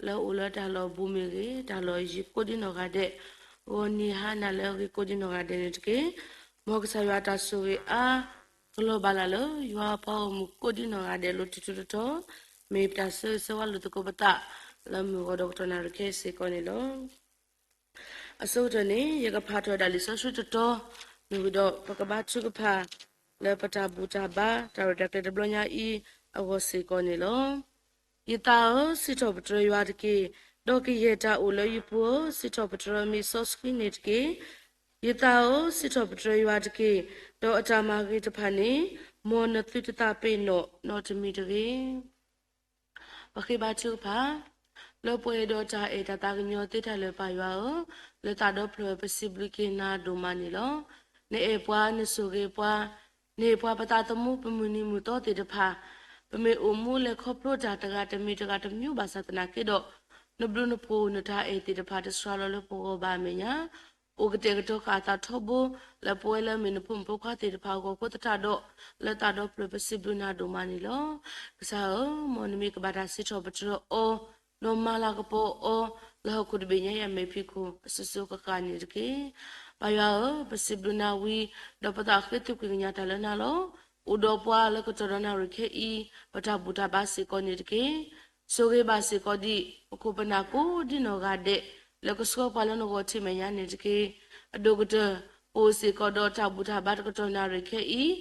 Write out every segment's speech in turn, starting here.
လၢအိၣ်လၢတၢ်လီၢ်ဘူးမ့ၢ်ဂ့ၤ, တၢ်လီၢ်ယံၤကိးဒံနီၢ်ဂၤဒဲး, ဂီၤနံၤဟါနၤလၢအဂ့ၤကိးဒံနီၢ်ဂၤဒဲးန့ၣ်တက့ၢ်. မ်ကစၢ်ယွၤအတၢ်ဆိၣ်ဂ့ၤအါ ကလီၤဘၣ်လၢ်လၢ ယွၤအပှၤဂီၢ်မုၢ်ကိးဒံနီၢ်ဂၤဒဲး လီၤတံၢ်ထူတတီၤ, မ့ၢ်ပတၢ်ဆၢဂ့ၤဆၢဝါလိာ်သကိးပသး လၢမုၢ်ဂီၤဒီးကတီၢ်နၣ်ရံၣ်ခဲအံၤစ့ၢ်ကီးန့ၣ်လီၤ. အဆိကတၢၢ်န့ၣ် ယကဖးထီၣ်ဝဲဒၣ်လံာ်စီဆှံတတီၤ, မ့ၢ်ဝံၤဒီး ပကဘါထုကဖၣ် လၢပတၢ်ဘူၣ်တၢ်ဘါ တၢ်ရဲၣ်တၢ်ကျဲၤတဘျီညါအံၤ အဂီၢ်စ့ၢ်ကီးန့ၣ်လီၤ. ယသးဧၢ, စံးထီၣ်ပတြၢၤယွၤတက့ၢ်, ဒီးကယဲၢ်တၢ်အိၣ်လၢယပူၤဧၢ, စံးထီၣ်ပတြၢၤမံၤစီဆှံန့ၣ်တက့ၢ်. ယသးဧၢ, စံးထီၣ်ပတြၢၤယွၤတက့ၢ်, ဒီးအတၢ်မၤဂ့ၤတဖၣ်န့ၣ် မ်နသုတသးပ့ၤနီၣ်နီတမံၤတဂ့ၤ. ပဃ့ဘါထုကဖၣ်, လၢပှဲၤဒီးတၢ်အဲၣ်တၢ်သးကညီၤသ့တၢ်လၢာ်ပၢ်ယွၤဧၢ, လၢသးဒီဖျၢၣ်ပစံးဘျုးက့ၤနၤဒိၣ်မးန့ၣ်လီၤ. နအဲၣ်ပှၤ နဆိၣ်ဂ့ၤပှၤ, နဟ့ၣ်ပှၤပသးသမူပမုၢ်နံၤမုၢ်သီသ့ၣ်တဖၣ်, ပမ့ၢ်အိၣ်မူလဲၤခီဖျိတၢ်တဂၤတမံၤတဂၤတမံၤဘၣ်ဆၣ်သနာ်က့ဒီး, နဘျုးနဖှိၣ်နတၢ်အဲၣ်သ့ၣ်တဖၣ်တစှၤလီၤလၢပဂီၢ်ဘၣ်အမဲာ်ညါ အိၣ်ကတဲာ်ကတီၤဃာ်အသးထီဘိ လၢပဝဲလၢအမ့ၢ်နဖိမုၣ်ဖိခွါသ့ၣ်တဖၣ်အဂီၢ်အဃိသတးဒီး, လၢသးဒီဖျၢၣ်ပစံးဘျုးနၤဒိၣ်မးန့ၣ်လီၤ. ကစၢ်ဧၢ, မ်နမ့ၢ်ကဘၣ်တၢ်စံးထီၣ်ပတြၢၤအီၤ, ဒီးမၤလၤကပီၤအီၤ, လၢဟီၣ်ခိၣ်တဘ့ၣ်ညါအံၤအမဲာ်ဖံးခိၣ် အစိၤစိၤဃၣ်ဃၣ်န့ၣ်တက့ၢ်. ပၢ်ယွၤဧၢ, ပစံးဘျုးနၤဝံၤ, ဒီးပသးဃ့သုးကွံာ်ကညးတၢ်လၢနၤလီၤ. အိၣ်ဒီးပှၤလၢကတီၢ်ဒီးနၣ်ရံၣ်ခဲအံၤ, ပတၢ်ဘူၣ်တၢ်ဘါစ့ၢ်ကီးန့ၣ်တက့ၢ်. ဆိၣ်ဂ့ၤဘၣ်စ့ၢ်ကီးဒံး ပခိၣ်ပနၢ်ကိးဒံနီၢ်ဂၤဒဲး လၢကဆှၢပှၤလၢနဂီၢ်ထံးမဲာ်ညါန့ၣ်တက့ၢ်. အဒိၣ်ကတၢၢ် ပအိၣ်စ့ၢ်ကီးဒီးတၢ်ဘူၣ်တၢ်ဘါတကတီၢ်နၣ်ရံၣ်ခဲအံၤ,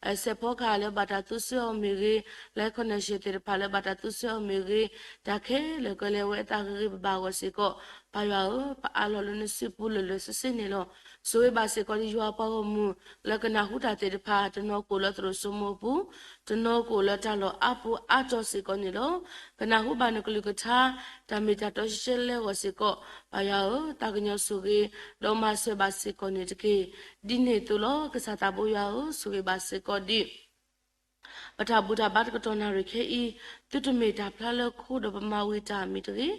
အစဲးဖီကဟၣ်လၢဘၣ်တၢ်သူစၢအီၤမ့ၢ်ဂ့ၤ, လၢ connection သ့ၣ်တဖၣ်လၢဘၣ်တၢ်သူစၢအီၤမ့ၢ်ဂ့ၤ, တၢ်ခဲလၢာ်ကလဲၤဝဲအသးဂ့ၤဂ့ၤဘၣ်ဘၣ်အဂီၢ်စ့ၢ်ကီး, ပၢ်ယွၤဧၢ, ပအးလီၤလၢနစုပူၤလၢာ်လၢာ်ဆ့ဆ့န့ၣ်လီၤ. ဆိၣ်ဂ့ၤဘၣ်စ့ၢ်ကီးဒံးယွၤပှၤဂီၢ်မုၢ် လၢကနၢ်ဟူတၢ်သ့ၣ်တဖၣ် တနီၤကအိၣ်လၢသရိာ်စိမိၤအပူၤ, တနီၤကအိၣ်လၢတၢ်လီၢ်အါပူၤအါတီၤစ့ၢ်ကီးန့ၣ်လီၤ. ကနၢ်ဟူဘၣ်နကလုၢ်ကထါ တၢ်မ့ၢ်တၢ်တီဆှဲဆှဲလၢအဂီၢ်စ့ၢ်ကီး, ပၢ်ယွၤဧၢ, သးကညီၤဆိၣ်ဂ့ၤ ဒီးမၤစၢၤဘၣ်စ့ၢ်ကီးန့ၣ်တက့ၢ်. ဒ်န့ၣ်အသိးလီၤ. ကစၢ်သးဘိယွၤဧၢ, ဆိၣ်ဂ့ၤဘၣ်စ့ၢ်ကီးဒံး ပတၢ်ဘူၣ်တၢ်ဘါတကတီၢ်နၣ်ရံၣ်ခဲအံၤ, သုတမ့ၢ်တၢ်ဖျါလၢခိဒီးပမၤဝံၤတၢ်မံၤတဂ့ၤ,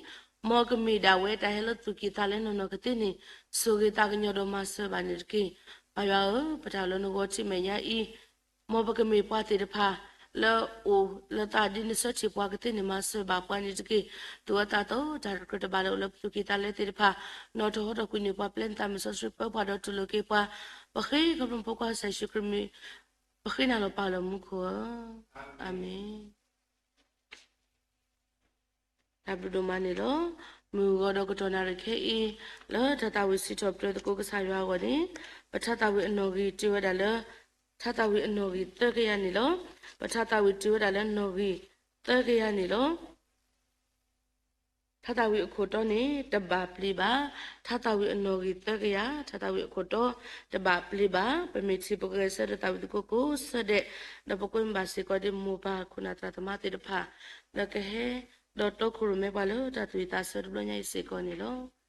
မ်ကမ့ၢ်ဒၣ်ဝဲတၢ်ဟဲလၢသူၣ်ကံၢ်သးလဲနီၢ်နီၢ်ကသ့န့ၣ်, ဆိၣ်ဂ့ၤသးကညီၤဒီးမၤစၢၤဘၣ်န့ၣ်တက့ၢ်. ပၢ်ယွၤဧၢ, ပတၢ်လၢနဂီၢ်ထံးမဲာ်ညါအံၤ, မ်ပကမ့ၢ်ပှၤသ့ၣ်တဖၣ် လၢအအိၣ်လၢသးဒ်နဆၢထံၣ်ပှၤကသ့န့ၣ် မၤစၢၤဘၣ်ပှၤန့ၣ်တက့ၢ်. သူၣ်အသးသီတၢ်တကြၢးတဘၣ်လၢအိၣ်လၢပသူၣ်ကံၢ်သးလဲသ့ၣ်တဖၣ်, နီၢ်ထီၣ်ဟီထီၣ်ကွံာ်န့ၢ်ပှၤ ပျဲနသးမုၢ်စီဆှံပၢပှၤဒီးတူၢ်လိာ်က့ၤပှၤ, ပဃ့ခီဖျိဖိခွါကစၢ်ယ့ၣ်ၡူးခရံာ်မံၤ ပဃ့နၤလီၤပၢ်လၢမူခိၣ်ဧၢ, အၤမ့ၣ်. တၢ်ဘျုးဒိၣ်မးန့ၣ်လီၤ. မုၢ်ဂီၤဒီးကတီၢ်နၣ်ရံၣ်ခဲအံၤ, လၢထါသးဝံၣ်စံးထီၣ်ပတြၢၤသကိးကစၢ်ယွၤအဂီၢ်န့ၣ်, ပထါသးဝံၣ်အနီၣ်ဂံၢ်တုၤဝဲဒၣ်လၢ ထါသးဝံၣ်အနီၣ်ဂံၢ်သၢကယၤန့ၣ်လီၤ. ပထါသးဝံၣ်တုၤဝဲဒၣ်လၢနီၣ်ဂံၢ်သၢကယၤန့ၣ်လီၤ. ထါသးဝံၣ်အခိၣ်တီန့ၣ် တဘၣ်ပျံၤဘၣ်. ထါသးဝံၣ်အနီၣ်ဂံၢ်သၢကယၤ, ထါသးဝံၣ်အခိၣ်တီ တဘၣ်ပျံၤဘၣ်. ပမ့ၢ်ထံၣ်ပဂဲၤဆၢထၢၣ်သးဝံၣ်သကိးကိးဆၢဒဲး, ဒီးပကွဲမုာ်ဘၣ်စ့ၢ်ကီးဒ်မိၢ်ပၢ်ခိၣ်နၢ်သရၣ်သမါသ့ၣ်တဖၣ် လၢကဟဲ ဒီးတီခိၣ်ရိၣ်မဲပှၤလၢတၢ်သူၣ်ဝံၣ်သးဆၢတဘျီညါအံၤစ့ၢ်ကီးန့ၣ်လီၤ.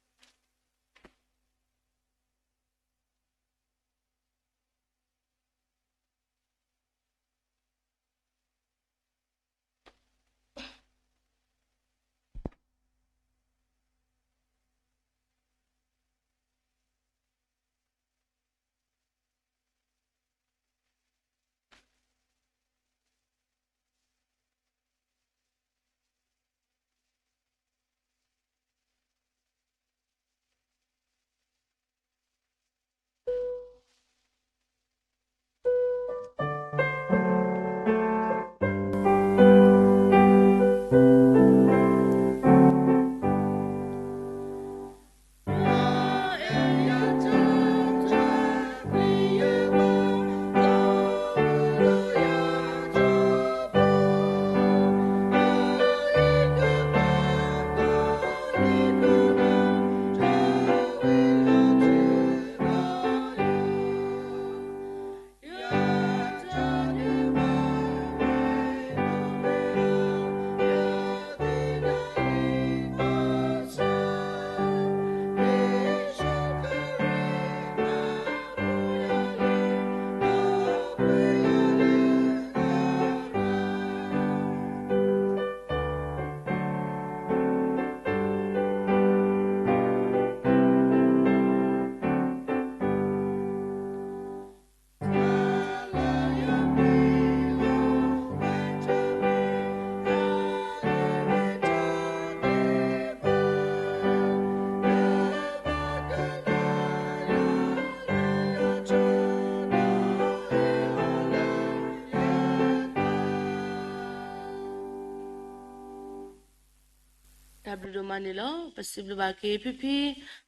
တၢ်ဘျုးဒိၣ်မးန့ၣ်လီၤ. ပစံးဘျုးဘၣ်က့ၤဖံဖံ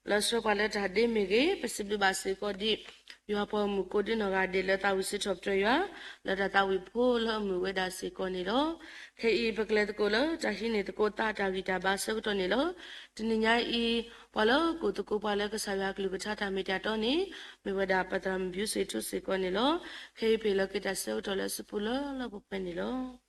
လၢဆှၢပှၤလၢတၢ်ဒ့မ့ၢ်ဂ့ၤ, ပစံးဘျုးဘၣ်စ့ၢ်ကီးဒံး ယွၤပှၤဂီၢ်မုၢ်ကိးဒံနီၢ်ဂၤဒဲးလၢသးဝံၣ်စံးထီၣ်ပတြၢၤယွၤ လၢတၢ်သးဝံၣ်ဖိလၢအမုာ်ဝဲဒၣ်စ့ၢ်ကီးန့ၣ်လီၤ. ခဲအံၤပကလဲၤသကိးလၢတၢ်ဟံးန့ၢ်သကိးသးတၢ်ဂံၢ်တၢ်ဘါအဆၢကတီၢ်န့ၣ်လီၤ. တနံၤညါအံၤ ပှၤလၢကိးသကိးပှၤလၢကစၢ်ယွၤအကလုၢ်ကထါတၢ်မ့ၢ်တၢ်တီန့ၣ် မ့ၢ်ဝဲဒၣ်ပသရၣ်မုၣ်ဘျုးစ့ၣ်ထူစ့ၢ်ကီးန့ၣ်လီၤ. ခဲအံၤပဟ့ၣ်လီၤက့ၤတၢ်ဆၢကတီၢ်လၢအစုပူၤလၢလၢပှဲၤပှဲၤန့ၣ်လီၤ.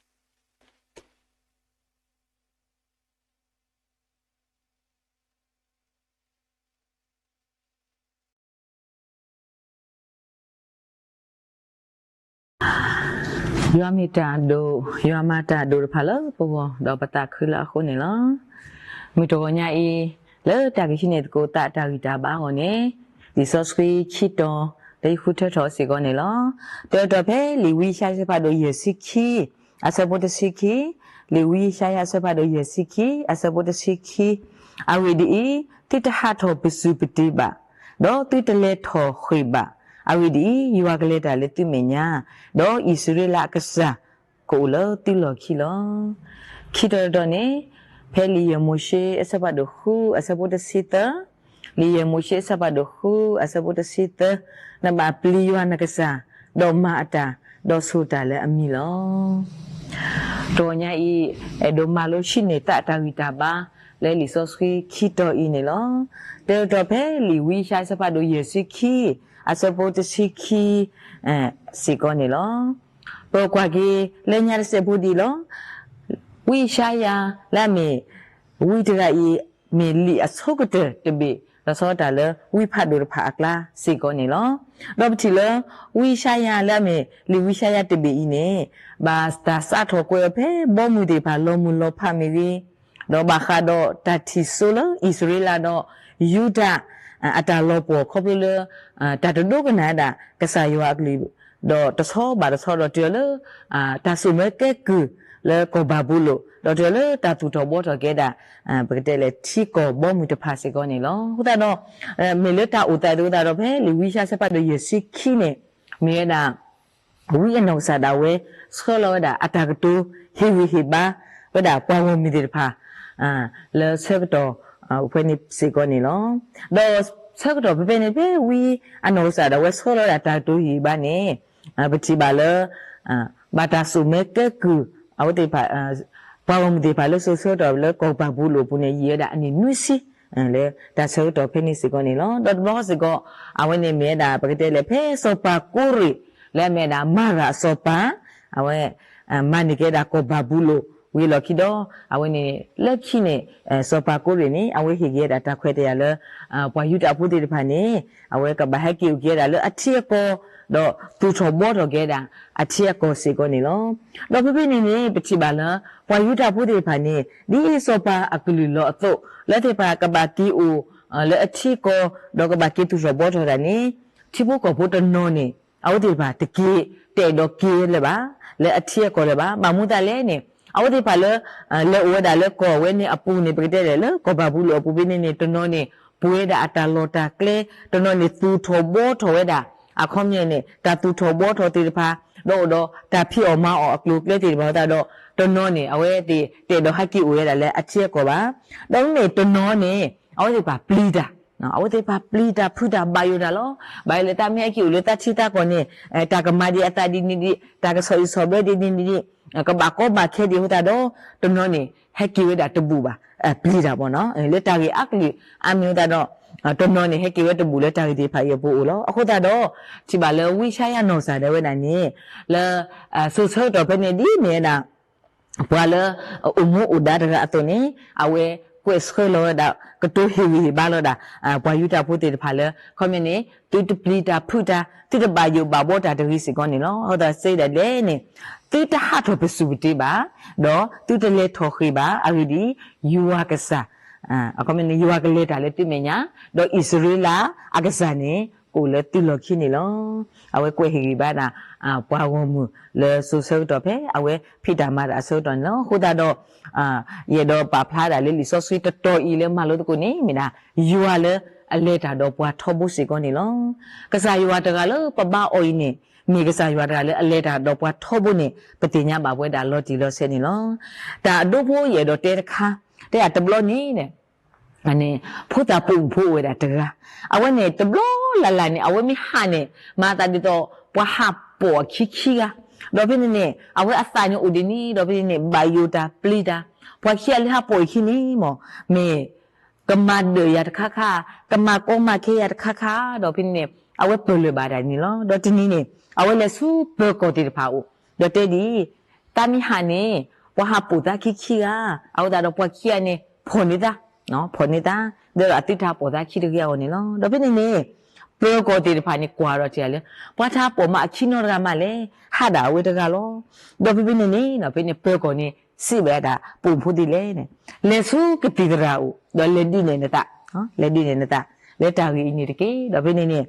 ယွၤမ့ၢ်တၢ်အဒိၣ်, ယွၤမၤတၢ်အဒိၣ်တဖၣ်လၢပဂီၢ် ဒီးပသးခုလၢအဃိန့ၣ်လီၤ. မုၢ်တဂီၤညါအံၤ လၢတၢ်ကဟံးန့ၢ်သကိးသးတၢ်ဂံၢ်တၢ်ဘါအဂီၢ်န့ၣ် လံာ်စီဆှံခံတီၤ လၢယဃုထၢထီၣ်စ့ၢ်ကီးန့ၣ်လီၤ. တၢ်တီၤဖဲလံာ်ဝံယၡါယၤအဆၢဖးဒိၣ်ယဲၢ်ဆံခံ အဆၢဖိတဆံခံ, လံာ်ဝံယၡါယၤအဆၢဖးဒိၣ်ယဲၢ်ဆံခံ အဆၢဖိတဆံခံ, အဂ့ၢ်ဒ်အံၤ, သုတဟးထီၣ်ပစုာ်ပတ့ၤဘၣ်, ဒီးသုတလဲၤထီၣ်ဃ့ၢ်ဘၣ်. အဂ့ၢ်ဒ်အံၤ, ယွၤကလဲၤတၢ်လၢသုမဲာ်ညါ, ဒီးအံၣ်စရ့လးအကစၢ် ကအိၣ်လၢသုလီၢ်ခံလီၤ. ခံတီၤတတီၤန့ၣ်, ဖဲလံာ်ယဲၢ်မိၤၡ့အဆၢဖးဒိၣ်ဃု အဆၢဖိတဆံသၢ, လံာ်ယဲၢ်မိၤၡ့အဆၢဖးဒိၣ်ဃု အဆၢဖိတဆံသၢ, နဘၣ်ပျံၤယွၤနကစၢ်, ဒီးမၤအတၢ်, ဒီးဆိၣ်တၢ်လၢအမံၤလီၤ. တဂီၤညါအံၤ, အဲၣ်ဒိးမၤလိဆံးန့ၢ်သးတၢ်ဂံၢ်တၢ်ဘါ လၢလံာ်စီဆှံခံတီၤအံၤန့ၣ်လီၤ. တၢ်တီၤဖဲလံာ်ဝံယၡါယၤအဆၢဖးဒိၣ်ယဲၢ်ဆံခံ အဆၢဖိတဆံခံ စ့ၢ်ကီးန့ၣ်လီၤ. ပကွၢ်က့ၤလၢညါတစဲးဖိဒ်အံၤလီၤ. ဝံယၡါယၤလၢအမ့ၢ် ဝံတဂၤအံၤ မ့ၢ်လံာ်အဆိကတၢၢ်တဘ့ၣ် လီၤဆီဒၣ်တၢ်လၢဝံဖးဒိၣ်တဖၣ်အကျါစ့ၢ်ကီးန့ၣ်လီၤ. ဒီးပထံၣ်လၢ ဝံယၡါယၤလၢအမ့ၢ်လံာ်ဝံယၡါယၤတဘ့ၣ်အံၤန့ၣ် ဘၣ်တၢ်စးထီၣ်ကွဲးအီၤဖဲဘီမုၢ်သ့ၣ်တဖၣ်လီၤမုၢ်လီၤဖးမ့ၢ်ဂ့ၤ, ဒီးဘၣ်ဃးဒီးတၢ်ထံၣ်စိလၢအံၣ်စရ့လးဒီးယူဒၤ အတၢ်လီၤပှီၢ်ခီဖျိလၢ တၢ်တဒိကနၣ်ဝဲဒၣ်ကစၢ်ယွၤအကလုၢ်, ဒီးတဆီဘၣ်တဆီဒီးတုၤလၢ တၢ်စိာ်မၢကဲကုၢ်လၢကီၢ်ဘၤဘူလိၣ်, ဒီးတုၤလၢတၢ်သူၣ်ထီၣ်ဘှီထီၣ်က့ၤဝဲဒၣ် ပကတဲလဲၣ်ထံကီၢ်ဘီမုၢ်တဖၣ်စ့ၢ်ကီးန့ၣ်လီၤ. အဃိသတးဒီး မ့ၢ်လၢတၢ်အိၣ်သးသ့ၣ်အဃိသတးဒီး ဖဲလံာ်ဝံယၡါယၤအဆၢဖးဒိၣ်ယဲၢ်ဆံခံန့ၣ် မ့ၢ်ဝဲဒၣ် ဝံအနီၢ်ကစၢ်ဒၣ်ဝဲ ဆှၢလီၤဝဲဒၣ်အတၢ်ကတိၤဟ့ၣ်ဂံၢ်ဟ့ၣ်ဘါ ဝဲဒၣ်ပှၤဂီၢ်မုၢ်သ့ၣ်တဖၣ် လၢဆၢကတီၢ်ဖဲန့ၣ်စ့ၢ်ကီးန့ၣ်လီၤ. ဒီးဆၢကတီၢ်ဖဲဖဲန့ၣ် ဖဲဝံအနီၢ်ကစၢ်ဒၣ်ဝဲဆှၢလီၤဝဲဒၣ်တၢ်ကတိၤဟ့ၣ်ဂံၢ်ဟ့ၣ်ဘါန့ၣ် ပထံၣ်ဘၣ်လၢ ဘၣ်တၢ်စိာ်မၢကဲကုၢ် အဝဲသ့ၣ်တဖၣ် ပှၤဂီၢ်မုၢ်သ့ၣ်တဖၣ်လၢစိၤဆၢကတီၢ်လၢကီၢ်ဘၤဘူလိၣ်အပူၤန့ၣ် ယံာ်ဝဲဒၣ်အနံၣ်နွံဆံ လၢတၢ်ဆၢကတီၢ်ဖဲန့ၣ်စ့ၢ်ကီးန့ၣ်လီၤ. ဒီးတဘျီဃီစ့ၢ်ကီး အဝဲန့ၣ်မ့ၢ်ဝဲဒၣ် ပကတဲလဲၣ် ဖဲစီၤပၤကိရ့ၣ် လၢအမ့ၢ်ဝဲဒၣ်မၤရၤအစီၤပၤ အဝဲ မၤန့ၢ်က့ၤဝဲဒၣ်ကီၢ်ဘၤဘူလိၣ်ဝံၤအလီၢ်ခံဒီး အဝဲန့ၣ် လၢခံန့ၣ် စီၤပၤကိရ့ၣ်န့ၣ် အဝဲဟ့ၣ်က့ၤဝဲဒၣ်တၢ်ခွဲးတၢ်ယာ်လၢ ပှၤယူဒၤဖိသ့ၣ်တဖၣ်န့ၣ် အဝဲကဘၣ်ဟဲက့ၤအိၣ်က့ၤဝဲဒၣ်လၢအထံအကီၢ် ဒီးသူၣ်ထီၣ်ဘှီထီၣ်က့ၤဝဲဒၣ်အထံအကီၢ်စ့ၢ်ကီးန့ၣ်လီၤ. ဒီးဖဲဖဲန့ၣ်န့ၣ် ပထံၣ်ဘၣ်လၢ ပှၤယူဒၤဖိသ့ၣ်တဖၣ်န့ၣ် ဒ်စီၤပၤအကလုၢ်လီၤအသိး လၢသ့ၣ်တဖၣ်ကဘၣ်က့ၤအိၣ် လၢအထံအကီၢ် ဒီးကဘၣ်က့ၤသူၣ်ထီၣ်ဘှီထီၣ်တၢ်န့ၣ် ထံဖိကီၢ်ဖိတနီၤန့ၣ် အဝဲသ့ၣ်တဖၣ်တက့ၤ တအဲၣ်ဒိးက့ၤလၢၤဘၣ် လၢအထံအကီၢ်လၢၤဘၣ်. ဘၣ်မနုၤအဃိသတးလဲၣ်န့ၣ် အဝဲသ့ၣ်တဖၣ်လၢ လဲၤအိၣ်ဝဲဒၣ်လၢကီၢ်ဝဲန့ၣ်အပူၤန့ၣ် ပကတဲလဲၣ်လၢကီၢ်ဘၤဘူလိၣ်အပူၤဖဲန့ၣ်န့ၣ် တနီၤန့ၣ် ပှဲၤဝဲဒၣ်အတၢ်လီၢ်တၢ်ကျဲ တနီၤန့ၣ်သူၣ်ထီၣ်ဘှီထီၣ်ဝဲဒၣ် အခီပညီန့ၣ် တၢ်သူၣ်ထီၣ်ဘှီထီၣ်သ့ၣ်တဖၣ် ဒီးအိၣ်ဒီးတၢ်ဖံးအီၣ်မၤအီၣ်အကျိၤအကျဲသ့ၣ်တဖၣ်အဃိသတးဒီး တနီၤန့ၣ် အဝဲသ့ၣ်တအဲၣ်ဒိးဟဲက့ၤအိၣ်ဝဲဒၣ်လၢအထံအကီၢ်ဘၣ်. ဒီးမ့မ့ၢ်တနီၤန့ၣ် အဝဲသ့ၣ်တဖၣ်ပျံၤတၢ် အဝဲသ့ၣ်တဖၣ်ပျံၤတၢ်ဖုးတၢ်ဘၣ်ယိၣ်တၢ်လီၤ. ဘၣ်ယိၣ်လၢတၢ်မ့ၢ်ဟဲက့ၤအိၣ်လၢတၢ်ထံတၢ်ကီၢ်န့ၣ် တၢ်ကမၤဒံးအသးဒ်န့ၣ်ဒံး တၢ်ကဆီၣ်အံၣ်ဆီၣ်ဘျၢဒ်န့ၣ်ဒံး ကဘၣ်ကီဘၣ်ခဲဒံးအဃိသတးဒီး တနီၤန့ၣ် ဟဲက့ၤဝဲဒၣ်တဘူၣ်ဘၣ် ပျံၤတၢ်ဘၣ်နီၤ လၢတၢ်ဂ့ၢ်အါကလုာ်အါမံၤအဃိသတးဒီး တနီၤန့ၣ် ဟဲက့ၤဝဲတဘူၣ်လၢတၢ်ဂ့ၢ်သ့ၣ်တဖၣ်အံၤအပူၤအိၣ်လီၤ. အဃိသတးဒီး ထံၣ်ဘၣ်လၢဝံယၡါယၤနီၢ်ကစၢ်ဒၣ်ဝဲဒၣ်န့ၣ် လၢ စိၤဆၢကတီၢ်ဖဲန့ၣ်ဒ်မ့ၢ်ဝဲဒၣ် ပှၤလၢအအိၣ်မူအိၣ်ဒါတဂၤအသိးန့ၣ် အဝဲကွဲးဆှၢလီၤဝဲဒၣ် ကတိၤဟ့ၣ်ဂံၢ်ဟ့ၣ်ဘါလီၤဒၣ် ပှၤယူဒၤဖိသ့ၣ်တဖၣ်လၢ ခီပညီန့ၣ် သုတပျံၤတၢ်ဖုးတၢ် သုတဘၣ်ယိၣ်ဘၣ်ဘှီတၢ်တဂ့ၤစ့ၢ်ကီးန့ၣ်လီၤ. အဃိသတးစံးဒၣ်လဲၣ်န့ၣ် သုတဟးထီၣ်ပစုာ်ပတ့ၤဘၣ် ဒီးသုတလဲၤထီၣ်ဃ့ၢ်ဘၣ် အဂ့ၢ်ဒ်အံၤ ယွၤကစၢ် အခီပညီန့ၣ် ယွၤကလဲၤတၢ်လၢသုမဲာ်ညါ ဒီးအံၣ်စရ့လးအကစၢ်န့ၣ် ကအိၣ်လၢသုလီၢ်ခံန့ၣ်လီၤ. အဝဲကွဲးဟ့ၣ်ဂံၢ်ဘါဒၣ် ပှၤဂီၢ်မုၢ်လၢစိၤဆၢကတီၢ်ဖဲ အဝဲဖံးတၢ်မၤတၢ်အဆၢကတီၢ်န့ၣ်လီၤ. အဃိသတးဒီး ယအဲၣ်ဒိးပာ်ဖျါဒၣ်လၢလံာ်စီဆှံတတီၤအံၤလၢမၤလိသကိးန့ၣ် မ့ၢ်ဒၣ် ယွၤလၢအလဲၤတၢ်ဒီးပှၤထီဘိစ့ၢ်ကီးန့ၣ်လီၤ. ကစၢ်ယွၤတဂၤလၢပဘါအီၤအံၤန့ၣ် မ့ၢ်ကစၢ်ယွၤတဂၤလၢအလဲၤတၢ်ဒီးပှၤထီဘိန့ၣ် ပသ့ၣ်ညါဘၣ်ပဝဲဒၣ်လီၤတံၢ်လီၤဆဲးန့ၣ်လီၤ. တၢ်အဒိဖိယအဲၣ်ဒိးတဲတခါ တဲဒၣ်တဘျီန့ၣ် ဖိသၣ်ပိာ်မုၣ်ဖိအိၣ်ဝဲဒၣ်တဂၤ, အဝဲန့ၣ်တဘျီလၢ်လၢ်န့ၣ် အဝဲမ့ၢ်ဟးန့ၣ် မၤအသးဒ်သိး ပှၤဟးပိာ်အခံခံဂၤ, ဒီးဖဲန့ၣ်န့ၣ် အဝဲအသးန့ၣ်အိၣ်ဒ်န့ၣ် ဒီးဖဲန့ၣ်န့ၣ် ဘၣ်ယိၣ်တၢ်ပျံၤတၢ်, ပှၤခံဂၤလၢဟးပိာ်အခံန့ၣ်မ့ၢ် မ့ၢ် ကမၤဒၢးယၤတခါခါ, ကမၤကီမၤခဲယၤတခါခါ, ဒီးဖဲန့ၣ်န့ၣ် အဝဲပၢၢ်လၢာ်ဘၣ်ဒၣ်န့ၣ်လီၤ. ဒီးတနံၤန့ၣ် အဝဲလဲၤဆူပၢၤကီၢ်သ့ၣ်တဖၣ်အအိၣ်, ဒီးတဲဒ်အံၤ, သးမ့ၢ်ဟးန့ၣ် ပှၤဟးပိာ်သးခံခံဂၤ, အဃိသတးဒီးပှၤခံဂၤန့ၣ် ဖီၣ်န့ၢ်သး, ဖီၣ်န့ၢ်သး, ဒီးအသုတဟးပိာ်သးခံတဂ့ၤအဂီၢ်န့ၣ်လီၤ. ဒီးဖဲန့ၣ်န့ၣ် ပၢၤကီၢ်သ့ၣ်တဖၣ်န့ၣ် ကွၢ်ဒီးတဲလၢ ပှၤတဟးပိာ်မးအခံနီတဂၤမးလဲၣ်, ဟးဒၣ်အဝဲတဂၤလီၤ. ဒီးဖဲဖဲန့ၣ်န့ၣ် ဖဲန့ၣ်ပၢၤကီၢ်န့ၣ် စံးဘၣ်ဒၣ်ပိာ်မုၣ်ဖိသ့ၣ်လဲၣ်န့ၣ်, လဲၤဆူကသံၣ်သရၣ်အအိၣ် ဒီးလဲၤဒုးနဲၣ်နသး, လဲၤဒုးနဲၣ်နသး လၢတၢ်ဂ့ၢ်အံၤန့ၣ်တက့ၢ်. ဒီးဖဲန့ၣ်န့ၣ်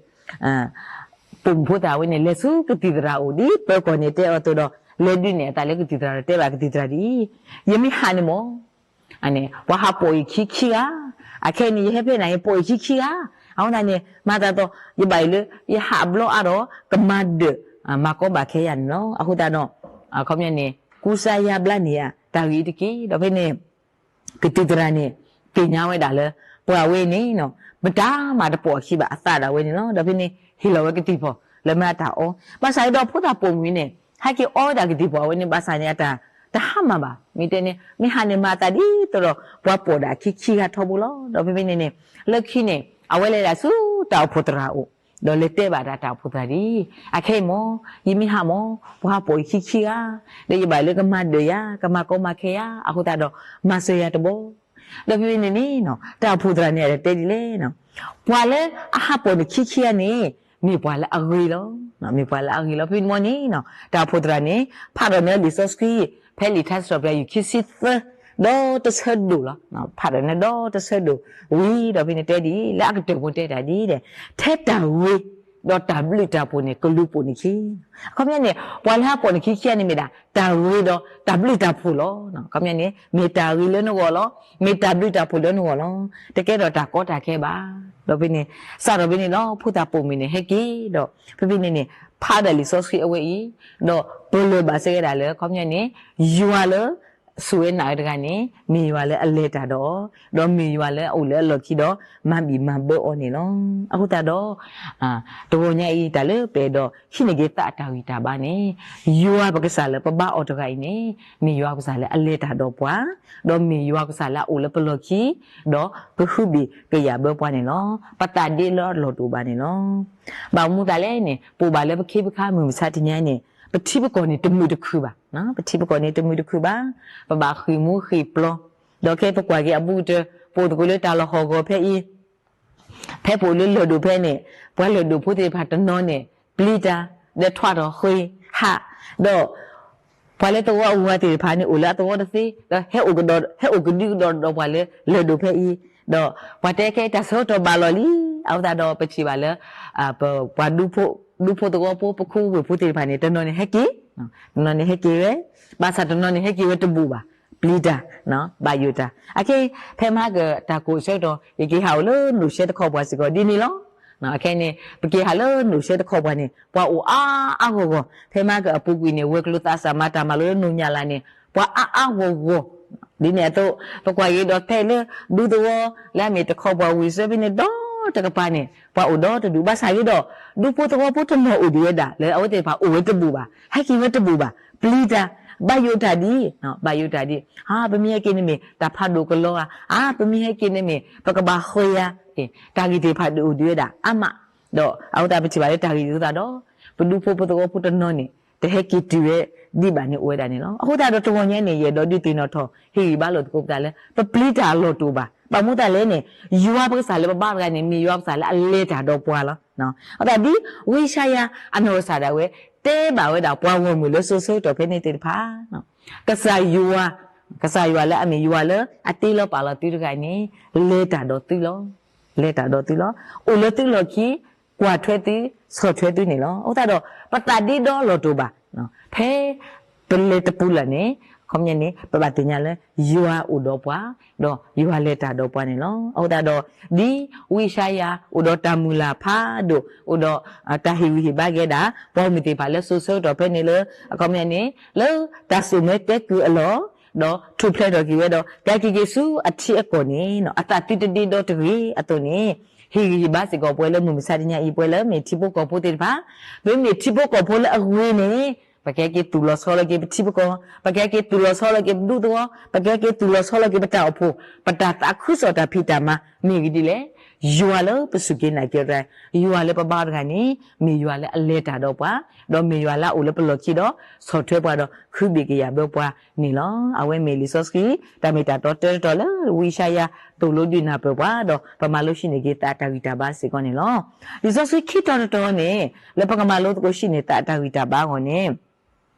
ပိာ်မုၣ်ဖိသၣ်ဝဲန့ၣ် လဲၤဆူကသံၣ်သရၣ်အအိၣ် ဒ်ပၢၤကီၢ်န့ၣ်တဲအီၤအသိးဒီး လဲၤဒုးနဲၣ်အသးလၢကသံၣ်သရၣ်ဒီးတဲဘၣ်ကသံၣ်သရၣ်ဒ်အံၤ, ယမ့ၢ်ဟးန့ၣ်မ့ၢ် ပှၤဟးပိာ်အံၤခံခံဂၤ, အခဲအံၤန့ၣ် ယဟဲဖဲန့ၣ် ယပိာ်အံၤခံခံဂၤ, အဃိသတးန့ၣ် မၤသးဒ်သိး ယဘၣ်အံၤလၢ ယဟးအဘျီအါဒီး ကမၤဒၢး မၤကီဘၣ်ခဲယၤန့ၣ်လီၤ. အဃိသတးဒီး အခီပညီန့ၣ် ကူစါယါဘျါန့ၢ်ယၤ တၢ်ဂ့ၢ်အံၤတက့ၢ်. ဒီးဖဲန့ၣ် ကသံၣ်သရၣ်န့ၣ် သ့ၣ်ညါဝဲဒၣ်လၢ ပှၤဝဲန့ၣ် မတၤမးတပိာ်အခံဘၣ်အသးဒၣ်ဝဲန့ၣ်လီၤ. ဒီးဖဲန့ၣ် ဟ့ၣ်လီၤဝဲကသံၣ်ဖီၣ် လၢမ့ၢ်အတၢ်အီ, ဘၣ်ဆၣ်ဒီးဖိသၣ်ပိာ်မုၣ်န့ၣ် ဟဲက့ၤအီဝဲဒၣ်ကသံၣ်ဖီၣ်အဝဲန့ၣ် ဘၣ်ဆၣ်န့ၣ် အတၢ်တဟါမၢ်ဘၣ်. မ့ၢ်တဲန့ၣ် မ့ၢ်ဟးန့ၣ်မၤသးဒ်သိးဒီး ပှၤပိာ်ဒၣ်ခံခံဂၤထီဘိလီၤ. ဒီးဖဲဖဲန့ၣ်န့ၣ် လၢခံန့ၣ် အဝဲလဲၤဒၣ်ဆူတၢ်အိၣ်ဖှိၣ်သရၣ်အအိၣ် ဒီးလဲၤတဲဘၣ်ဒၣ်တၢ်အိၣ်ဖှိၣ်သရၣ်ဒ်အံၤ, အခဲအံၤမ့ၢ် ယမ့ၢ်ဟးမ့ၢ် ပှၤဟးပိာ်အံၤခံခံဂၤ, ဒီးယဘၣ်လၢကမၤဒၢးယၤ ကမၤကီမၤခဲယၤ အဃိသတးဒီး မၤစၢၤယၤတဘျီ. ဒီးဖဲဖဲန့ၣ်န့ၣ် တၢ်အိၣ်ဖှိၣ်သရၣ်န့ၣ် အတတဲဒ်လဲၣ် ပှၤလၢအဟးပိာ်န့ၣ်ခံခံဂၤန့ၣ် မ့ၢ်ပှၤလၢအဂ့ၤလီၤ. မ့ၢ်ပှၤလၢအဂ့ၤလီၤ. ဖဲန့ၣ်မ့ၢ်န့ၣ် တၢ်အိၣ်ဖှိၣ်သရၣ်န့ၣ် ဖးဒီးန့ၢ်လံာ်စီဆှံ ဖဲလံာ်ထါစံးထီၣ်ပတြၢၤ ယူၢ်ခံဆံသၢ ဒီးတဆၢဒိၣ်လီၤ. ဖးဒီးန့ၢ်ဒီးတဆၢဒိၣ်ဝံၤဒီးဖဲန့ၣ်တဲဒ်အံၤ လၢအကတၢၢ်ဖိတဲတၢ်ဒ်ဒီး ထဲတၢ်ဂ့ၤ ဒီးတၢ်ဘျုးတၢ်ဖှိၣ်န့ၣ် ကလူၤပိာ်န့ၢ်ခံ. အခီပညီန့ၣ် ပှၤလၢဟးပိာ်န့ၣ်ခံခံဂၤန့ၣ်မ့ၢ်ဒၣ် တၢ်ဂ့ၤဒီးတၢ်ဘျုးတၢ်ဖှိၣ်လီၤ. အခီပညီန့ၣ် မ့ၢ်တၢ်ဂ့ၤလၢနဂီၢ်လီၤ. မ့ၢ်တၢ်ဘျုးတၢ်ဖှိၣ်လၢနဂီၢ်လီၤ. တကဲထီၣ်တၢ်ကီတၢ်ခဲဘၣ်. ဒီးဖဲန့ၣ် စးထီၣ်ဖဲန့ၣ်လီၤ ဖိသၣ်ပိာ်မုၣ်န့ၣ် ဟဲက့ၤဒီး ဖဲဖဲန့ၣ်န့ၣ် ဖးဒၣ်လံာ်စီဆှံအဝဲအံၤ ဒီးပလၢၢ်ဘၣ်စ့ၢ်ကီးဒၣ်လၢ အခီပညီန့ၣ် ယွၤလၢ ဆိၣ်ဝဲနာ်ဝဲတဂၤန့ၣ် မ့ၢ်ယွၤလၢအလဲၤတၢ်ဒီးအီၤ, ဒီးမ့ၢ်ယွၤလၢအအိၣ်လၢအလီၢ်ခံဒီး မၤဘံၣ်မၤဘၢအီၤန့ၣ်လီၤ. အဃိသတးဒီး တဂီၤညါအံၤ တၢ်လၢပအဲၣ်ဒိးဟံးန့ၢ်က့ၤသးအတၢ်ဂံၢ်တၢ်ဘါန့ၣ် ယွၤပကစၢ်လၢပဘါအီၤတဂၤအံၤန့ၣ် မ့ၢ်ယွၤကစၢ်လၢအလဲၤတၢ်ဒီးပှၤ, ဒီးမ့ၢ်ယွၤကစၢ်လၢအအိၣ်လၢပလီၢ်ခံ ဒီးကဟုဘ့ၣ်ကယာ်ဘၢပှၤန့ၣ်လီၤ. ပသးဒ့လၢအလီၢ်တအိၣ်ဘၣ်န့ၣ်လီၤ. ဘၣ်မနုၤသးလဲၣ်န့ၣ် ပအိၣ်ဘၣ်လၢပခ့ပခါမုၢ်မဆါတနံၤအံၤန့ၣ် ပထံပကီၢ်န့ၣ်တမုာ်တခုၣ်ဘၣ်. ပထံပကီၢ်န့ၣ်တမုာ်တခုၣ်ဘၣ်. ပဘၣ်ဃ့ၢ်မူဃ့ၢ်ပျီၤ, ဒီးခဲအံၤပကွၢ်က့ၤအဘူးကတၢၢ် ပအိၣ်သကိးလၢတၢ်လီၢ်ဟီၣ်ကဝီၤဖဲအံၤ ဖဲပအိၣ်လၢလၢၢ်ဒိၣ်ဖဲန့ၣ် ပှၤလၢၢ်ဒိၣ်ဖိသ့ၣ်တဖၣ်တနီၤန့ၣ် ပျံၤတၢ် ဒီးထွးထီၣ်ဃ့ၢ်ဟး, ဒီး ပှၤလၢသဝီအဂုၤအဂၤသ့ၣ်တဖၣ်န့ၣ် အိၣ်လၢအသဝီတသ့ ဒီးဟဲအိၣ်ကဒီး ဟဲအိၣ်ကဒုကဒီးဒီးပှၤလၢလၢၢ်ဒိၣ်ဖဲအံၤ, ဒီးပှၤတဲခဲအံၤတၢ်ဆၢကတီၢ်ဘၣ်လီၤလံ, အဃိသတးဒီးပထံၣ်ဘၣ်လၢ ပှၤဒူဖိသဝီဖိ ပခူဝ့ၢ်ဖိသ့ၣ်တဖၣ်န့ၣ် တနီၤန့ၣ်ဟဲက့ၤ, တနီၤန့ၣ်ဟဲက့ၤဝဲ, ဘၣ်ဆၣ်တနီၤန့ၣ်ဟဲက့ၤဝဲတဘူၣ်ဘၣ်, ပျံၤတၢ် ဘၣ်ယိၣ်တၢ်. အခဲအံၤ ဖဲမဟါကတၢၢ်ကိးဆၢကတီၢ် ယက့ၤဟးအိၣ်လၢနိၣ်ရှဲတခီပှၤစ့ၢ်ကီးဒ်န့ၣ်လီၤ. အခဲအံၤန့ၣ် ပက့ၤဟးလၢနိၣ်ရှဲတခီပှၤန့ၣ် ပှၤအိၣ်အါအါဂီၢ်ဂီၢ်, ဖဲမဟါကအပူၤကွံာ်န့ၣ် ဝဲၤကျိၤသးစၢ်မၤတၢ်မၤလိလၢနိၣ်ညၣ်လၢ်န့ၣ် ပှၤအါအါဂီၢ်ဂီၢ်, ဒ်န့ၣ်အသိး ပကွၢ်က့ၤဒီးဖဲလၢဒူသဝီ လၢအမ့ၢ်တခီပှၤဝံၤဆၢဖဲန့ၣ်ဒီတကပၤန့ၣ် ပှၤအိၣ်ဒီတဒူၣ် ဘၣ်ဆၣ်ဂ့ၤဒီး ဒူဖိသဝီဖိတနီၤအိၣ်ဒံးဝဲဒၣ် လၢအဝဲသ့ၣ်တဖၣ်အိၣ်ဝဲတဘူၣ်ဘၣ်, ဟဲက့ၤဝဲတဘူၣ်ဘၣ်, ပျံၤတၢ် ဘၣ်ယိၣ်တၢ်ဒ်, ဘၣ်ယိၣ်တၢ်ဒ်, ဟါ ပမ့ၢ်ဟဲက့ၤန့ၣ်မ့ၢ် တၢ်ဖးဒိၣ်ကလီဧါ, အါ ပမ့ၢ်ဟဲက့ၤန့ၣ်မ့ၢ် ပကဘၣ်ဃ့ၢ်ဧါ, တၢ်ဂ့ၢ်သ့ၣ်တဖၣ်ဒုးအိၣ်ဒံးဝဲဒၣ်အါမး, ဒီးအဝဲသ့ၣ်ပထံၣ်ဘၣ်လၢတၢ်ဂ့ၢ်ဒ်သိးသးဒီး ပဒူဖိဖိသဝီဖိတနီၤန့ၣ် တဟဲက့ၤတုၤဝဲဒံးဘၣ်န့ၣ်အိၣ်ဝဲဒၣ်န့ၣ်လီၤ. အဃိသတးဒီးတဂီၤညါန့ၣ် ယအဲၣ်ဒိးဒုးသ့ၣ်နီၣ်ထီၣ် ဟ့ၣ်ဂံၢ်ဘါလိာ်သကိးပသးလၢ ပပျံၤတၢ်အလီၢ်တအိၣ်ဘၣ်. ဘၣ်မနုၤသးလဲၣ်န့ၣ် ယွၤပကစၢ်လၢပဘါတဂၤန့ၣ် မ့ၢ်ယွၤပကစၢ်လၢအလဲၤတၢ်ဒီးပှၤလီၤ. အဃိသတးဒ် ဝံယၡါယၤအနီၢ်ကစၢ်ဒၣ်ဝဲ တဲဘၣ်ဝဲဒၣ်ပှၤဂီၢ်မုၢ်လၢစိၤဆၢကတီၢ်ဖဲန့ၣ်သ့ၣ်တဖၣ် ကစၢ်ယွၤ, ကစၢ်ယွၤလၢအမ့ၢ်ယွၤလၢအတ့လီၤပာ်လီၤသုတဂၤန့ၣ် လဲၤတၢ်ဒီးသုလီၤ. လဲၤတၢ်ဒီးသုလီၤ. အိၣ်လၢသုလီၢ်ခံ, ကွၢ်ထွဲသု, ဆီၣ်ထွဲသုန့ၣ်လီၤ. အဃိသတးဒီး ပသးဒ့ဒီလီၢ်တအိၣ်ဘၣ်. ဖဲပလဲၤတပူၤလၢ်န့ၣ် အခီပညီန့ၣ် ပဘၣ်သ့ၣ်ညါလၢ ယွၤအိၣ်ဒီးပှၤ, ဒီးယွၤလဲၤတၢ်ဒီးပှၤန့ၣ်လီၤ. အဃိသတးဒီး ဒ်ဝံယၡါယၤအိၣ်ဒီးတၢ်မုၢ်လၢ်ဖးဒိၣ်, အိၣ်ဒီးတၢ်ဟ့ၣ်ဂံၢ်ဟ့ၣ်ဘါက့ၤဒၣ် ပှၤမုၢ်သ့ၣ်တဖၣ်လၢစိၤဆၢကတီၢ်ဖဲန့ၣ်လၢ အခီပညီန့ၣ် လၢတၢ်စိာ်မၢတဲကုၢ်အလီၢ် ဒီးထူၣ်ဖျဲးထီၣ်က့ၤဝဲဒီး ကက့ၤက့ၤဆူအထံအကီၢ်န့ၣ် အသးသုတဒ့ဒီတဂ့ၤအသိးန့ၣ် ဟ့ၣ်ဂံၢ်ဟ့ၣ်ဘါစ့ၢ်ကီးပှၤလၢမုၢ်မဆါတနံၤအံၤ ပှၤလၢမ့ၢ်ထံဖိကီၢ်ဖိသ့ၣ်တဖၣ်, ပမ့ၢ်ထံဖိကီၢ်ဖိလၢအဂ့ၤန့ၣ် ပကဟဲက့ၤသူၣ်လီၤဆီလီၤက့ၤပထံပကီၢ်, ပကဟဲက့ၤသူၣ်လီၤဆီလီၤက့ၤပဒူသဝီ, ပကဟဲက့ၤသူၣ်လီၤဆီလီၤက့ၤပတၢ်အိၣ်ဖှိၣ်, ပတၢ်သးခုကစီၣ်တၢ်ဖံးတၢ်မၤ မ့ၢ်ဂ့ၢ်ဒ်လဲၣ်. ယွၤလၢပစူၢ်က့ၤနာ်က့ၤတဂၤ, ယွၤလၢပဘါအီၤတဂၤန့ၣ် မ့ၢ်ယွၤလၢအလဲၤတၢ်ဒီးပှၤ, ဒီးမ့ၢ်ယွၤလၢအအိၣ်လၢပလီၢ်ခံဒီး ဆီၣ်ထွဲပှၤဒီး ဃုဘ့ၣ်ကယာ်ဘၢပှၤန့ၣ်လီၤ. အဝဲမ့ၢ်လံာ်စီဆှံ တၢ်မ့ၢ်တၢ်တီတၢတတီၤလၢဝံယၡါယၤသိၣ်လိဒုးနၢ်ပၢၢ်ပှၤဒီး ပမၤလိစံးန့ၢ်က့ၤသးတၢ်ဂံၢ်တၢ်ဘါစ့ၢ်ကီးန့ၣ်လီၤ. လံာ်စီဆှံခံတီၤတတီၤန့ၣ် လၢပကမၤလိသကိးစံးန့ၢ်သးတၢ်ဂံၢ်တၢ်ဘါအဂီၢ်န့ၣ်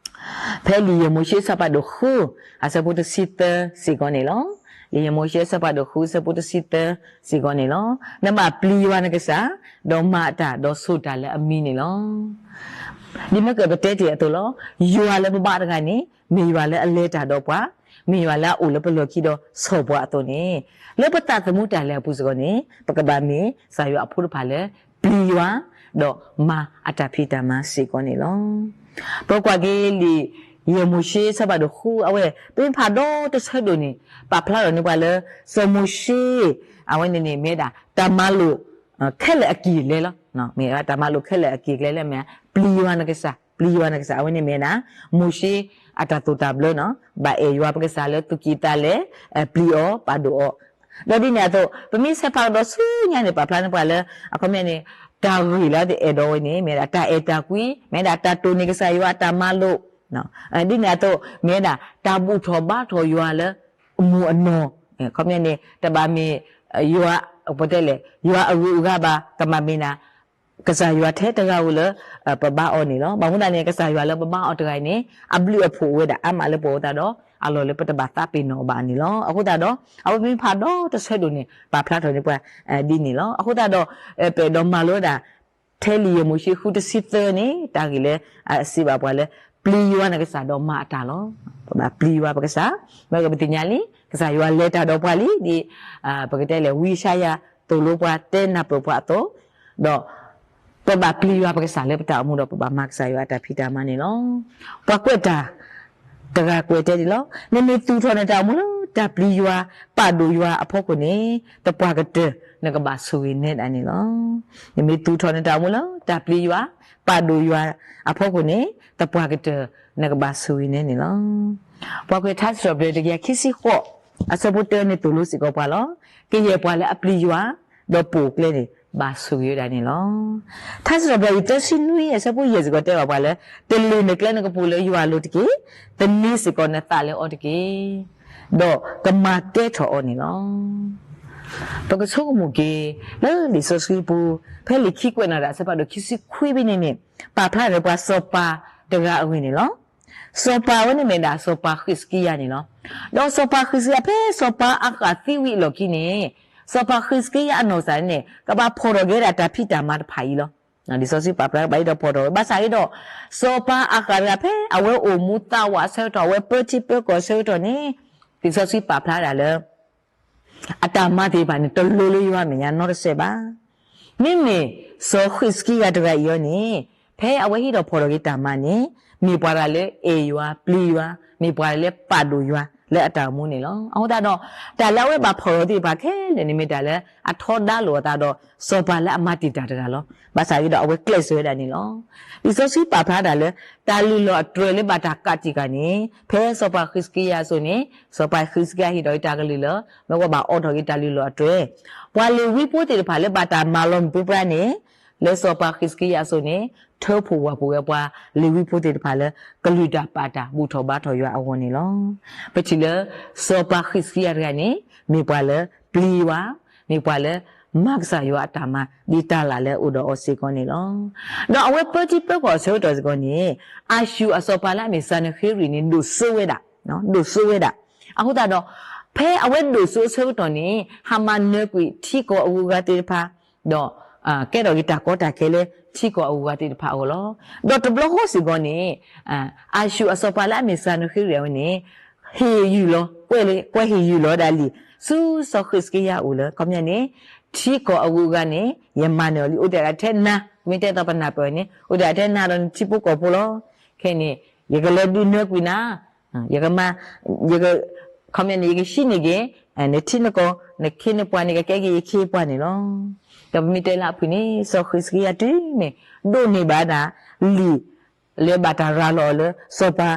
ဖဲလံာ်ယဲၢ်မိၤၡ့အဆၢဖးဒိၣ်ဃု အဆၢဖိတဆံသၢစ့ၢ်ကီးန့ၣ်လီၤ. လံာ်ယဲၢ်မိၤၡ့အဆၢဖးဒိၣ်ဃု အဆၢဖိတဆံသၢစ့ၢ်ကီးန့ၣ်လီၤ. နဘၣ်ပျံၤယွၤနကစၢ်, ဒီးမၤအတၢ်ဒီးဆိၣ်တၢ်လၢအမံၤန့ၣ်လီၤ. ဒ်မ့ၢ်ကပတဲတ့ၢ်အသိးလီၤ. ယွၤလၢပဘါတဂၤန့ၣ် မ့ၢ်ယွၤလၢအလဲၤတၢ်ဒီးပှၤ, မ့ၢ်ယွၤလၢအအိၣ်လၢပလီၢ်ခံဒီးဆီၣ်ပှၤအသိးန့ၣ် လၢပသးသမူတၢ်လဲၤအပူၤစ့ၢ်ကီးန့ၣ် ပကဘၣ်မ့ၢ်ကစၢ်ယွၤအဖိတဖၣ်လၢ ပျံၤယွၤ ဒီးမၤအတၢ်ဖံးတၢ်မၤစ့ၢ်ကီးန့ၣ်လီၤ. ပကွၢ်က့ၤလံာ်ယဲၢ်မိၤၡ့အဆၢဖးဒိၣ်ဃု အဝဲ ပမ့ၢ်ဖးဒီတဆၢဒိၣ်န့ၣ် ပာ်ဖျါထီၣ်န့ၢ်ပှၤလၢ စီၤမိၤၡ့ အဝဲန့ၣ်န့ၣ် မ့ၢ်ဝဲဒၣ် တၢ်မၤလိာ် ခဲလၢာ်အကံၢ်လဲလီၤ. မ့ၢ်ဝဲဒၣ်တၢ်မၤလိာ်ခဲလၢာ်အကံၢ်လဲလၢမ့ၢ် ပျံၤယွၤနကစၢ်, ပျံၤယွၤနကစၢ် အဝဲန့ၣ်မ့ၢ်ဝဲဒၣ် မိၤၡ့အတၢ်သိၣ်တၢ်ဘျၢနီၤ, ဘၣ်အဲၣ်ယွၤပကစၢ်လၢသူၣ်ကံၢ်သးလဲ, ပျံၤအီၤပာ်ဒိၣ်အီၤ, ဒီးဒ်န့ၣ်အသိး ပမ့ၢ်ဆဲးဖးကဒီးဆူညါန့ၣ် ပာ်ဖျါန့ၢ်ပှၤလၢ အခီပညီန့ၣ် တၢ်ဂ့ၢ်လၢတအဲၣ်ဒိးဝဲန့ၣ် မ့ၢ်ဝဲဒၣ်တၢ်အဲၣ်တၢ်ကွံ, မ့ၢ်ဝဲဒၣ်တၢ်တိၢ်န့ၢ်ကစၢ်ယွၤအတၢ်မၤလိာ်, ဒ်န့ၣ်အသိး မ့ၢ်ဝဲဒၣ်တၢ်ဘူၣ်ထီၣ်ဘါထီၣ်ယွၤလၢ အမူးအနီၢ်, အခီပညီန့ၣ် တဘၣ်မ့ၢ် ယွၤ ပတဲလဲၣ် ယွၤအဂုၤအဂၤဘၣ်, ကမၤမ့ၢ်ဒၣ် ကစၢ်ယွၤထဲတဂၤဧိၤလၢ ပဘါအီၤန့ၣ်လီၤ. ဘၣ်မနုၤလဲၣ်န့ၣ် ကစၢ်ယွၤလၢပဘါအီၤတဂၤအံၤန့ၣ် အဘျုးအဖှိၣ်အိၣ်ဝဲဒၣ်အါမးလၢပဂီၢ်အသးဒီး အလီၢ်လၢပတဘၣ်သးပ့ၤနီၣ်အီၤဘၣ်န့ၣ်လီၤ. အဃိသတးဒီး အဝဲမ့ၢ်ဖးဒီတဆၢဒိၣ်န့ၣ် ပာ်ဖျါထီၣ်န့ၢ်ပှၤ ဒ်န့ၣ်လီၤ. အဃိသတးဒီး ပအဲၣ်ဒိးမၤလိဝဲဒၣ် ထဲလံာ်ယဲၢ်မိၤၡ့ဃုတဆံသၢန့ၣ် တၢ်ဂ့ၢ်လၢ အစံးဘၣ်ပှၤလၢ ပျံၤယွၤနကစၢ်ဒီးမၤအတၢ်လီၤ. ပဘၣ်ပျံၤယွၤပကစၢ်, မ့ၢ်ကပသ့ၣ်ညါလံ ကစၢ်ယွၤလဲၤတၢ်ဒီးပှၤလံ, ဒ် ပကတဲလဲၣ် ဝံယၡါယၤသိၣ်လိပှၤတဲနၢ်ပၢၢ်ပှၤအသိး, ဒီး ပဘၣ်ပျံၤယွၤပကစၢ်လၢပတၢ်အိၣ်မူဒီး ပဘၣ်မၤကစၢ်ယွၤအတၢ်ဖံးတၢ်မၤန့ၣ်လီၤ. ပှၤကွဲးတၢ် တဂၤကွဲးတဲဒ်လီၤ, နမ့ၢ်သူၣ်ထီၣ်နတၢ်အိၣ်မူလၢတၢ်ပျံၤယွၤ ပာ်ဒိၣ်ယွၤအဖီခိၣ်န့ၣ် သပှၢ်ကတၢၢ် နကဘၣ်ဆိၣ်ဂ့ၤနဲဒၣ်န့ၣ်လီၤ. နမ့ၢ်သူၣ်ထီၣ်နတၢ်အိၣ်မူလၢတၢ်ပျံၤယွၤ ပာ်ဒိၣ်ယွၤအဖီခိၣ်န့ၣ် သပှၢ်ကတၢၢ် နကဘၣ်ဆိၣ်ဂ့ၤနဲန့ၣ်လီၤ. ပှၤကွဲးထါစံးထီၣ်ပတြၢၤတကယၤခံဆံဃိး အဆၢဖိတၢန့ၣ်သိၣ်လိစ့ၢ်ကီးပှၤလီၤ. ကယဲၢ်ပှၤလၢအပျံၤယွၤ ဒီးပိာ်အကျဲန့ၣ် ဘၣ်ဆိၣ်ဂ့ၤဝဲဒၣ်န့ၣ်လီၤ. ထါစံးထီၣ်ပတြၢၤအံၤသၢဆံနွံအဆၢဖိယဲၢ်စ့ၢ်ကီးတဲဘၣ်ပှၤလၢ တလ့ၢ်နကျဲနကပူၤလၢယွၤအလိၤတက့ၢ်. သန့ၤစ့ၢ်ကီးနသးလၢအီၤတက့ၢ်. ဒီးကမၤကဲထီၣ်အီၤန့ၣ်လီၤ. ပကဆိကမိၣ်က့ၤ လၢလံာ်စီဆှံပူၤ ဖဲလံာ်ခံကွဲးနီၣ်တၢ်အဆၢဖးဒိၣ်ခံဆံခွံဖဲန့ၣ်န့ၣ် ပာ်ဖျါန့ၣ်ပှၤစီၤပၤတဂၤအဂ့ၢ်န့ၣ်လီၤ. စီၤပၤဝဲန့ၣ်မ့ၢ်ဒၣ်စီၤပၤဃံးစကံယၤန့ၣ်လီၤ. ဒီးစီၤပၤဃံးစကံယၤဖဲစီၤပၤအၤဃးသံဝံၤအလီၢ်ခံန့ၣ် စီၤပၤဃံးစကံယၤအနီၢ်ကစၢ်န့ၣ် ကဘၣ်ဖီၣ်ထီၣ်က့ၤဝဲဒၣ်တၢ်ဖံးတၢ်မၤတဖၣ်အံၤလီၤ. လံာ်စီဆှံပာ်ဖျါကဘၣ်ဟ့ၣ်ဒီးဖီၣ်ထီၣ်ဝဲ ဘၣ်ဆၣ်ဒီး စီၤပၤအၤဃးတဂၤဖဲအဝဲအိၣ်မူသးဝးအဆၢကတီၢ် အဝဲပၢထံပၢကီၢ်အဆၢကတီၢ်န့ၣ် လံာ်စီဆှံပာ်ဖျါဒၣ်လၢ အတၢ်မၤသ့ၣ်တဖၣ်န့ၣ် တလိၤလၢယွၤမဲာ်ညါနီတစဲးဘၣ်. မ့မ့ၢ်စီၤဃံးစကံယၤတဂၤအံၤအီၤန့ၣ် ဖဲအဝဲဟ့ၣ်ဒီးဖီၣ်ထီၣ်က့ၤတၢ်မၤန့ၣ် မ့ၢ်ပှၤတဂၤလၢအဲၣ်ယွၤပျံၤယွၤ မ့ၢ်ပှၤလၢပာ်ဒိၣ်ယွၤလၢအတၢ်အိၣ်မူန့ၣ်လီၤ. အဃိသတးဒီး တၢ်လၢအဝဲဘၣ်ဖီၣ်ထီၣ်သ့ၣ်တဖၣ်ခဲလၢာ်န့ၣ် မ့ၢ်တၢ်လၢအထီဒါလိာ်အသးဒီး စီၤပၤလၢအမၤတံာ်တာ်တဂၤလီၤ. ဘၣ်ဆၣ်ဒီးအဝဲကျဲးစၢးဝဲဒၣ်န့ၣ်လီၤ. လံာ်စီဆှံပာ်ဖျါဒၣ်လၢ တၢ်လုၢ်လီၢ်အတြဲၤလၢဘၣ်တၢ်ကးတံာ်ဃာ်န့ၣ် ဖဲစီၤပၤဃံးစကံယၤအစိၤန့ၣ် စီၤပၤဃံးစကံယၤဟ့ၣ်ထီၣ်က့ၤတၢ်ကလုၢ်လၢ မ့ၢ်ဝဲဘၣ်အိးထီၣ်က့ၤတၢ်လုၢ်လီၢ်အတြဲၤ ပှၤလ့ၤဝံဖိသ့ၣ်တဖၣ်လၢဘၣ်တၢ်မၤလီၤမုၢ်ပြံပြါန့ၣ် လၢစီၤပၤဃံးစကံယၤအစိၤန့ၣ် ထၢဖှိၣ်ဝၣ်ဖှိၣ်ဝဲပှၤလ့ၤဝံဖိသ့ၣ်တဖၣ်လၢ ကလုၢ်တၢ်ပာ်တၢ်ဘူၣ်ထီၣ်ဘါထီၣ်ယွၤအဂီၢ်န့ၣ်လီၤ. ပထံၣ်လၢ စီၤပၤဃံးစကံယၤတဂၤန့ၣ် မ့ၢ်ပှၤလၢပျံၤယွၤ, မ့ၢ်ပှၤလၢမၤကစၢ်ယွၤအတၢ်မၤ ဒ်တၢ်လၢ်လၢအအိၣ်ဒီးအီၤစ့ၢ်ကီးန့ၣ်လီၤ. ဒီးအဝဲပၢထံပၢကီၢ်အဆၢကတီၢ်စ့ၢ်ကီးန့ၣ် အၤၡူၢ်အစီၤပၤလၢအမ့ၢ်စၤနဃ့ရံာ်န့ၣ် ဒိၣ်စိဝဲဒၣ်, ဒိၣ်စိဝဲဒၣ်. အဃိသတးဒီး ဖဲအဝဲဒိၣ်စိအဆၢကတီၢ်န့ၣ် ဟးမၤနၢၤကွံာ်ထံကီၢ်အဂုၤအဂၤသ့ၣ်တဖၣ် ဒီး ကဲထီၣ်က့ၤတၢ်ကီတၢ်ခဲလၢထံကီၢ်အဂုၤအဂၤသ့ၣ်တဖၣ်အဂီၢ်လီၤ. ဒီးတဘျီဃီစ့ၢ်ကီးန့ၣ် အၤၡူၢ်အစီၤပၤလၢအမ့ၢ်စၤနဃ့ရံာ်ဝဲန့ၣ် ဟ့ၣ်ယုၢ်လီၤ, ကွဲးဟ့ၣ်ယုၢ်လီၤဒၣ်လံာ် ဆူစီၤဃံးစကံယၤအအိၣ်လၢ ခီပညီန့ၣ် ထံကီၢ်အဂုၤအဂၤန့ၣ် ယမၤနၢၤအီၤလံ အိၣ်တ့ၢ်ဒၣ်ထဲနၤ, မ့ၢ်တဲသိးပနၢ်ပၢၢ်န့ၣ် အိၣ်တ့ၢ်ဒၣ်ထဲနၤဒီးနထံဖိကီၢ်ဖိလီၤ. ခဲအံၤန့ၣ် ယကလဲၤဒုးနၢၤကွံာ်နၤ ယကမၤ, ယက, ခီပညီန့ၣ် ယကဟံးန့ၢ်က့ၤ နထံနကီၢ် နခ့နပှၤန့ၣ် ကကဲက့ၤယခ့ယပှၤန့ၣ်လီၤ. ဒီးပမ့ၢ်တဲလၢအဖုၣ်န့ၣ် စီၤဃံးစကံယၤတုၤမ့ၢ် ဒိးန့ၢ်ဘၣ်ဒၣ် လံာ် လၢဘၣ်တၢ်ရၤလီၤအီၤလၢ စီၤပၤ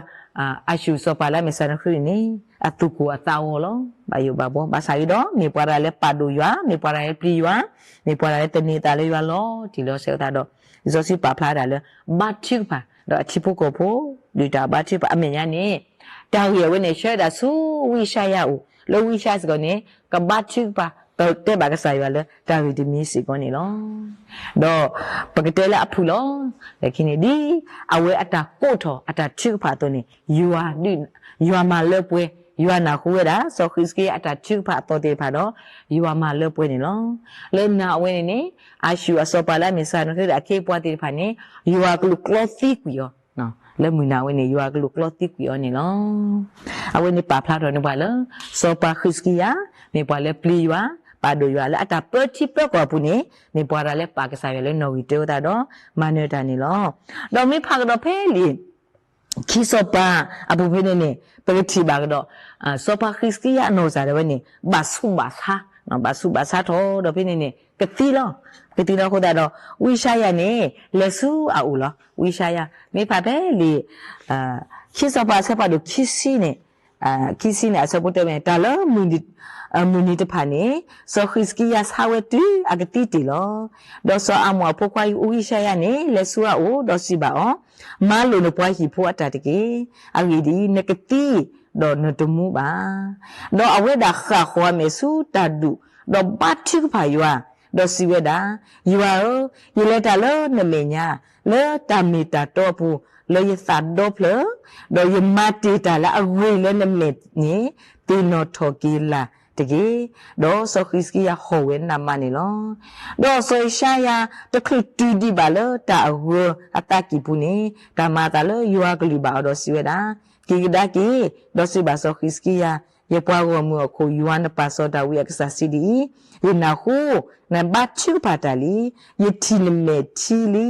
အၤၡူၣ် စီၤပၤလၢအမ့ၢ်စၤနဃရံၣ်န့ၣ် အသူၣ်ကိၢ်အသးဂီၤလီၤ. ဘၣ်ယိၣ်ဘၣ်ဘှီ ဘၣ်ဆၣ်ဂ့ၤဒီး မ့ၢ်ပှၤတဂၤလၢပာ်ဒိၣ်ယွၤ, မ့ၢ်ပှၤတဂၤလၢပျံၤယွၤ, မ့ၢ်ပှၤတဂၤလၢတန့ၤသးလၢယွၤလီၤတံၢ်လီၤဆဲးအဃိသတးဒီး လံာ်စီဆှံပာ်ဖျါဒၣ်လၢ ဘါထုကဖၣ် ဒီးအထံဖိကီၢ်ဖိ ဒုၣ်တၢ်ဘါထုကဖၣ်အမဲာ်ညါန့ၣ် တၢ်ဂ့ၢ်အဝဲန့ၣ် ဆှၢဝဲဒၣ်ဆူဝံယၡါယၤအအိၣ်, လၢဝံယၡါယၤစ့ၢ်ကီးန့ၣ် ကဘါထုကဖၣ် ကတဲဘၣ်ကစၢ်ယွၤလၢတၢ်ဂ့ၢ်တမံၤစ့ၢ်ကီးန့ၣ်လီၤ. ဒီးပကတဲလၢအဖုၣ်လီၤ. လၢခံန့ၣ် ဒ်အဝဲအတၢ်ကိးထီၣ်အတၢ်ထုကဖၣ်အသိးန့ၣ် ယွၤဒုး, ယွၤမၤလၢပှဲၤ, ယွၤနၢ်ဟူဝဲဒၣ် စီၤဃံးစကံယၤအတၢ်ထုကဖၣ်အသီသ့ၣ်တဖၣ်ဒီး ယွၤမၤလၢပှဲၤန့ၣ်လီၤ. လၢနၤအဝဲန့ၣ်န့ၣ် အၤၡူၣ်အစီၤပၤလၢအမ့ၢ်စၤနဃရံၣ်ဒီးအခ့အပှၤသ့ၣ်တဖၣ်န့ၣ် ယွၤကလူးကျီသံကွံာ်အီၤ, လၢမုၢ်နၤဝဲန့ၣ် ယွၤကလူးကျီသံကွံာ်အီၤန့ၣ်လီၤ. အဝဲန့ၣ်ပာ်ဖျါထီၣ်န့ၢ်ပှၤလၢ စီၤပၤဃံးစကံယၤ မ့ၢ်ပှၤလၢပျံၤယွၤ, ပာ်ဒိၣ်ယွၤ လၢအတၢ်ပၢထံပၢကီၢ်အပူၤန့ၣ် မ့ၢ်ပှၤတဂၤလၢပာ်ကစၢ်ယွၤလၢနီၣ်ဂံၢ်တၢအဃိသတးဒီး မၤနၢၤတၢ်န့ၣ်လီၤ. ဒီးမ့ၢ်ဖးကဒီးဖဲလံာ် ခံစီၤပၤအပူၤဖဲန့ၣ်န့ၣ် ပကထံၣ်ဘၣ်ကဒီး စီၤပၤဃံးစကံယၤအနီၢ်ကစၢ်ဒၣ်ဝဲန့ၣ် ဘၣ်ဆူးဘၣ်ဆါ, ဘၣ်ဆူးဘၣ်ဆါထီၣ်ဒီးဖဲန့ၣ်န့ၣ် ကသံလီၤ. ကသံလီၤအဃိသတးဒီး ဝံယၡါယၤန့ၣ် လဲၤဆူအအိၣ်လီၤ. ဝံယၡါယၤ မ့ၢ်ဖးဖဲလံာ် ခံစီၤပၤအဆၢဖးဒိၣ်ခံဆံန့ၣ်, ခံဆံန့ၣ် အဆၢဖိတဲဝဲန့ၣ် တၢ်လၢ မုၢ်နံၤတဖၣ်န့ၣ် စီၤဃံးစကံယၤဆါဝဲတုၤအကသံတ့ၢ်လီၤ. ဒီးစီၤအၤမိၣ်အဖိခွါဝံယၡါယၤန့ၣ် လဲၤဆူအအိၣ် ဒီးစံးဘၣ်အီၤ, မၤလိာ်နပှၤဟံၣ်ဖိအတၢ်တက့ၢ်. အဂ့ၢ်ဒ်အံၤ, နကသံ ဒီးနတမူဘၣ်. ဒီးအဝဲဒၣ်ဃၣ်ဃီၤအမဲာ်ဆူတၢ်ဒူၣ်, ဒီးဘါထုကဖၣ်ယွၤ, ဒီးစံးဝဲဒၣ်, ယွၤဧၢ, ယလဲၤတၢ်လၢနမဲာ်ညါ, လၢတၢ်မ့ၢ်တၢ်တီအပူၤ, လၢယသးဒီဖျၢၣ်, ဒီးယမၤတ့ၢ်တၢ်လၢအဂ့ၤလၢနမဲာ်န့ၣ် သ့ၣ်နီၣ်ထီၣ်က့ၤလၢ်တက့ၢ်. ဒီးစီၤဃံးစကံယၤဟီၣ်ဝဲနးမးန့ၣ်လီၤ. ဒီးစီၤယၡါယၤတချုးတုၤဒံးဘၣ်လၢတၢ်အဂၢၤအသးကံၢ်ပူၤန့ၣ် တၢ်မၤအသးလၢယွၤကလုၢ်ဘၣ်အီၤဒီးစံးဝဲဒၣ်, က့ၤကဒါက့ၤ, ဒီးစံးဘၣ်စီၤဃံးစကံယၤ, ယပှၤဂီၢ်မုၢ်အခိၣ် ယွၤနပၢ်စီၤဒၤဝံးအကစၢ်စံးဒ်အံၤ, ယနၢ်ဟူ နဘါထုကဖၣ်တၢ်လံ, ယထံၣ်နမဲာ်ထံလံ,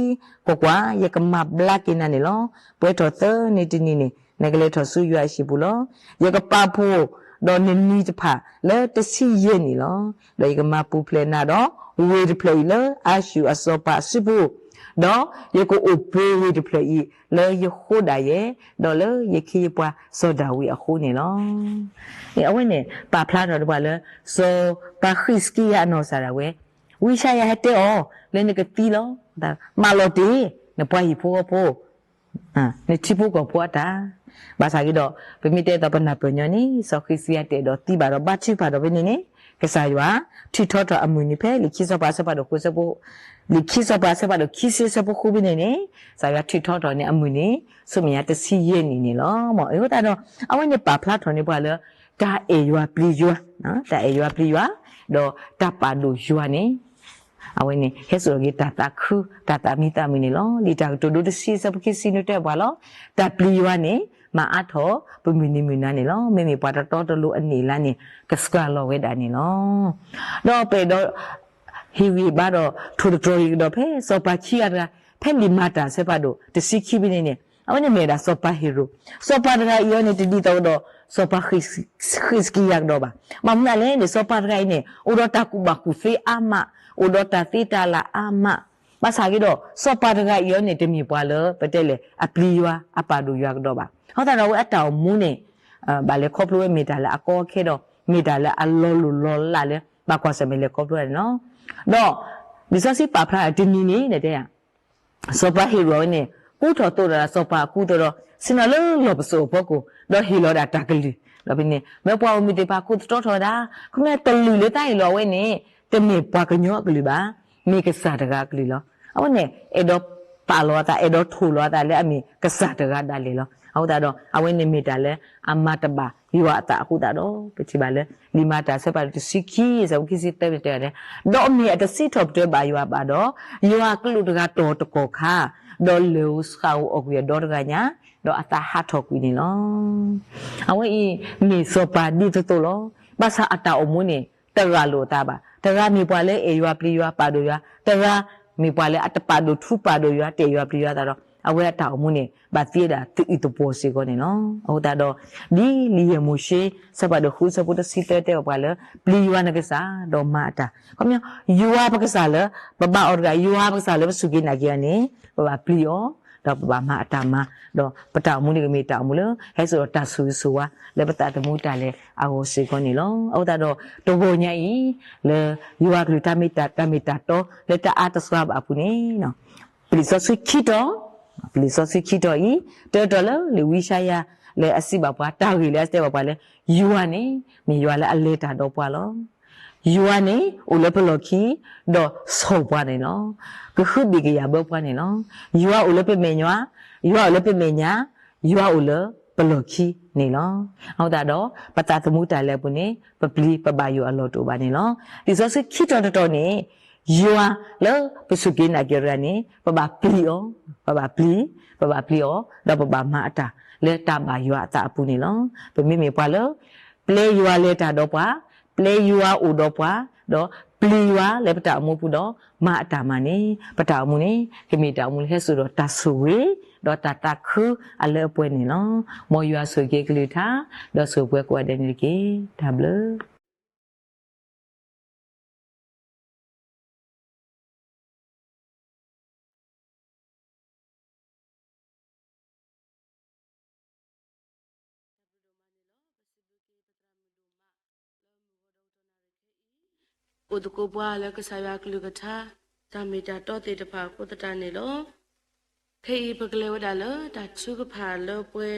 ကွၢ်ကွၢ်, ယကမၤဘျါက့ၤနၤန့ၣ်လီၤ. ပှဲၤထီၣ်သၢနံၤတနံၤန့ၣ် နကလဲၤထီၣ်ဆူယွၤအဟံၣ်ပူၤလီၤ. ယကပာ်ဖှိၣ်ဒီးနနံၤတဖၣ်လၢတဆံယဲၢ်နံၣ်လီၤ. ဒီးယကမၤပူၤဖျဲးနၤဒီးဝ့ၢ်တဖျၢၣ်အံၤလၢအၤၡူၣ်အစီၤပၤအစုပူၤ, ဒီးယကအိၣ်ပှဲၤဝ့ၢ်တဖျၢၣ်အံၤလၢယဃိဒၣ်ယဲ, ဒီးလၢယခ့ယပှၤစီၤဒၤဝံးအဃိန့ၣ်လီၤ. အဝဲန့ၣ် ပာ်ဖျါထီၣ်တပှၤလၢ စီၤပၤဃံးစကံယၤအနီၢ်ကစၢ်ဒၣ်ဝဲ, ဝံယၡါယၤဟဲတဲအီၤ လၢနကသံလီၤ. မၤလီၤတ့ၢ် နပှၤဟံၣ်ဖိဃီဖိ နထံဖိကီၢ်ဖိအတၢ်, ဘၣ်ဆၣ်က့ၤဒီး ပမ့ၢ်တဲသိးပနၢ်ပၢၢ်ညီန့ၣ် စီၤဃံးစကံယၤတအဲၣ်ဒိးသံဘၣ်ဒီးဘါထုကဖၣ်ဒီးဖဲန့ၣ်န့ၣ် ကစၢ်ယွၤထုးထီထီၣ်အမုၢ်နံၤဖဲလံာ်ခံစီၤပၤအဆၢဖးဒိၣ်ဃိးဆၢဖိ, လံာ်ခံစီၤပၤအဆၢဖးဒိၣ်ခံဆံအဆၢဖိဃိးဖဲန့ၣ်န့ၣ် ကစၢ်ယွၤထုးထီထီၣ်န့ၣ်အမုၢ်နံၤ ဆူမဲာ်ညါတဆံယဲၢ်နံၣ်န့ၣ်လီၤ. အဃိသတးဒီး အဝဲန့ၣ်ပာ်ဖျါထီၣ်န့ၢ်ပှၤလၢ တၢ်အဲၣ်ယွၤပျံၤယွၤ, တၢ်အဲၣ်ယွၤပျံၤယွၤ, ဒီးတၢ်ပာ်ဒိၣ်ယွၤန့ၣ် အဝဲန့ၣ် ဟဲစိာ်က့ၤတၢ်သးခု တၢ်သးမံသးမုာ်န့ၣ်လီၤ. လံာ်တၢ်ကတိၤဒိတဆံအဆၢဖိခံဆံန့ၣ်တဲပှၤလီၤ. တၢ်ပျံၤယွၤန့ၣ် မၤအါထီၣ်ပမုၢ်နံၤမုၢ်နၤန့ၣ်လီၤ. မ့မ့ၢ်ပှၤတတီတလိၤအနံၣ်အလါန့ၣ် ကစှၤလီၤဝဲဒၣ်န့ၣ်လီၤ. ဒီးပအဲၣ်ဒိး ဟ့ၣ်ဂံၢ်ဘါဒီးထိၣ်သတြီၤက့ၤကဒီးဖဲစီၤပၤခံဂၤတဂၤ ဖဲလံာ်မၤတၢ်အဆၢဖးဒိၣ်တဆံခံဖဲန့ၣ်န့ၣ် အဝဲန့ၣ်မ့ၢ်ဝဲဒၣ်စီၤပၤဟ့ၤရိာ်. စီၤပၤတဂၤအံၤအီၤန့ၣ် တဒ်သိးကဒီး စီၤပၤဃံးစကံယၤကဒီးဘၣ်. ဘၣ်မနုၤလဲၣ်န့ၣ် စီၤပၤတဂၤအံၤန့ၣ် အိၣ်ဒီးတၢ်ကူၣ်ဘၣ်ကူၣ်သ့အါမး, အိၣ်ဒီးတၢ်သ့တၢ်လၤအါမး, ဘၣ်ဆၣ်က့ၤဒီး စီၤပၤတဂၤအံၤအီၤန့ၣ် တမ့ၢ်ပှၤလၢ ပတဲလဲၣ် အပျံၤယွၤ အပာ်ဒိၣ်ယွၤကဒီးဘၣ်. အဃိသတးဒီးအဝဲအတၢ်အိၣ်မူန့ၣ် ဘၣ်လဲၤခီဖျိဝဲမ့ၢ်တၢ်လၢအကီအခဲဒီး မ့ၢ်တၢ်လၢအလီၤလိၢ်လီၤလးလၢ ဘၣ်ကွၢ်ဆၢၣ်မဲာ်လဲၤခီဖျိတၢ်န့ၣ်လီၤ. ဒီး လံာ်စီဆှံပာ်ဖျါတနံၤန့ၣ် တဲ စီၤပၤဟ့ၤရိာ်ဝဲန့ၣ် ကူထီၣ်သိးဒီးစီၤပၤအကူအသိးဒီး ဆ့ၣ်နီၤလၢလီၢ်ပစိာ်အဖီခိၣ် ဒီးဟ့ၣ်လီၤဒၣ်တၢ်ကလုၢ်. ဒီးဖဲန့ၣ် မၢပှၤဂီၢ်မုၢ်သ့ၣ်တဖၣ်ခိးသတြီထီၣ်ဝဲဒၣ် ခီမ့ၢ်တလုၢ်လၢတၢ်ဟ့ၣ်လီၤအဝဲန့ၣ် တမ့ၢ်ပှၤကညီအကလုၢ်ဘၣ်, မ့ၢ်ကစၢ်တဂၤအကလုၢ်လီၤ. အဝဲန့ၣ် အဲၣ်ဒိးပာ်လီၤအသး အဲၣ်ဒိးထိၣ်လီၤအသးလၢအမ့ၢ်ကစၢ်တဂၤဒၣ်လဲာ်လီၤ. အဃိသတးဒီး အဝဲန့ၣ်မ့ၢ်တၢ်လၢအမၤတဘၣ်ယွၤအသးအဃိသတးဒီး ပထံၣ်ဘၣ်လၢ လံာ်မၤတၢ်အဆၢဖးဒိၣ်တဆံခံ အဆၢဖိခံဆံသၢန့ၣ်တဲဝဲဒၣ်, ဒီးမ့ၢ်အတစံးထီၣ်ပတြၢၤဘၣ်ယွၤဘၣ်ဒီး ယွၤအကလူးတဂၤတီၢ်တကီၢ်ခါ, ဒီးလဲၤဧိၤဆှၣ်ဧိၤအီၣ်ကွံာ်အဒီတဂၤညါ, ဒီးအသးဟးထီၣ်ကွံာ်န့ၣ်လီၤ. အဝဲအံၤမ့ၢ်စီၤပၤဒ်သိးသိးလီၤ. ဘၣ်ဆၣ်အတၢ်အိၣ်မူန့ၣ် တရၤလိာ်အသးဘၣ်. တဂၤမ့ၢ်ပှၤလၢအဲၣ်ယွၤပျံၤယွၤပာ်ဒိၣ်ယွၤ, တဂၤမ့ၢ်ပှၤလၢအတပာ်ဒိၣ်ထူပာ်ဒိၣ်ယွၤ တအဲၣ်ယွၤပျံၤယွၤအသးဒီး အဝဲအတၢ်အိၣ်မူန့ၣ် ဘၣ်သံဝဲဒၣ်သအုးသပှီၤစ့ၢ်ကီးန့ၣ်လီၤ. အဃိသတးဒီး ဒ်လံာ်ယဲၢ်မိၤၡ့ ဆၢဖးဒိၣ်ဃု ဆၢဖိတဆံသၢတဲဘၣ်ပှၤလၢ ပျံၤယွၤနကစၢ်ဒီးမၤအတၢ်, ခီပညီ ယွၤပကစၢ်လၢ ပဘါအီၤတဂၤ ယွၤပကစၢ်လၢပစူၢ်က့ၤနာ်က့ၤအီၤန့ၣ် ပဘၣ်ပျံၤအီၤ, ဒီးပဘၣ်မၤအတၢ်မၤ, ဒီးပတၢ်အိၣ်မူန့ၣ်ကမ့ၢ်တၢ်အိၣ်မူလၢ ဟဲစိာ်ဒီးတၢ်ဆိၣ်ဂ့ၤဆိၣ်ဝါ လၢပသးသမူတၢ်လဲၤအဂီၢ်စ့ၢ်ကီးန့ၣ်လီၤ. အဃိသတးဒီး တဂီၤညါအံၤ လၢယွၤကလုၢ်တၢ်မ့ၢ်တၢ်တီ လၢတၢ်အါတစှၤဘၣ်အပူၤန့ၣ် ပလံာ်စီဆှံခံတီၤ, ပလံာ်စီဆှံခံတီၤအံၤ တၢတီၤလၢလံာ်ဝံယၡါယၤ လၢအစံးဘၣ်ပှၤ တၢ်ဂ့ၢ်လၢအတဲဘၣ်ပှၤလၢ ယွၤန့ၣ် မ့ၢ်ယွၤလၢအလဲၤတၢ်ဒီးပှၤလီၤ. ယွၤန့ၣ် အိၣ်လၢပလီၢ်ခံ ဒီးဆိၣ်ပှၤန့ၣ်လီၤ. ကဟုဘ့ၣ်ကယာ်ဘၢပှၤန့ၣ်လီၤ. ယွၤအိၣ်လၢပမဲာ်ညါ, ယွၤအိၣ်လၢပမဲာ်ညါ, ယွၤအိၣ်လၢပလီၢ်ခံန့ၣ်လီၤ. အဃိသတးဒီး ပသးသမူတၢ်လဲၤအပူၤန့ၣ် ပပျံၤပဘၣ်ယိၣ်အလီၢ်တအိၣ်ဘၣ်န့ၣ်လီၤ. လံာ်စီဆှံခံတီၤတတီၤန့ၣ် ယွၤလၢပစူၢ်က့ၤနာ်က့ၤတဂၤန့ၣ် ပဘၣ်ပျံၤအီၤ, ပဘၣ်ပျံၤ, ပဘၣ်ပျံၤအီၤ, ဒီးပဘၣ်မၤအတၢ်လၢတၢ်ဘၣ်ယွၤအသးအပူၤန့ၣ်လီၤ. ပမ့မ့ၢ်ပှၤလၢ ပျဲယွၤလဲၤတၢ်ဒီးပှၤ, ပျဲယွၤအိၣ်ဒီးပှၤ, ဒီးပျံၤယွၤလၢပတၢ်အိၣ်မူပူၤဒီး မၤအတၢ်မၤန့ၣ် ပတၢ်အိၣ်မူန့ၣ် ကမ့ၢ်တၢ်အိၣ်မူလၢဟဲစိာ်ဒီးတၢ်ဆိၣ်ဂ့ၤ ဒီးတၢ်သးခုအလၢအပှဲၤန့ၣ်လီၤ. မ်ယွၤဆိၣ်ဂ့ၤက့ၤကလုၢ်ကထါ ဒီးဆိၣ်ဂ့ၤပှၤကိးဂၤဒဲးန့ၣ်တက့ၢ်. တၢ်ဘျုးအိၣ်သကိးပှၤလၢကစၢ်ယွၤကလုၢ်ကထါ တၢ်မ့ၢ်တၢ်တီသ့ၣ်တဖၣ်အဃိသတးန့ၣ်လီၤ. ခဲအံၤပကလဲၤဝဲဒၣ်လၢတၢ်ထုကဖၣ်လၢပှဲၤ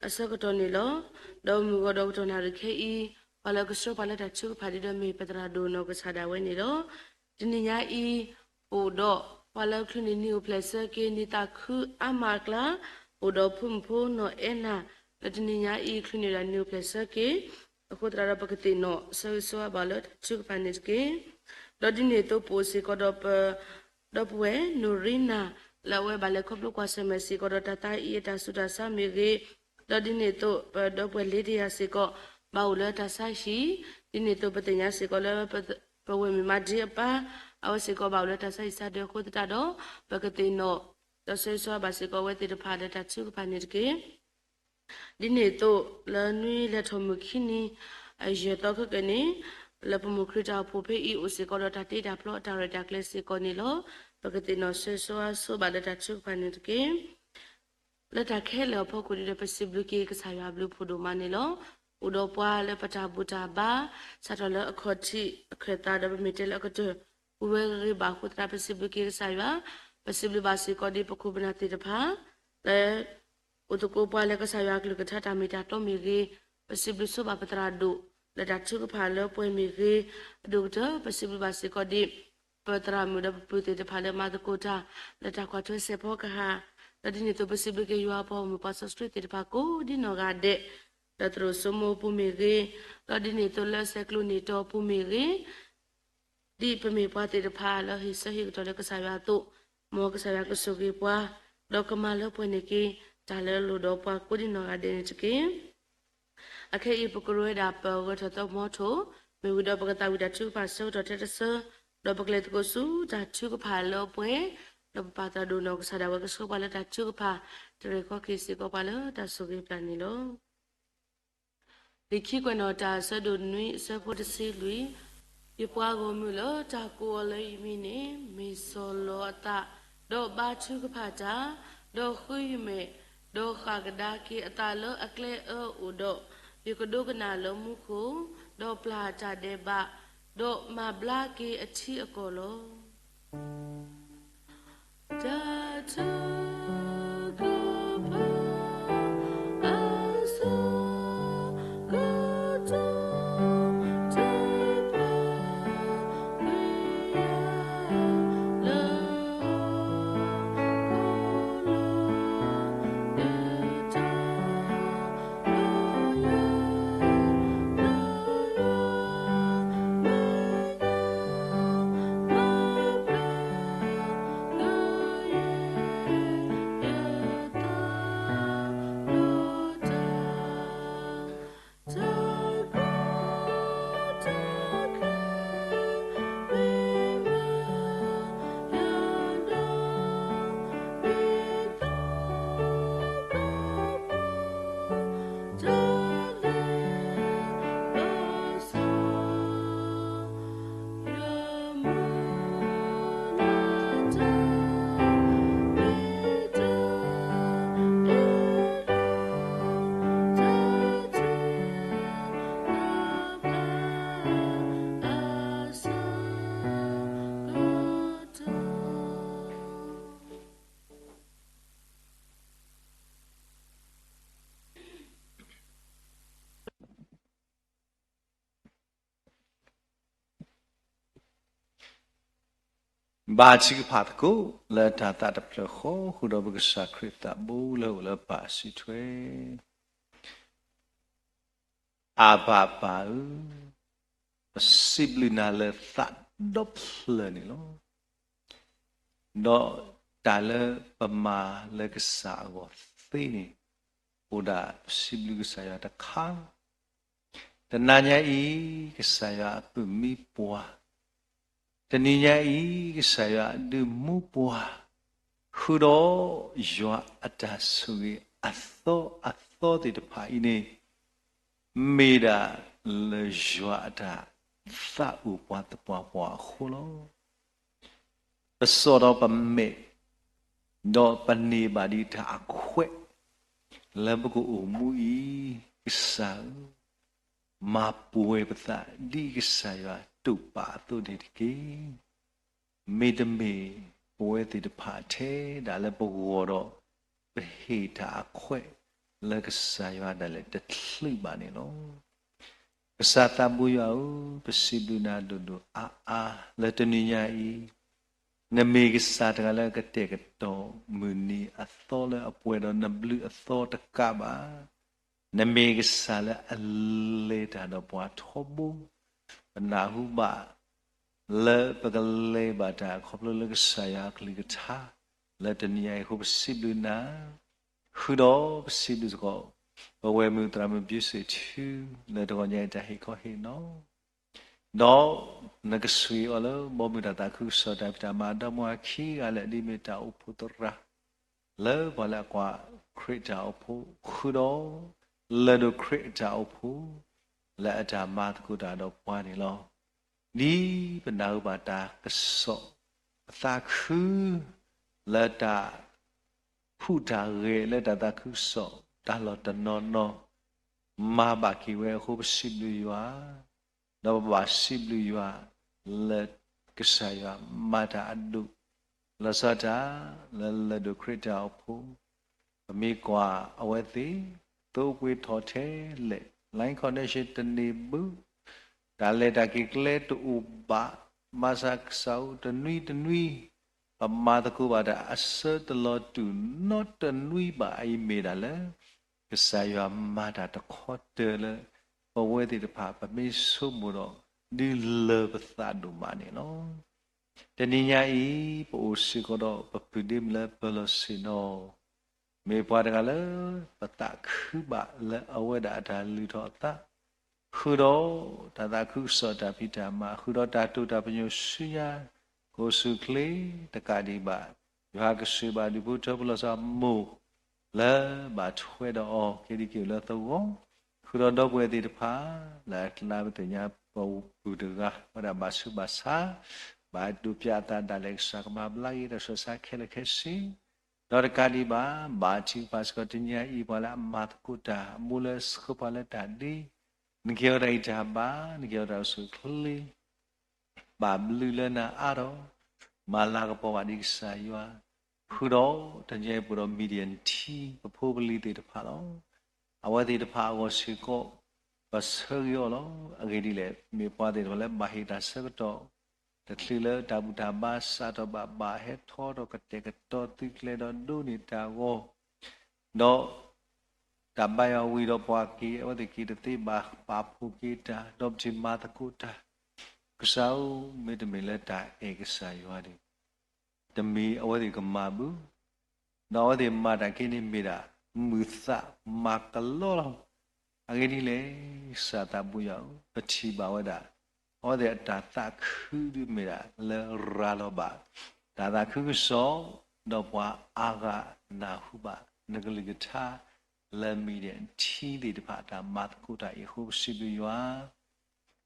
အဆၢကတီၢ်န့ၣ်လီၤ. ဒီးမုၢ်ဂီၤဒီးကတီၢ်နၣ်ရံၣ်ခဲအံၤ ပှၤလၢကဆှၢပှၤလၢတၢ်ထုကဖၣ်ဒ်ဒီးမ့ၢ်ပသရၣ်ဒိၣ်နီၢ်ကစၢ်ဒၣ်ဝဲန့ၣ်လီၤ. တနံၤညါအံၤ အိၣ်ဒီးပှၤလၢချုးန့ၢ်နံၣ်အိၣ်ဖျဲၣ်ဆၢက့ၤ နံၣ်သးခုအါမးအကျါ အိၣ်ဒီးဖိမုၣ်ဖိနီၢ်အဲနၤ လၢတနံၤညါအံၤ ချုးန့ၢ်ဒၣ်နံၣ်အိၣ်ဖျဲၣ်ဆၢက့ၤ အဃိသတးဒီးပကသ့ၣ်နီၣ်ဆၢဂ့ၤဆၢဝါဘၣ်လၢတၢ်ထုကဖၣ်န့ၣ်တက့ၢ်. ဒီးဒ်န့ၣ်အသိးပအိၣ်စ့ၢ်ကီးဒီးပ ဒီပုၢ်ဝဲၢ်နိရံနၤ လၢအဝဲဘၣ်လဲၤခီဖျိကွၢ်ဆၢၣ်မဲာ်စ့ၢ်ကီးဒီးတၢ်သးအံၤအတၢ်ဆူးတၢ်ဆါမ့ၢ်ဂ့ၤ, ဒီးဒ်န့ၣ်အသိးပဒီပုၢ်ဝဲၢ်လ့တယၤစ့ၢ်ကီး ဘၣ်အိၣ်လၢတၢ်ဆါဟံၣ်, ဒ်န့ၣ်အသိးပသ့ၣ်ညါစ့ၢ်ကီးလၢ ပဝဲၢ်မုၣ်မၤဒ့အပၢ် အဝဲစ့ၢ်ကီးဘၣ်အိၣ်လၢတၢ်ဆါဟံၣ်ဆါဒၢးအဃိသတးဒီး ပကသ့ၣ်နီၣ် ဒီးဆၢဂ့ၤဆၢဝါဘၣ်စ့ၢ်ကီးအဝဲသ့ၣ်တဖၣ်လၢတၢ်ထုကဖၣ်န့ၣ်တက့ၢ်. ဒ်န့ၣ်အသိး လၢနွံလဲၤထီၣ်မုၢ်ခံနံၤ အယဲၢ်သီခဲကနံၣ် လၢပမိၢ်ခရံာ်တၢ်အိၣ်ဖှိၣ်ဖဲအံၤအိၣ်စ့ၢ်ကီးဒီးတၢ်တ့တၢ်ဖျီအတၢ်ရဲၣ်တၢ်ကျဲၤစ့ၢ်ကီးန့ၣ်လီၤ. ပကသ့ၣ်နီၣ်ဆၢဂ့ၤဆၢဝါဘၣ်လၢတၢ်ထုကဖၣ်န့ၣ်တက့ၢ်. လၢတၢ်ခဲလၢာ်အဖီခိၣ်ဒီး ပစံးဘျုးက့ၤကစၢ်ယွၤအဘျုးဖးဒိၣ်မးန့ၣ်လီၤ. အိၣ်ဒီးပှၤလၢပတၢ်ဘူၣ်တၢ်ဘါ စးထီၣ်လၢအခီၣ်ထံးအခၢၣ်သးဒီးပမ့ၢ်တဲလၢအကတၢၢ် ပူၤဝဲဂ့ၤဂ့ၤဘၣ်အဃိသတး ပစံးဘျုးက့ၤကစၢ်ယွၤ, ပစံးဘျုးဘၣ်စ့ၢ်ကီးဒ်ပခိၣ်ပနၢ်သ့ၣ်တဖၣ် လၢ အိၣ်သကိးပှၤလၢကစၢ်ယွၤအကလုၢ်ကထါတၢ်မ့ၢ်တၢ်တီမ့ၢ်ဂ့ၤ, ပစံးဘျုးဆိဘၣ်ပသရၣ်ဒိၣ် လၢတၢ်ထုကဖၣ်လၢပှဲၤမ့ၢ်ဂ့ၤ, အဒိၣ်ကတၢၢ် ပစံးဘျုးဘၣ်စ့ၢ်ကီးဒ် ပသရၣ်မုၣ်ဒီးပပုၢ်သ့ၣ်တဖၣ်လၢမၤသကိးတၢ် လၢတၢ်ကွၢ်ထွဲစဲးဖီကဟၣ်, ဒီးဒ်န့ၣ်အသိးပစံးဘျုးက့ၤယွၤအပှၤဂီၢ်မုၢ်ပှၤစီဆှံသ့ၣ်တဖၣ်ကိးဒ်နီၢ်ဂၤဒဲး, ဒီးသရိာ်စိမိၤပူၤမ့ၢ်ဂ့ၤ, ဒီးဒ်န့ၣ်အသိးလၢဆဲးကျိးန့ၢ်တီၤပူၤမ့ၢ်ဂ့ၤ ဒ်ပမ့ၢ်ပှၤသ့ၣ်တဖၣ်လၢဟ့ၣ်ဆၢဟ့ၣ်ကတီၢ်လၢကစၢ်ယွၤအသိး, မ်ကစၢ်ယွၤကဆိၣ်ဂ့ၤပှၤ, ဒီးကမၤလၢပှဲၤန့ၢ်က့ၤ တၢ်လၢအလိၣ်ဒီးပှၤကိးဒ်နီၢ်ဂၤဒဲးန့ၣ်တက့ၢ်. အခဲအံၤပကရၢဝဲဒၣ်ပဂၢၢ်ထီၣ်သီမီထိၣ်, မ့ၢ်ဝံၤဒီးပကသးဝံၣ်တၢ်ထုကဖၣ်ဆၢကတီၢ်ထဲတဆၢ, ဒီးပကလဲၤသကိးဆူတၢ်ထုကဖၣ်လၢအပှဲၤ, ဒီးပပၢ်သရၣ်ဒိၣ်နီၢ်ကစၢ်ဒၣ်ဝဲကဆှၢပှၤလၢတၢ်ထုကဖၣ်, တရံးခီက့ၤစ့ၢ်ကီးပှၤလၢတၢ်ဆိၣ်ဂ့ၤအပျၢ်န့ၣ်လီၤ. လံာ်ခံကွဲးနီၣ်တၢ်အဆၢဒိၣ်နွံအဆၢဖိတဆံလွံၢ်, ယပှၤဂီၢ်မုၢ်လၢတၢ်ကိးအီၤလၢယမံၤန့ၣ် မ့ၢ်စီၤလီၤအသး, ဒီးဘါထုကဖၣ်တၢ်, ဒီးဃုယမဲာ်, ဒီးဃၣ်ကဒါက့ၤအသးလၢအကျဲအၢအိၣ်ဒီး, ယကဒိကနၣ်လၢမူခိၣ်, ဒီးပျၢ်တၢ်ဒဲးဘး, ဒီးမၤဘျါက့ၤအထံအကီၢ်လီၤ. တၢ်ထုကဖၣ်အဆၢ ကတီၢ်တဖၣ် ဝံယၢ လၢ ကိၣ်လီၤ လၢတၢ် လၢယွၤ လၢယွၤ မၤညါ မၤပျၢ် လၢယွၤ ဘါထုကဖၣ်သကိးလၢတၢ်သးတဖျၢၣ်ဃီ ဃုာ်ဒီးပကစၢ်ခရံာ်သးဘိလၢအအိၣ်လၢပၢ်အစုထွဲ. အၢ်ဘၣ်ပၢ်ဧၢ, ပစံးဘျုးနၤလၢသးဒီဖျၢၣ်န့ၣ်လီၤ. ဒီးတၢ်လၢပမၤလၢကစၢ်အဂီၢ်သ့န့ၣ် အိၣ်ဒၣ်ပစံးဘျုးကစၢ်ယွၤတခါ တနၤညါအံၤ ကစၢ်ယွၤအဘျုးမံပှၤ, တနံၤညါအံၤ ကစၢ်ယွၤအဒုးမူပှၤ, ဃုာ်ဒီးယွၤအတၢ်ဆိၣ်ဂ့ၤအသီအသီသ့ၣ်တဖၣ်အံၤန့ၣ် မ့ၢ်ဒၣ်လၢယွၤအတၢ်သးအိၣ်ပှၤသပှၢ်ပှၢ်အဃိလီၤ. ပစိာ်ဒီးပမဲာ်, ဒီးပန့ၢ်ဘၣ်ဒံးတၢ်အခွဲး လၢပကအိၣ်မူအံၤ, ကစၢ်ဧၢ, မၤပှဲၤပသးဒ်ကစၢ်ယွၤတိာ်ပာ်အသိးန့ၣ်တက့ၢ်. မ့တမ့ၢ်ပဝဲသ့ၣ်တဖၣ်ထဲဒၣ်လၢပဂီၢ်ဒီး ပဟ့ၣ်တၢ်အခွဲးလၢကစၢ်ယွၤဒၣ်လဲာ်တချုးဘၣ်န့ၣ်လီၤ. ကစၢ်သးဘိယွၤဧၢ, ပစံးဘျုးနၤဒိၣ်ဒိၣ်အါအါလၢတနံၤညါအံၤ, နမ့ၢ်ကစၢ်တဂၤလၢကတဲာ်ကတီၤမုၢ်နံၤအသီလၢအပှဲၤဒီးနဘျုးအသီတကးဘၣ်, နမ့ၢ်ကစၢ်လၢအလဲၤတၢ်ဒီးပှၤထီဘိ, ပနၢ်ဟူဘၣ်လၢပကလဲၤဘၣ်တၢ်ခီဖျိလၢကစၢ်ယွၤအကလုၢ်ကထါ လၢတနံၤညါအံၤအဃိ ပစံးဘျုးနၤ, ဃုာ်ဒီးပစံးဘျုးသကိး ပဝဲမုၢ်သရၣ်မုၣ် ဘုစ့ၣ်ထူ လၢတဂီၤညါအံၤတၢ်ဟ့ၣ်ခီဟ့ၣ်နီၤ ဒီးနကဆှံအီၤလၢဘီမုၢ်တၢ်သးခုကစီၣ်တၢ်ဖံးတၢ်မၤအဒီမါခံဂၤလၢာ် ဒ်မ့ၢ်တၢ်အိၣ်ဖှိၣ်သရၣ် လၢပှၤလၢအကွၢ်ခရံာ်အတၢ်အိၣ်ဖှိၣ် ဃုာ်ဒီး လၢၢ်ဒိၣ်ခရံာ်အတၢ်အိၣ်ဖှိၣ် လၢအတၢ်မၤသကိးတၢ်ဒီးပှၤန့ၣ်လီၤ. ဒ်ပနၢ်ဟူဘၣ်တၢ်ကစီၣ် အသးခု လၢတၢ် ဟူးတၢ်ဂဲၤလၢတၢ်သးခုကစီၣ် တၢ်လီၢ်တနီၤနီၤ မၤဘၣ်က့ၤဝဲအဃိ ပစံးဘျုးယွၤ, ဒီးပဘၣ်စံးဘျုးယွၤ လၢကစၢ်ယွၤမၤတၢ်အဒိၣ် လီၤဆီဒၣ်တၢ် လၢလၢၢ်ဒိၣ်ခရံာ်တၢ်အိၣ်ဖှိၣ် ပမ့ၢ်ကွၢ်အဝဲသ့ၣ် သိပှ့ၤထီၣ်ထဲလဲၣ် line connection တန့ၢ်ဘၣ် တၢ်လဲၤတၢ်က့ၤကျဲတအိၣ်ဘၣ်, ဘၣ်ဆၣ်ကစၢ်ဧၢ တနွံတနွံ ပမၤသကိးဘၣ်တၢ်အဆၢတလီၤတူာ်နီတနွံဘၣ် အအံၤမ့ၢ်ဒၣ်လၢ ကစၢ်ယွၤမၤတၢ်တခီတၢၤလၢ ပဝဲသ့ၣ်တဖၣ် ပမ့ၢ်ဆိကမိၣ်ဒီး ဒုးလၢပသးဒိၣ်မးန့ၣ်လီၤ. တနံၤညါအံၤ ပအိၣ်စ့ၢ်ကီးဒီးပပုၢ်ဒ့မုၣ်လၢပၢၤလီၢ်ဆ့ၣ်နီၤ မ့ၢ်ပှၤတဂၤလၢ ပသးခုဘၣ်လၢအဝဲဒၣ်အတၢ်လုၢ်ထီၣ်အသး ဃုာ်ဒီးတၢ်သးခုကစီၣ်တၢ်ဖံးတၢ်မၤ ဃုာ်ဒီးတၢ်တိာ်တၢ်ပညိၣ်ဆူညါ ကိးဆူၣ်ချ့ တကးဒံးဘၣ် ယွၤကစၢ်ဘၣ်ဒုးဖိထၢဖိလီၤဆီမိၢ် လၢဘၣ်ထွဲဒီးအီၤ က့ၤဒံက့ၤလၢသဝီ ဃုာ်ဒီးဒီပုၢ်ဝဲၢ်သ့ၣ်တဖၣ် လၢအကျါပသ့ၣ်ညါပပုၢ်တဂၤ ဝဲဒၣ်ဘၣ်ဆူးဘၣ်ဆါ ဘၣ်ဒိးပၠးအသးဒၣ်လဲာ် ကစၢ်ကမၤဘျါက့ၤတၢ်ဆူးတၢ်ဆါခဲလၢာ်ခဲဆ့ ဒီးတကးဒံးဘၣ် ဘၣ်ထုကဖၣ်စ့ၢ်ကီးတနံၤညါအံၤ ပှၤလၢအမၤသကိးတၢ် အဘူးလၢဆှၢပှၤလၢတၢ်ဒ့ နကဲထီၣ်တၢ်ဂံၢ်တၢ်ဘါ နကဲထီၣ်တၢ်အိၣ်ဆူၣ်အိၣ်ချ့ ဘၣ်ဘျုးလၢနၤအါထီၣ် မၤလၤကပီၤဘၣ်ဒံးကစၢ်ယွၤ ဃုာ်ဒီးတနံၤညါအံၤ ပအိၣ်ဒီး Media team ပဖိပလံၤသ့ၣ်တဖၣ်လီၤ. အဝဲသ့ၣ်တဖၣ်အဂီၢ်စ့ၢ်ကီး ပဆၢဂ့ၤအီၤလီၤ. အဂ့ၢ်ဒ်လဲၣ် မ့ၢ်ပှၤသ့ၣ်တဖၣ်လၢဘၣ်ဟ့ၣ်တၢ်ဆၢကတီၢ် တချုးလၢတၢ်ဘူၣ်တၢ်ဘါစးထီၣ်ဘၣ် ဘၣ်ဟဲထီၣ်ဒီးကတဲာ်ကတီၤသုးကျဲၤဒီးဒိးန့ၢ်တၢ်ဂီၤ ဒီး တၢ်ဘါယွၤဝံၤဒီးပှၤက့ၤ အဝဲသ့ၣ်က့ၤတသ့ဘၣ် ပာ်ဖှိၣ်က့ၤတၢ် ဒီးပထံၣ်မၤသကိးတၢ် ကစၢ်ဧၢ မ့တမ့ၢ်လၢတၢ်အဲၣ်ကစၢ်ယွၤန့ၣ် တမ့ၢ်အဝဲသ့ၣ်ကမၤဘၣ် ဒီးအဝဲသ့ၣ်မၤတၢ်က့ၤန့ၣ်မ့ၢ်ဒၣ် မုာ်သးမၤကလီလီၤ. အဂ့ၢ်ဒ်လဲၣ် ကစၢ်သးဘိယွၤဧၢ ပထံၣ်ဘၣ်ဝဲဒၣ် အဝဲသ့ၣ်အတၢ်သးခုဒုးမ့ၢ်ဒၣ်လၢရၤလီၤဘၣ် တၢ်သးခုကစီၣ် ဒီးပှၤအါဂၤနၢ်ဟူဘၣ် နကလုၢ်ကထါ လၢ Media team သ့ၣ်တဖၣ်အတၢ်မၤသကိးတၢ်အံၤအဃိ ပစံးဘျုးယွၤ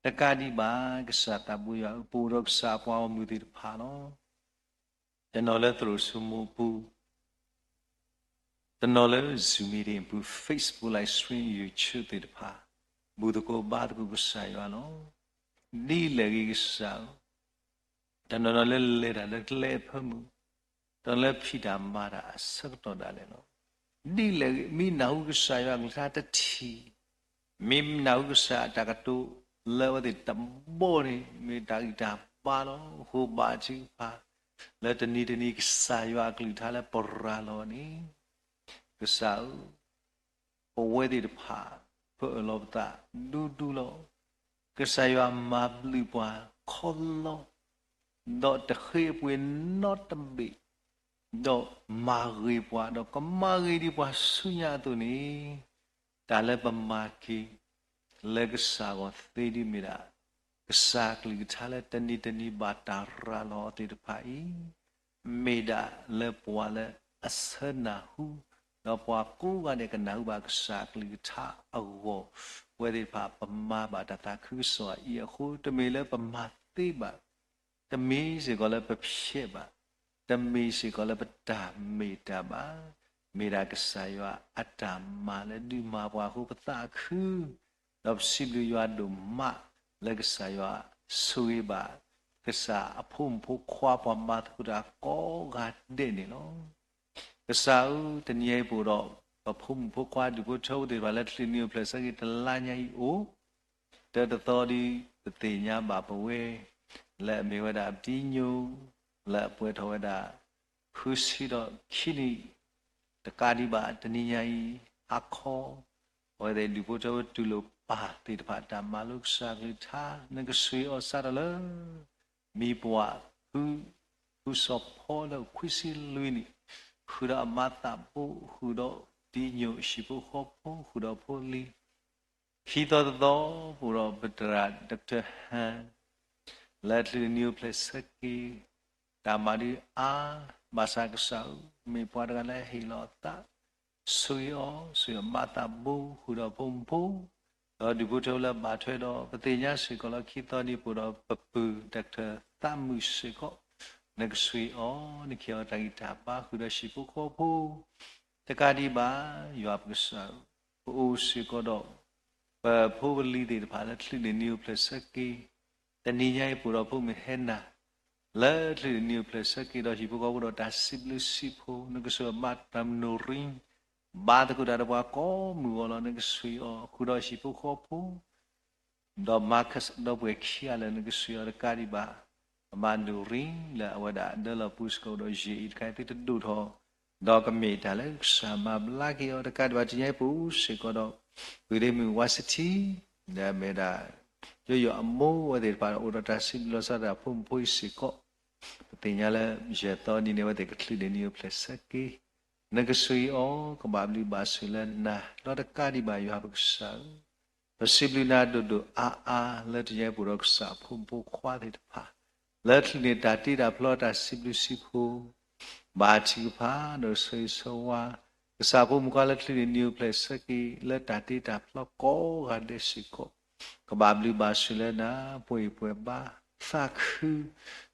တကးဒံးဘၣ် ကစၢ်သးဘိယွၤဧၢ ပအိၣ်ဒီးကစၢ်အပှၤဂီၢ်မုၢ်သ့ၣ်တဖၣ်လီၤ. တနီၤလၢသရိာ်စိမိၢ်ပူၤ, တနီၤလၢ Zoom meeting အပူၤ, Facebook live stream, YouTube သ့ၣ်တဖၣ်, ဘူၣ်သကိးဘါသကိးကစၢ်ယွၤလီၤ. ဒ်လဲၣ်ဂ့ၤကစၢ်ဧၢ, တနီၤနီၤလၢလဲၤတၢ်လၢကျဲအဖၢမုၢ်, တနီၤလၢဖံးတၢ်မၤတၢ်အဆၢကတီၢ်ဒၣ်လဲာ်လီၤ. ဒ်လဲၣ်ဂ့ၤ မ့ၢ်နၢ်ဟူကစၢ်ယွၤအကလုၢ်ကထါတထံၣ်, မ့ၢ်နၢ်ဟူကစၢ်အတၢ်ကတိၤလၢအဝဲသ့ၣ်တဘီန့ၣ် မ့ၢ်တၢ်ဂံၢ်တၢ်ဘါလီၤ. အဃိဘၣ်ထုကဖၣ် လၢတနံၤတနံၤကစၢ်ယွၤအကလုၢ်ကထါလၢပရၤလီၤန့ၣ်, ကစၢ်ဧၢ, ပဝဲသ့ၣ်တဖၣ် ပအၢၣ်လီၤပသးဒူဒူလီၤ. ကစၢ်ယွၤမၤဘျုးပှၤခီလီ, ဒီးတဃ့အပှ့ၤနီတဘ့ၣ်, ဒီးမၤဂ့ၤပှၤ, ဒီးကမၤဂ့ၤဒံးပှၤဆူညါအသိးန့ၣ်, တၢ်လၢပမၤက့ၤ လၢကစၢ်ဂီၢ်သ့ဒ်မ့ၢ်ဒၣ် ကစၢ်ကလုၢ်ကထါလၢတနံၤတနံၤဘၣ်တၢ်ရၤလီၤအီၤသ့ၣ်တဖၣ်အံၤ, မ့ၢ်ဒၣ်လၢပှၤလၢအဆၢနၢ်ဟူ, ဒီးပှၤကိးဂၤဒဲးကနၢ်ဟူဘၣ်ကစၢ်ကလုၢ်ကထါအဂီၢ်, ပဝဲသ့ၣ်တဖၣ် ပမၤဘၣ်တၢ်သးခုကစီၣ်အံၤအဃိ, တမ့ၢ်လၢပမၤသ့ဘၣ်, တမ့ၢ်စ့ၢ်ကီးလၢပဖျဲးဘၣ်, တမ့ၢ်စ့ၢ်ကီးလၢပတၢ်မ့ၢ်တၢ်ဘၣ်, မ့ၢ်ဒၣ်ကစၢ်ယွၤအတၢ်မၤလၢဒုးမၤပှၤအဃိပသးခု, ဒီးပစံးဘျုးယွၤဒိၣ်မး လၢကစၢ်ယွၤဆိၣ်ဂ့ၤဘၣ် ကစၢ်အဖိမုၣ်ဖိခွါပှၤမၤသကိးတၢ်ကိးဂၤဒဲးန့ၣ်လီၤ. ကစၢ်ဧၢ, တနံၤအံၤပအိၣ်ဒီး ပဖိမုၣ်ဖိခွါဒူၣ်ဖိထၢဖိသ့ၣ်တဖၣ်လၢချံးနံၤအိၣ်ဖျဲၣ်ဆၢက့ၤတလါညါအံၤအိၣ်, တၢ်တသီဒီး ပသ့ၣ်ညါဘၣ်ပဝဲ လၢအမ့ၢ်ဝဲဒၣ်ပတံညိၣ် လၢအပှဲၤထီၣ်ဝဲဒၣ် ဃုဆံဒီးခံနံၣ်, တကးဒံးဘၣ်တနံၤညါအံၤ ဟါခီ, အဝဲသ့ၣ်ဒူၣ်ဖိထၢဖိတူၢ်လိာ်ပၢ်သ့ၣ်တဖၣ်တၢ်မၤလိကစၢ်ကလုၢ်ကထါ, နကဆှံအီၤစးထီၣ်လၢ မံၤပှၢ်ဃု, ဃုစီၤဖီလၢခွံဆံလွံၢ်နံၣ်, ဃုာ်ဒီးအမါသးဘိ, ဃုာ်ဒီးပတံညိၣ်ဟံၣ်ဖိဃီဖိ, ဃုာ်ဒီးဖိလံၤ, ခံသီတသီ ပအိၣ်ဒီးပတရၣ် Doctor Han လၢချံးနံၤအိၣ်ဖျဲၣ်ဆၢက့ၤ, တၢ်မၤဒုးအါ, ဘၣ်ဆၣ်ကစၢ်ဧၢ, မ့ၢ်ပှၤတဂၤလၢဟ့ၣ်လီၤအသး, ဆိၣ်ဂ့ၤအီၤ, ဆိၣ်ဂ့ၤအမါသးဘိ, ဃုာ်ဒီးဖိမုၣ်ဖိ, ဒီးဒူၣ်ဖိထၢဖိလၢဘၣ်ထွဲဒီး ပသ့ၣ်ညါစ့ၢ်ကီးလီၤ. ခံသီန့ၣ် ပအိၣ်ဒီးပပုၢ် Doctor သးမုၢ်စ့ၢ်ကီး, နကဆှံအီၤ, နကဟ့ၣ်အီၤတၢ်ဂံၢ်တၢ်ဘါ, ဃုာ်ဒီးဟံၣ်ဖိဃီဖိ, တကးဒံးဘၣ် ယွၤပကစၢ်ဧၢ, ပအိၣ်စ့ၢ်ကီးဒီး ပဖိပလံၤသ့ၣ်တဖၣ်လၢချံးနံၤအိၣ်ဖျဲၣ်ဆၢက့ၤ, တနံၤညါအံၤပအိၣ်ဒီးဖိမုၣ်ဟဲနၤ လၢချံးနံၤအိၣ်ဖျဲၣ်ဆၢက့ၤဒီးဟံၣ်ဖိဃီဖိဒီးတၢ်စံးဘျုးစံးဖှိၣ်, နကဆိၣ်အမါတၢ်မနုၤရံ, ဘါသကိးတၢ်ဒီးပှၤကိးမုၢ်ဂီၤလီၤ. နကဆှံအီၤ, ဃုာ်ဒီးဟံၣ်ဖိဃီဖိ ဒီးမၤခဒီပုၢ်ဝဲၢ်ခံဂၤလၢာ် နကဆှံအီၤတကးဒံးဘၣ်, အမါဒိၣ်ရံ လၢအဝဲဒၣ်ဒၢလီၤပူၤစ့ၢ်ကီးဒီးယဲၢ်အံၤတခါအံၤ သုတဒိၣ်ထီၣ်, ဒီးကမ့ၢ်တၢ်လၢကစၢ်မၤဘျါက့ၤအီၤတကးဒံးဘၣ်. တနံၤညါအံၤပအိၣ်စ့ၢ်ကီးဒီး ပုၢ်ဒ့မုၣ်ဝါစထံ, ဒီးမ့ၢ်ဒၣ် ယိယိအမိၢ်ဝဲသ့ၣ်တဖၣ် အိၣ်ဒီးတၢ်စံးဘျုးလီၤဆီဒၣ်တၢ်ဖိမုၣ်ဖိအံၤစ့ၢ်ကီး, ပသ့ၣ်ညါလၢယဲၢ်သီနံၤန့ၣ် အဝဲသ့ၣ်ကချံးနံၤအိၣ်ဖျဲၣ်ဆၢက့ၤ, နကဆှံအီၤ, ကဘၣ်ဘျုးဘၣ်ဆိၣ်လၢနၤ, ဒီးတကးဒံးဘၣ်ယွၤပကစၢ်ဧၢ ပစံးဘျုးနၤဒိၣ်ဒိၣ်အါအါ လၢတနံၤညါအံၤပအိၣ်ဒီးကစၢ်အဖိမုၣ်ဖိခွါသ့ၣ်တဖၣ်, လၢချံးန့ၢ်တၢ်တ့တၢ်ဖျီတၢ်စံးဘျုးစံးဖှိၣ်, ဘါထုကဖၣ်ဒီးဆၢဂ့ၤဆၢဝါ, ကစၢ်ဖိမုၣ်ခွါလၢချံးန့ၢ်နံၤအိၣ်ဖျဲၣ်ဆၢက့ၤ လၢတၢ်တ့တၢ်ဖျီကိးဂၤဒဲးစ့ၢ်ကီး, ကဘၣ်ဘျုးဘၣ်ဆိၣ်လၢနၤ, ပှဲၤအံၤပှဲၤဘါ, သးခု,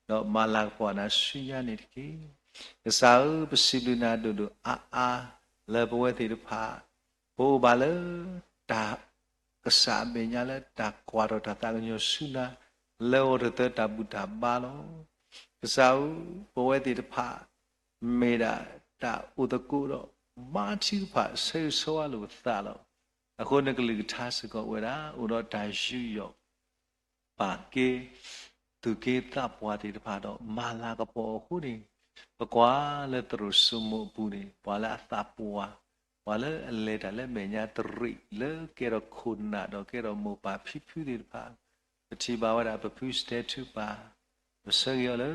ဒီးမၤလၤကပီၤနၤဆူညါန့ၣ်တက့ၢ်. ကစၢ်ဧၢ, ပစံးဘျုးနၤဒိၣ်ဒိၣ်အါအါ, လၢပဝဲသ့ၣ်တဖၣ် ပအိၣ်ဘၣ်လၢ တၢ် ကစၢ်အမဲာ်ညါလၢတၢ်ကွၢ်ထီၣ်တၢ်သးကညီၤဆူနၤ, လၢအဂီၢ်တသၢတၢ်ဘူၣ်တၢ်ဘါလီၤ. ကစၢ်ဧၢ, ပဝဲသ့ၣ်တဖၣ် မ့ၢ်ဒၣ်တၢ်အိၣ်သကိးဒီး ဘါထုကဖၣ်ဆၢဂ့ၤဆၢဝါလိာ်ပသးလီၤ. အဃိနကလုၢ်ကထါစ့ၢ်ကီးအိၣ်ဝဲဒၣ် အိၣ်ဒီးတၢ်ယူးယီၣ် ပာ်ကဲ သူၣ်က့သးပှၢ်သ့ၣ်တဖၣ်ဒီး မၤလၤကပီၤအဃိန့ၣ်, ပကွၢ်လၢသရိာ်စိမိၣ်အပူၤန့ၣ် ပှၤလၢအသးပှၢ်, ပှၤလၢအလဲၤတၢ်လၢမဲာ်ညါတရံး လၢကဲထီၣ်ခိၣ်နၢ်ဒီးကဲထီၣ်မိၢ်ပၢ်ဖံဖုသ့ၣ်တဖၣ်, ပထံၣ်ဘၣ်ဝဲဒၣ်ပဖုစတဲထူပၢ်, ပဆၢဂ့ၤအီၤလၢ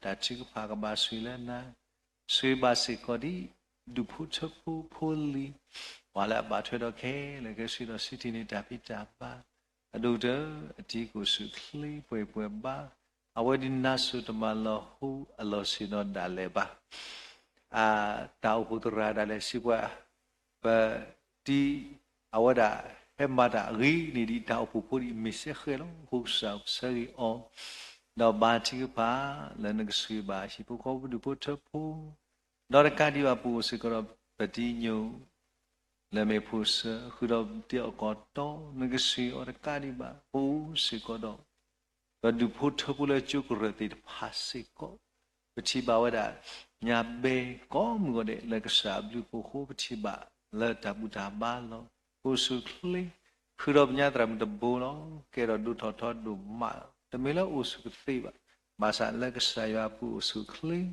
တၢ်ထုကဖၣ်ကဘၣ်ဆိၣ်ဂ့ၤလၢနၤ, ဆိၣ်ဂ့ၤဘၣ်စ့ၢ်ကီးဒ် ဒူၣ်ဖိထၢဖိဖိလံၤ, ပှၤလၢအဘၣ်ထွဲဒီးခဲလၢာ်ခဲဆ့ဒီးစံးထံၣ်န့ၢ်တၢ်ဖံးတၢ်မၤ, အဒိၣ်ကတၢၢ် အတံၤကိၣ်ဆူၣ်ချ့ပှဲၤပှဲၤဘါ, အဝဲဒုးနါစိၤတမၤလီၤဟိအလီၢ်ဆ့ၣ်နီၤဒၣ်လဲာ်ဘၣ်. အတၢ်အိၣ်ဖှိၣ်သရၣ်ဒၣ်လဲာ်စံးပှၤ, ပတံၤ အဝဲဒၣ်ဟဲမၤတၢ်အဂ့ၤန့ၣ်ဒ်တၢ်အိၣ်ဖှိၣ်ဖိဒ်အမ့ၢ်စဲဃဲလီၤ. အဃိကစၢ်ပဆၢဂ့ၤအီၤ, ဒီးဘါထုကဖၣ်လၢနကဆိၣ်ဂ့ၤဘၣ်ဟံၣ်ဖိဃီဖိဒူၣ်ဖိထၢဖိ, ဒီးတကးဒံးဘၣ်ပအိၣ်စ့ၢ်ကီးဒီးပတံၤညိၣ် လၢမ့ၢ်ဖိစၢ ဃုာ်ဒီးပတံၤအီၣ်ကီၢ်တီ, နကဆိၣ်ဂ့ၤအီၤတကးဒံးဘၣ် ပအိၣ်စ့ၢ်ကီးဒီး ပဒူၣ်ဖိထၢဖိလၢကၠိကရၢၢ်သ့ၣ်တဖၣ်စ့ၢ်ကီး, ပထံၣ်ဘၣ်ဝဲဒၣ် ညါဘဲကိးမုၢ်ဂီၤဒဲး လၢကစၢ်အဘျုးအဖှိၣ်အဃိ ပထံၣ်ဘၣ်လၢတၢ်ဘူၣ်တၢ်ဘါလီၤ. အိၣ်ဆူၣ်ချ့, ဃုာ်ဒီးပညါသရၣ်မုၣ်တဘိလီၤ. ကဲထီၣ်ဒိၣ်ထီၣ်ထီဒိၣ်မး, တမ့ၢ်လၢအိၣ်ဆူၣ်ကသ့ဘၣ်, ဘၣ်ဆၣ်လၢကစၢ်ယွၤအပူၤအိၣ်ဆူၣ်အိၣ်ချ့,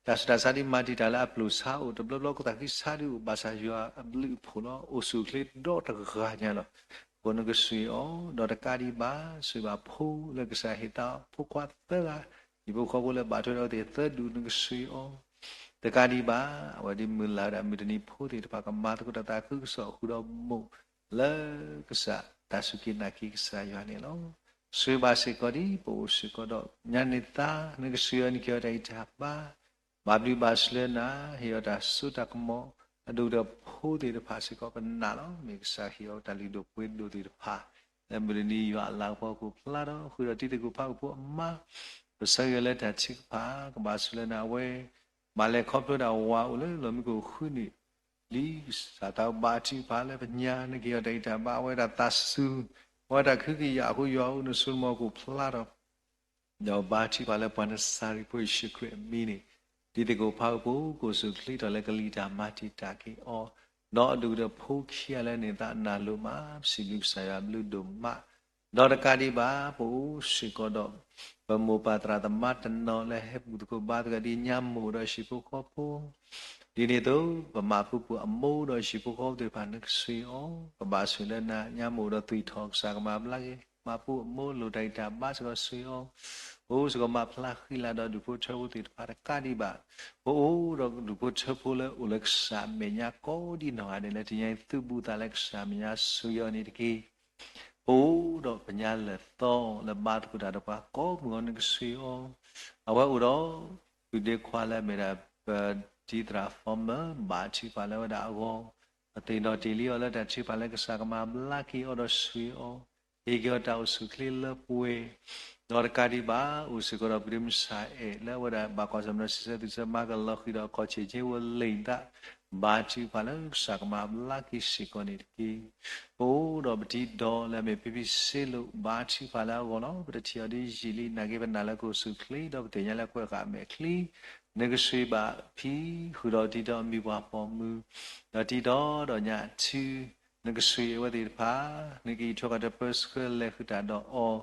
တၢ်ဆူးတၢ်ဆါဒ်မၤတံာ်တာ်လၢအပျိာ်ဆါအိၣ်တဘျီဘျီ ကသးခုကစီၣ်ဒ်အိၣ် ဘၣ်ဆၣ်ယွၤအဘျုးအဖှိၣ်လီၤ. အိၣ်ဆူၣ်အိၣ်ချ့ဒီတဂၤညါလီၤ. အဃိနကဆှၢအီၤ, ဒီးတကးဒံးဘၣ် ဆှၢဘၣ်ဖိလၢကစၢ်ဟ့ၣ်သး ဖိခွါသၢဂၤ, ဟံၣ်ဖိဃီဖိလၢဘၣ်ထွဲဒီးအဝဲသ့ၣ်သၢဒူၣ် နကဆှၢအီၤ တကးဒံးဘၣ်, အဝဲဒ်မုၢ်လၢ်ဝဲဒၣ်မုၢ်တနံၤဖိသ့ၣ်တဖၣ် ကမၤသကိးတၢ်သးခုကစီၣ်ဃုာ်ဒီးမိၢ်လၢကစၢ်တၢ်စူၢ်က့ၤနာ်က့ၤကစၢ်ယွၤန့ၣ်လီၤ. ဆှၢဘၣ်စ့ၢ်ကီးဒ်ပအိၣ်စ့ၢ်ကီးဒီး ညါန့ၢ်သါ နကဆှၢအီၤန့ၣ် ကဟ့ၣ်အီၤတၢ်ဂံၢ်တၢ်ဘါ, ဘၣ်ဘျုးဘၣ်ဆှၢနၤ, ဟ့ၣ်အီၤတၢ်စိတၢ်ကမီၤ, အဒိၣ်ဒီးဖိသ့ၣ်တဖၣ်စ့ၢ်ကီးပနာ်လီၤ. မ့ၢ်ကစၢ်ဟ့ၣ်အီၤတၢ်လုၢ်ဒိၣ်ပှ့ၤဒိၣ်သ့ၣ်တဖၣ် လၢမုၢ်တနံၤယွၤအလၤကပီၤကအိၣ်ဖျါဒီး ဃုာ်ဒီးတံၤသကိးဖးကပိၤအမါ, ပဆၢဂ့ၤအီၤလၢတၢ်ထုကဖၣ် ကဘၣ်ဆိၣ်လၢနၤအဝဲ ဘၣ်လဲၤခီဖျိဒၣ်ဝၤအိၣ်လၢ လီၢ်မံခိၣ်ဃုန့ၣ် လံာ်စၢ်သးဘါထုကဖၣ်လၢပညါ နကဟ့ၣ်အီၤတၢ်ဂံၢ်တၢ်ဘါ အဝဲဒၣ်သးစူၤ, အဝဲတၢ်ကဟုကယာ်အဃိ ယွၤအိၣ်နဆိကမိၣ်ကအိၣ်ဖျါဒီး ဒီးဘါထုကဖၣ်လၢပှၤနစၤရ့းဖိယ့ၣ်ၡူးခရံာ်အမံၤန့ၣ် တံၤသကိးဖးကပိၤ ကအိၣ်ဆူၣ်အိၣ်ချ့ထီၣ်လၢကလံၤတၢ်မၤတံာ်တာ်က့ၤအီၤ, ဒီးအဒိၣ်ဒီးဖိခံဂၤလၢန့ၣ်သးနၢ်လိၤမး ပစံးဘျုးကစၢ်ယွၤဘျုးဒိၣ်မး, ဒီးတကးဒံးဘၣ် ပအိၣ်စ့ၢ်ကီးဒီး ပမိၢ်ပၢ်သရၣ်သမါတနီၤလၢဟဲဘူၣ်သကိးဘါသကိးဒ်ညါမိၢ်ဒီးဟံၣ်ဖိဃီဖိ ဒ်န့ၣ်အသိး ပမၤပူၤပူၤအမိၢ်ဒီးဟံၣ်ဖိဃီဖိသ့ၣ်တဖၣ် နကဆှၢအီၤ, ကဘၣ်ဆိၣ်လၢနၤ ညါမိၢ်ဒီးသွံၣ်ထီၣ် ကစၢ်ကမၤဘျါက့ၤ, မၤပူၤအမိၢ်လိၣ်တၢ်ဂံၢ်တၢ်ဘါစ့ၢ်ကီးဆှၢအီၤ, ပအိၣ်စ့ၢ်ကီးမၤဖျါဃံလၤဒီးဒူၣ်ဖိထၢဖိသ့ၣ်တဖၣ်တကးဒံးဘၣ်, ပအိၣ်ဒီးဒူၣ်ဖိထၢဖိလၢအိၣ်လၢကစၢ်အမဲာ်ညါကိးဒ်နီၢ်ဂၤဒဲးလၢ တနံၤအံၤသုးဘူးသးလၢကစၢ်မဲာ်ညါဆှၢအီၤန့ၣ်တက့ၢ်. ပအိၣ်ဒီးပညါလၢာ်သီလၢဘါသကိးတၢ်ဒီးပှၤကိးမုၢ်ဂီၤ နကဆှၢအီၤ, အဝဲအိၣ်ဒီး ပုၢ်ဒ့ခွါလၢအမ့ၢ်ဒၣ် ပတံၤသရၣ် Former ဘါထုကဖၣ်လၢဝဲဒၣ်အဂီၢ်, ပသ့ၣ်နီၣ်တ့ၢ်လံအီၤလၢတၢ်ထုကဖၣ်လၢကစၢ်ကမၤဘျါက့ၤအီၤဒီးဆှၢအီၤ, ဟ့ၣ်က့ၤအီၤတၢ်အိၣ်ဆူၣ်အိၣ်ချ့လၢပှဲၤ, ဒီးတကးဒံးဘၣ် အိၣ်စ့ၢ်ကီးဒီးပဒ့မုၣ်ဆၣ်အဲၣ်လၢအဝဲဒၣ်ဘၣ်ကွၢ်ဆၢၣ်မဲာ်ဒီးစံးဆၢသုးဆၢမၤကလီၤဃံၤဒီးအခီၣ်ဆ့ၣ်ကၠ့ဖိလ့ၣ်သး, ဘါထုကဖၣ်လၢကစၢ်ကမၤဘျါက့ၤစ့ၢ်ကီးန့ၣ်တက့ၢ်. ပအိၣ်ဒီးပတံၤဒီးလၢအမ့ၢ်ဖံဖံစ့လိာ် ဘါထုကဖၣ်လၢအဂီၢ်လီၤ. ပတထံၣ်အီၤဒ်ယံာ်လံ နာ်က့ပနာ်လၢကအိၣ်ဆူၣ်အိၣ်ချ့ ဒီးပသ့ၣ်ညါလၢကွဲးဃာ်အမဲာ်ချံ, နကဆှၢဘၣ်ဖံ ဃုာ်ဒီးတံၤဒီးအမံၤပှၢ်ပိာ်မုၣ်, ဒီးတံၤဒီးဒီးညါအထူ နကဆှၢအဝဲသ့ၣ်တဖၣ်, နကအံးထွဲကွၢ်ထွဲပၢဆှၢလဲၤဃုာ်တၢ်ဒီးအီၤ, ဟ့ၣ်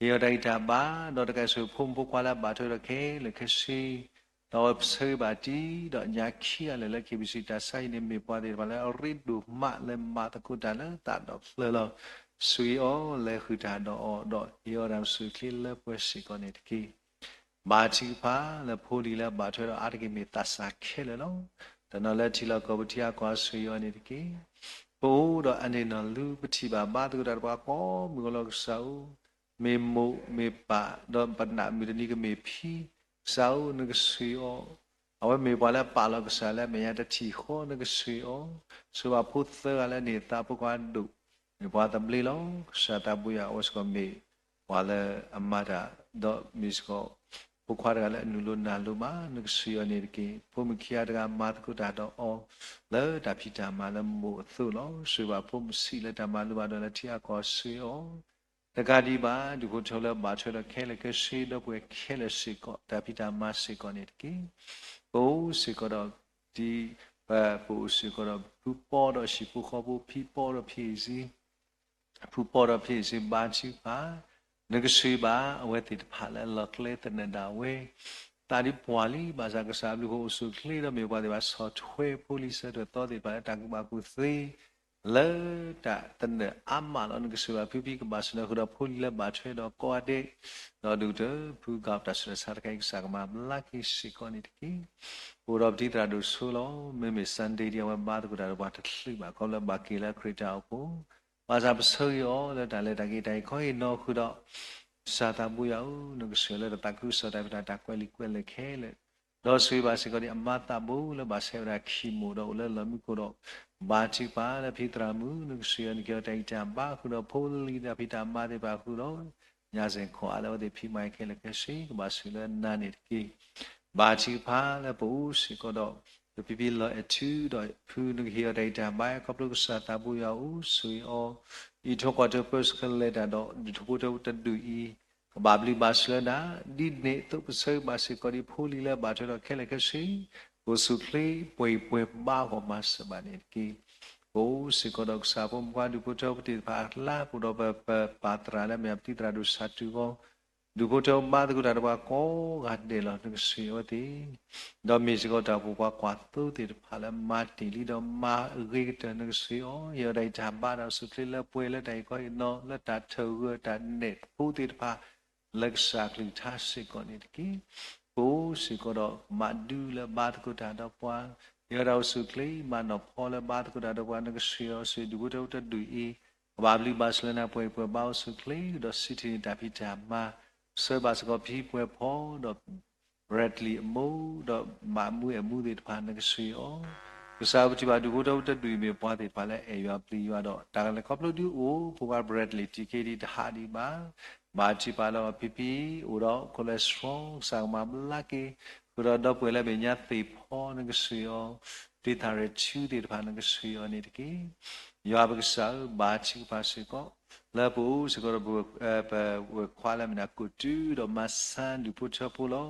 အီၤတၢ်ဂံၢ်တၢ်ဘါ, ဒီးတကးဆိၣ်ဖိမုၣ်ဖိခွါလၢအဘၣ်ထွဲဒီးခဲလၢာ်ခဲဆ့ ဒီးအဝဲပဆၢဂ့ၤဘၣ်တံၤဒီးညါခံဂၤလၢာ်လၢ KBC တၢ်ဆါဟံၣ်န့ၣ် မ့ၢ်ပှၤသ့ၣ်တဖၣ်လၢအရ့ဒိၣ်မး လၢမၤသကိးတၢ်လၢသးဒီးပျၢၤလီၤ. ဆှၢအီၤလဲၤဃုာ်တၢ်ဒီးအီၤ, ဒီးဟ့ၣ်အီၤတၢ်အိၣ်ဆူၣ်အိၣ်ချ့လၢပှဲၤစ့ၢ်ကီးန့ၣ်တက့ၢ်. ဘါထုကဖၣ်လၢဖိလံၤလၢအဘၣ်ထွဲဒီးအါတက့ၢ်မ့ၢ်သးစၢ်ခဲလၢာ်လီၤ. တနီၤလၢထံလီၢ်ကီၢ်ပူၤထံဂၤကီၢ်ဂၤ ဆှၢအီၤန့ၣ်တက့ၢ်. ပအိၣ်ဒီးအန့ၢ်နီၢ်လူ ပထံၣ်ဘၣ်ဘါသကိးတၢ်ဒီးပှၤကိးမုၢ်ဂီၤလီၤ. ကစၢ်ဧၢ, မ့ၢ်မိၢ်မ့ၢ်ပၢ် ဒီးပနာ်မုၢ်တနံၤကမ့ၢ်ဖံ, ကစၢ်ဧၢ နကဆှၢအီၤ, အဝဲမ့ၢ်ပှၤလၢပာ်လီၤကစၢ်လၢအမဲာ်ညါတထံၣ်ဃီ နကဆှၢအီၤ, ဆှၢဘၣ်ဖိသၢဂၤလၢန့ၢ်သါဖိခွါဒိၣ်, မ့ၢ်ပှၤသဘျ့လီၤ. ကစၢ်သးဘိယွၤ အဝဲစ့ၢ်ကီးမ့ၢ်ပှၤလၢအမၤတၢ်, ဒီးမ့ၢ်စ့ၢ်ကီး ဖိခွါတဂၤလၢအနုာ်လိၤနာ်လိၤဘၣ်, နကဆှၢအီၤန့ၣ်တက့ၢ်. ဖိမုၣ်ခံဂၤတဂၤမၤသကိးတၢ်ဒီးအီၤ လၢတၢ်ဖံးတၢ်မၤလၢမိၢ်အသိးလီၤ. ဆှၢဘၣ်ဖိမုၣ်ဆံးလၢတၢ်မၤလိဘၣ်ဒီးလၢထံအကီၢ်ဆှၢအီၤ တကးဒံးဘၣ် ဒူၣ်ဖိထၢဖိလၢဘၣ်ထွဲဒီးခဲလၢာ်ခဲဆ့ ဒီပုၢ်ဝဲၢ်ခဲလၢာ်စ့ၢ်ကီး တၢ်ဖံးတၢ်မၤစ့ၢ်ကီးန့ၣ်တက့ၢ်. ပအိၣ်စ့ၢ်ကီးဒီး ဒ်ပ, ပအိၣ်စ့ၢ်ကီးဒီး ဖုပီဒီးဟံၣ်ဖိဃီဖိ ဖံပီဒီးဖံအ့ၣ်စ့, ဖုပီဒီးဖံအ့ၣ်စ့ဘါထုကဖၣ်, နကဆှၢဘၣ်အဝဲသ့ၣ်တဖၣ်လၢအလီၢ်ကျဲသနၢၣ်ဒၣ်ဝဲ သးဒ်ပှၢ်လံ ဘၣ်ဆၣ်ကစၢ်အဘျုးအဖှိၣ်အိၣ်ဆူၣ်အိၣ်ချ့ဒီး မ့ၢ်ပှၤသ့ၣ်တဖၣ်ဆီၣ်ထွဲဖိလံၤဆၢထၢၣ်သီသ့ၣ်တဖၣ်လၢတၢ်ကူၣ်ဘၣ်ကူၣ်သ့ လၢတၢ်သနၢၣ်အါမးလီၤ. နကဆှၢဘၣ်ဖုဖံ ကဘၣ်ဆိၣ်လၢဃုာ်ဒီးဖိလံၤလၢဘၣ်ထွဲဒီးကိးဂၤဒဲး, ဒီးဒူၣ်ကတၢၢ်ဖုဂၤ တၢ်ဆူးတၢ်ဆါတခါအံၤ ကစၢ်ကမၤဘျါက့ၤစ့ၢ်ကီးန့ၣ်တက့ၢ်. ပအိၣ်ဒီးပတံၤသရၣ်ဒိၣ်ဆိလီၤ. မ့မ့ၢ် Sunday ဒ်အဝဲဘါသကိးတၢ်ဒီးပှၤတချုးဘၣ် ခီဖျိလၢဘၣ်က့ၤလၢခရံာ်တၢ်အိၣ်ဖှိၣ်, ဘၣ်ဆၣ်ပဆၢဂ့ၤအီၤလၢတၢ်လဲၤတၢ်က့ၤတၢ်အံၤ ခီဟ့ၣ်နီၤဃုာ်ဒီး ကစၢ်သးဘိယွၤဧၢ, နကဆှၢလၢတၢ်သးခုကစီၣ်တၢ်ဖံးတၢ်မၤ တၢ်ကွဲးလံာ်ကွဲးလဲၢ်ခဲလၢာ်, ဒီးဆှၢဘၣ်စ့ၢ်ကီးဒ်အမါသးဘိလၢဘၣ်ဆဲးဝဲဒၣ်ခံမိၢ်ဒီးအိၣ်လၢလီၢ်မံခိၣ်ဒီး ဘါထုကဖၣ်လၢဖံသရၣ်မုၣ် နကဆှၢအီၤန့ၣ် ကဟ့ၣ်အီၤတၢ်ဂံၢ်တၢ်ဘါဃုာ်ဒီးဖိလံၤတၢ်ဖံးတၢ်မၤသ့ၣ်တဖၣ်ဃုာ်ဒီး ညါစ့ၢ်ကီးအါလၢအဝဲသ့ၣ်ဖံးမၤခဲလၢာ်ခဲဆ့ ကဘၣ်ဆိၣ်လၢနၤန့ၣ်တက့ၢ်. ဘါထုကဖၣ်လၢပအိၣ်စ့ၢ်ကီးဒီး ပဖံဖံလီၤအဲၣ်ထုဒီးဖု နကဟ့ၣ်အီၤတၢ်ဂံၢ်တၢ်ဘါ ခီဖျိကစၢ်သးဘိယွၤအိၣ်ဆိၣ်ဂ့ၤအီၤ, အံးထွဲကွၢ်ထွဲပၢဆှၢလဲၤတၢ်ဒီး ဒူၣ်ဖိထၢဖိတဒူၣ်အံၤ ကဘၣ်ဘျုးဘၣ်ဆိၣ်လၢနၤ, ဒ်န့ၣ်အသိးပဆၢဂ့ၤဘၣ်စ့ၢ်ကီးဒ်ဖိလံၤလၢဘၣ်ထွဲဒီးခဲလၢာ်ခဲဆ့ ကအိၣ်ဆူၣ်အိၣ်ချ့ပှဲၤပှဲၤဘါအဂီၢ်မၤစၢၤဘၣ်န့ၣ်တက့ၢ်. ပအိၣ်စ့ၢ်ကီးဒီးကစၢ်ဖိမုၣ်ဖိခွါဒူၣ်ဖိထၢဖိသ့ၣ်တဖၣ်အကျါ ပအိၣ်ဒီးပပၢ်သရၣ်လၢအမ့ၢ်ပတံၤသရၣ်ဒိၣ်ဆၣ်တူၢ်ဂီၤ ဒူၣ်ဖိထၢဖိဘါသကိးတၢ်ဒီးပှၤကိးဂၤဒဲးလီၤ. နကဆှၢအီၤသ့ၣ်, ဒီးမ့ၢ်စ့ၢ်ကီးတၢ်အိၣ်ဖှိၣ်ပှၤကွၢ်သိသ့ၣ်တဖၣ်လၢမၤတ့ၢ်လံဒီးမၤအဂ့ၤကတၢၢ် နကဆှၢအီၤ. ယဲဒၣ်အံၤတၢ်ဘါတၢ်အိၣ်ဆူၣ်ချ့လၢပှဲၤလၢတၢ်အံၤခီအံၤနီၤ လၢတၢ်ထၢၣ်ဂၢၢ်တၢ်နဲၣ်ဖိသ့ၣ်တဖၣ် လၢကစၢ်အကလုၢ်ကထါစ့ၢ်ကီးန့ၣ်တက့ၢ်. ပအိၣ်စ့ၢ်ကီးဒီးမၤဒုလၢဘါသကိးတၢ်ဒီးပှၤ, ယဲဒၣ်အိၣ်ဆူၣ်ချ့ မၤနီၣ်ဖီလၢဘါသကိးတၢ်ဒီးပှၤ နကဆှၢအီၤဆူဒူၣ်ဖိထၢဖိတဒူၣ်အံၤ, ကဘၣ်ဘျုးဘၣ်ဆိၣ်လၢနၤ ပှဲၤပှဲၤဘါအိၣ်ဆူၣ်ချ့ ဒီးစံးထံၣ်န့ၢ်တၢ်ဖံးတၢ်မၤ, ဆှၢဘၣ်စ့ၢ်ကီးဖံပှဲၤဖီဒီး Bradley အမိၢ် ဒီးမၤမူအဲၣ်မူသ့ၣ်တဖၣ် နကဆှၢအီၤ. ကစၢ်ပထံၣ်ဘၣ်ဒူၣ်ဖိထၢဖိတဒူၣ်အံၤ မ့ၢ်ပှၤသ့ၣ်တဖၣ်လၢအဲၣ်ယွၤပျံၤယွၤဒီး တၢ်လဲၤခီဖျိဒုးအိၣ် ဖိခွါ Bradley တံၤက့ဒံးတဟးဒံးဘၣ်. ဘၣ်ထုကဖၣ်လၢအီၤ ဖံဖံအိၣ်ဒီး cholesterol ကစၢ်ကမၤဘျါက့ၤ, ဃုာ်ဒီးဒီပုၢ်ဝဲၢ်လၢအမဲာ်ညါသ့ၣ်ဖီ နကဆှၢအီၤ, တ့သၣ်ရဲၣ်ထူသ့ၣ်တဖၣ် နကဆှၢအီၤန့ၣ်တက့ၢ်. ယွၤပကစၢ်ဧၢ, ဘါထုကဖၣ်စ့ၢ်ကီး လၢပအိၣ်စ့ၢ်ကီးဒီး ပဝဲၢ်ခွါလၢအမ့ၢ်ဒၣ်ကိၣ်တုဒီး မၤဆါဒူၣ်ဖိထၢဖိလီၤ.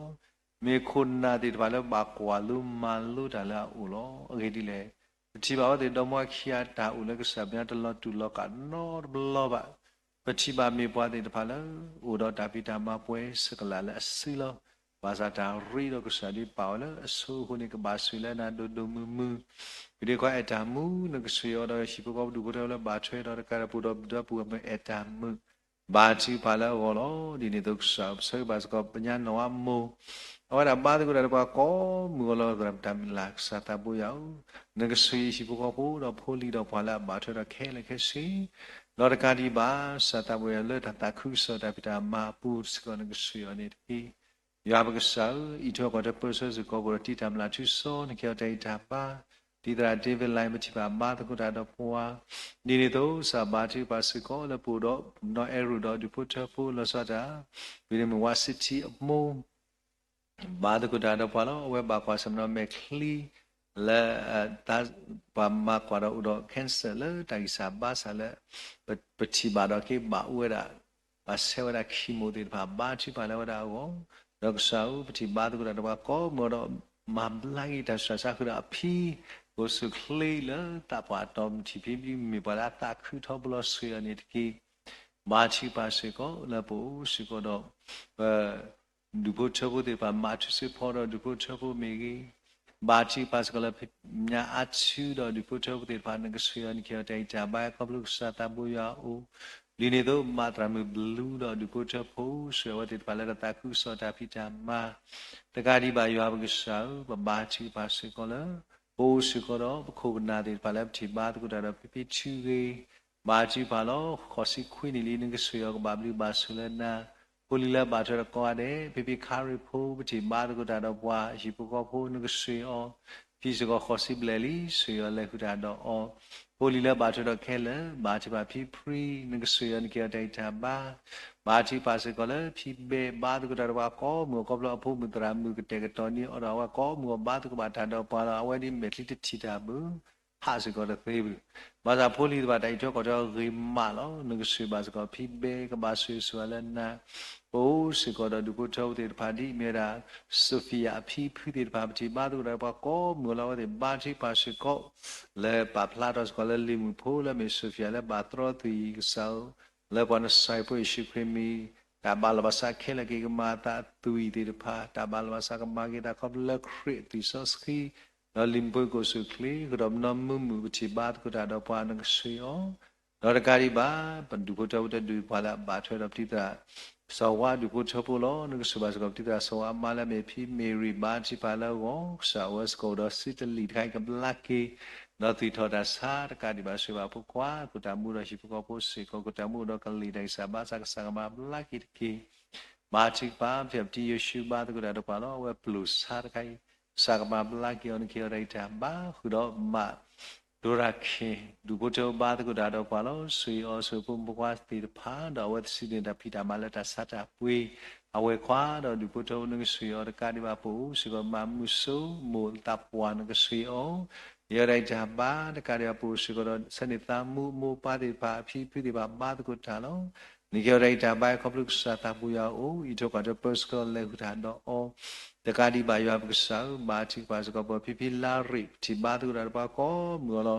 မ့ၢ်ခိၣ်နၢ်သ့ၣ်တဖၣ်လၢဘၣ်ကွၢ်လိမၤလိတၢ်လၢအအိၣ်လီၤ. အဂ့ၢ်ဒ်လဲၣ်, ပထံၣ်ဘၣ်အဝဲသ့ၣ်ဒီမါဝၤခံဂၤ တၢ်အိၣ်လၢကစၢ်မဲာ်ညါတလီၤတူာ်လီၤကာ်နီတဘျီဘၣ်. ပထံၣ်ဘၣ်မ့ၢ်ပှၤသ့ၣ်တဖၣ်လၢ အိၣ်ဒီးတၢ်ဖံးတၢ်မၤပှဲၤစကလၢ်လၢအစုလီၤ. ဘၣ်ဆၣ်တၢ်ရ့ဒီးကစၢ်ဒုးပာ်အီၤလၢအဆိအဃိန့ၣ် ကဘၣ်ဆိၣ်ဂ့ၤလၢနၤဒိၣ်ဒိၣ်မုၢ်မုၢ်, ပဒ့ခွါအဲၣ်တၢ်မုာ် နကဆှၢအီၤဒီးဟံၣ်ဖိဃီဖိဒူၣ်ဖိထၢဖိလၢဘၣ်ထွဲဒီးတကးဒီးပူၤဒီးပဒီပုၢ်ဝဲၢ်မ့ၢ်အဲၣ်တၢ်မုာ် ဘါထုကဖၣ်လၢအဂီၢ်လီၤ. ဒ်န့ၣ်အသိးကစၢ်ဧၢ, ပဆၢဂ့ၤဘၣ်စ့ၢ်ကီး ပညါနီၢ်အမိၢ်, အဝဲဒၣ်ဘါသကိးတၢ်ဒီးပှၤကိးမုၢ်ဂီၤလီၤ သရၣ်မုၣ်တၢ်မုၢ်လၢ် ကစၢ်သးဘိယွၤဧၢ, နကဆှၢယဟံၣ်ဖိဃီဖိဒီးဖိလံၤဒီးပှၤလၢအဘၣ်ထွဲဒီးခဲလၢာ်ခဲဆ့, ဒီးတကးဒံးဘၣ် ကစၢ်သးဘိယွၤလၢတၢ်သးခုကစီၣ်တၢ်ဖံးတၢ်မၤအပူၤစ့ၢ်ကီး နကဆှၢအီၤန့ၣ်တက့ၢ်. ယွၤပကစၢ်ဧၢ, အံးထွဲကွၢ်ထွဲပၢဆှၢစ့ၢ်ကီး ပဒိၣ်တံာ်တၢ်မုၢ်လၢ်ထူစီ နကဲအီၤတၢ်အံးတၢ်ဘါ, ဒ်သရၣ် David Lai ပထံၣ်ဘၣ်ဘါသကိးတၢ်ဒီးပှၤ, ဒ်န့ၣ်အသိး ကစၢ်ဘါထုကဖၣ်စ့ၢ်ကီးလၢပအိၣ်ဒီး နီၢ်အဲရူၣ်ဒီးဒူၣ်ဖိထၢဖိလီၤဆီဒၣ်တၢ်, ဝံၤန့ၣ်မ့ၢ်ဝါစံထံအမိၢ် ဘါသကိးတၢ်ဒီးပှၤလီၤ. အဝဲဘၣ်ကွၢ်ဆၢၣ်မဲာ်ဒီးမဲာ်ချံလၢ ပှၤမၤကွၢ်ဒီးအိၣ်ဒီး cancer လၢတၢ်ဂံၢ်စၢ်ဘါစၢ်လၢ ပထံၣ်ဘၣ်ဒီးက့ၤဘၣ်အိၣ်ဝဲဒၣ် ဘၣ်ဆဲးဝဲဒၣ် chemo သ့ၣ်တဖၣ် ဘါထုကဖၣ်လၢအဝဲဒၣ်အဂီၢ်, ဒီးကစၢ်ဧၢ ပထံၣ်ဘါသကိးတၢ်ဒီးပှၤကိးမုၢ်ဂီၤဒီး မၤဘျါက့ၤတၢ်ဆူးတၢ်ဆါ ဃုာ်ဒီးအဖံ ကအိၣ်ဆူၣ်ချ့လၢသးပှၢ်တီၤ ပထံၣ်ဖံဖံမ့ၢ်ပှၤလၢအသးခုထီဘိလီၤ ဆှၢအီၤန့ၣ်တက့ၢ်. ဘါထုကဖၣ်စ့ၢ်ကီးလၢပအိၣ်စ့ၢ်ကီးဒီး ပ ဒူၣ်ဖိထၢဖိသ့ၣ်တဖၣ် မၤထူစ့ၢ်ဖီဒီးဒူၣ်ဖိထၢဖိမ့ၢ်ဂ့ၤ, ဘါထုကဖၣ်စ့ၢ်ကီးလၢ ပညါအါထူဒီးဒူၣ်ဖိထၢဖိသ့ၣ်တဖၣ် နကဆှၢအီၤ နကဲအီၤတၢ်အံးတၢ်ဘါ ခီဖျိကစၢ်သးဘိယွၤအအိၣ်, ဒ်န့ၣ်အသိး မၤသရၣ်မုၣ်ဘလူးဒီးဒူၣ်ဖိထၢဖိ ဆှၢအဝဲသ့ၣ်တဖၣ်လၢတၢ်သးခုကစီၣ်တၢ်ဖံးတၢ်မၤ, တကးဒံးဘၣ်ယွၤပကစၢ်ဧၢ, ပဘါထုကဖၣ်စ့ၢ်ကီးလၢ ပအိၣ်စ့ၢ်ကီးဒီးပခိၣ်ပနၢ်သ့ၣ်တဖၣ်လၢပထံၣ်ဘါသကိးတၢ်ဒီးဖံဖံထုဂ့ၤ, ဘါထုကဖၣ်လီၤ. ဃိးဆံခွံနံၣ်လံ နကဆှၢအီၤကဘၣ်ဘျုးဘၣ်ဆိၣ်လၢနၤ, ဖိလံၤလၢဘၣ်ထွဲဒီးကိးဂၤဒဲး, ဖံဖံခါရံၣ်ဖိ ပထံၣ်ဘါသကိးတၢ်ဒီးပှၤ ဟံၣ်ဖိဃီဖိ နကဆှၢအီၤ, ဖံစ့ၢ်ကီးဃိးဆံဘျဲၣ်လံ ဆှၢအီၤလဲၤဃုာ်တၢ်ဒီးအီၤ, ဖိလံၤလၢဘၣ်ထွဲဒီးခဲလၢာ်, ဘါထုကဖၣ်ဖံဖံ နကဆှၢအီၤ နကဲအီၤတၢ်အံးတၢ်ဘါ ဘါထုကဖၣ်စ့ၢ်ကီးလၢဖံဘဲ ဘါသကိးတၢ်ဒီးပှၤကိးမုၢ်ဂီၤ ခီဖျိအဖိမုၣ်သရၣ်မုၣ်ကတဲာ်ကတီၤန့ၢ်အီၤဒီးအဝဲကိးမုၢ်ဂီၤ ဘါသကိးဘၣ်တၢ်ဒီးပှၤလီၤ. အဝဲဒ်မဲာ်ချံတထံၣ်တၢ်ဘၣ် ဟးစ့ၢ်ကီးတသ့ဘၣ်. ဘၣ်ဆၣ်ဖိလံၤသ့ၣ်တဖၣ်တၢ်အံးထွဲကွၢ်ထွဲအီၤဂ့ၤမးလီၤ. နကဆှၢဘၣ်စ့ၢ်ကီးဖံဘဲ ကဘၣ်ဆိၣ်ဂ့ၤဆိၣ်ဝါလၢနၤ, ပအိၣ်စ့ၢ်ကီးဒီးဒူၣ်ဖိထၢဖိသ့ၣ်တဖၣ် ဒ်အမ့ၢ်ဝဲဒၣ် Sophia အဖံဖုသ့ၣ်တဖၣ် ပထံၣ်ဘါသကိးတၢ်ဒီးပှၤကိးမုၢ်ဂီၤလီၤ. အဝဲသ့ၣ်ဘါထုကဖၣ်စ့ၢ်ကီး လၢပာ်ဖျါထီၣ်စ့ၢ်ကီးလၢလံာ်မုၢ်ဖိလၢအမ့ၢ် Sophia လၢဘၣ်သြီသွံၣ် ကစၢ်ဧၢ, လၢပှၤနစၢ်ယွၤဖိယ့ၣ်ၡူးခရံာ်မံၤ တၢ်ဘၣ်လီၤဘၣ်စးခဲလၢာ်က့ၤကမၤအသးအသွံၣ်သ့ၣ်တဖၣ်, တၢ်ဘၣ်လီၤဘၣ်စးကမၤက့ၤအသးခီဖျိလၢခရံာ်အသွံၣ်စီဆှံ, ဒီးလံာ်မုၢ်ဖိကအိၣ်ဆူၣ်ချ့, ဃုာ်ဒီးပနီၢ်မုာ်မုာ် ပထံၣ်ဘါသကိးတၢ်ဒီးပှၤ နကဆှၢအီၤ, ဒီးတကးဒံးဘၣ် ပဒူၣ်ဖိထၢဖိတဒူၣ် ပှၤလၢအဘၣ်ထွဲဒီးပျံၤသရၣ် စီၤဝါဒူၣ်ဖိထၢဖိလီၤ. နကဆှၢဘၣ်စ့ၢ်ကီးပျံၤသရၣ်စီၤဝါအမါလၢအမ့ၢ်ဖံမ့ၢ်ရံၣ် ဘါထုကဖၣ်လၢအဂီၢ်, ကစၢ်အိၣ်ဝဲစ့ၢ်ကီးဒီးစုတလံာ်တခါအံၤကဘျါက့ၤ, ဒီးသွံၣ်ထီၣ်တၢ်ဆါ တကးဒံးဘၣ် ဆိၣ်ဂ့ၤဘၣ်ဖိခွါ ခိၣ်တၢ်မူဒီးဟံၣ်ဖိဃီဖိစ့ၢ်ကီး ခိၣ်တၢ်မူဒီးကလံၤတၢ်ဂံၢ်စၢ်ဘါစၢ် ကစၢ်ကမၤဘျါက့ၤတက့ၢ်. ဘါထုကဖၣ် ဖဲပတံၤယိၤၡူဘါသကိးတၢ်ဒီးပှၤလီၤ. အဝဲပျိာ်ဆါတခါအံၤ ကစၢ်ကမၤဘျါက့ၤအီၤ နကဲအီၤတၢ်အံးတၢ်ဘါ ဃုာ်ဒီးမး ဒိရၤခ့ၣ် ဒူၣ်ဖိထၢဖိဘါသကိးတၢ်ဒီးပှၤလီၤ. ဆှၢအီၤဆှၢဖိမုၣ်ဖိခွါသ့ၣ်တဖၣ် ဒီးအဝဲသ့ၣ်စံးန့ၢ်တၢ်ဖံးတၢ်မၤလၢတၢ်ဆါတၢ်ပှ့ၤ, အဝဲခွါဒီးဒူၣ်ဖိထၢဖိ နကဆှၢအီၤ တကးဒံးဘၣ် ပအိၣ်စ့ၢ်ကီးမၤမုာ်ဆိမိၣ်သးပှၢ် နကဆှၢအီၤ, ယဲဒၣ်အံၤတၢ်ဘါ တကးဒံးဘၣ် ပအိၣ်စ့ၢ်ကီးဒီး ဆၢန့ၢ်သးမူအမိၢ်အပၢ်သ့ၣ်တဖၣ် အဖံဖုသ့ၣ်တဖၣ် ဘါသကိးတၢ်လီၤ. နကဲအီၤတၢ်အံးတၢ်ဘါ ခီဖျိကစၢ်သးပူၤယွၤအအိၣ် အံးထွဲကွၢ်ထွဲပၢဆှၢလဲၤဃုာ်တၢ်ဒီးအီၤ, တကးဒံးဘၣ် ယွၤပကစၢ်ဧၢ, ဘါထုကဖၣ်စ့ၢ်ကီး ပဖံဖံလါရ့ၣ် ပထံၣ်ဘါသကိးတၢ်ဒီးပှၤကိးမုၢ်ဂီၤလီၤ.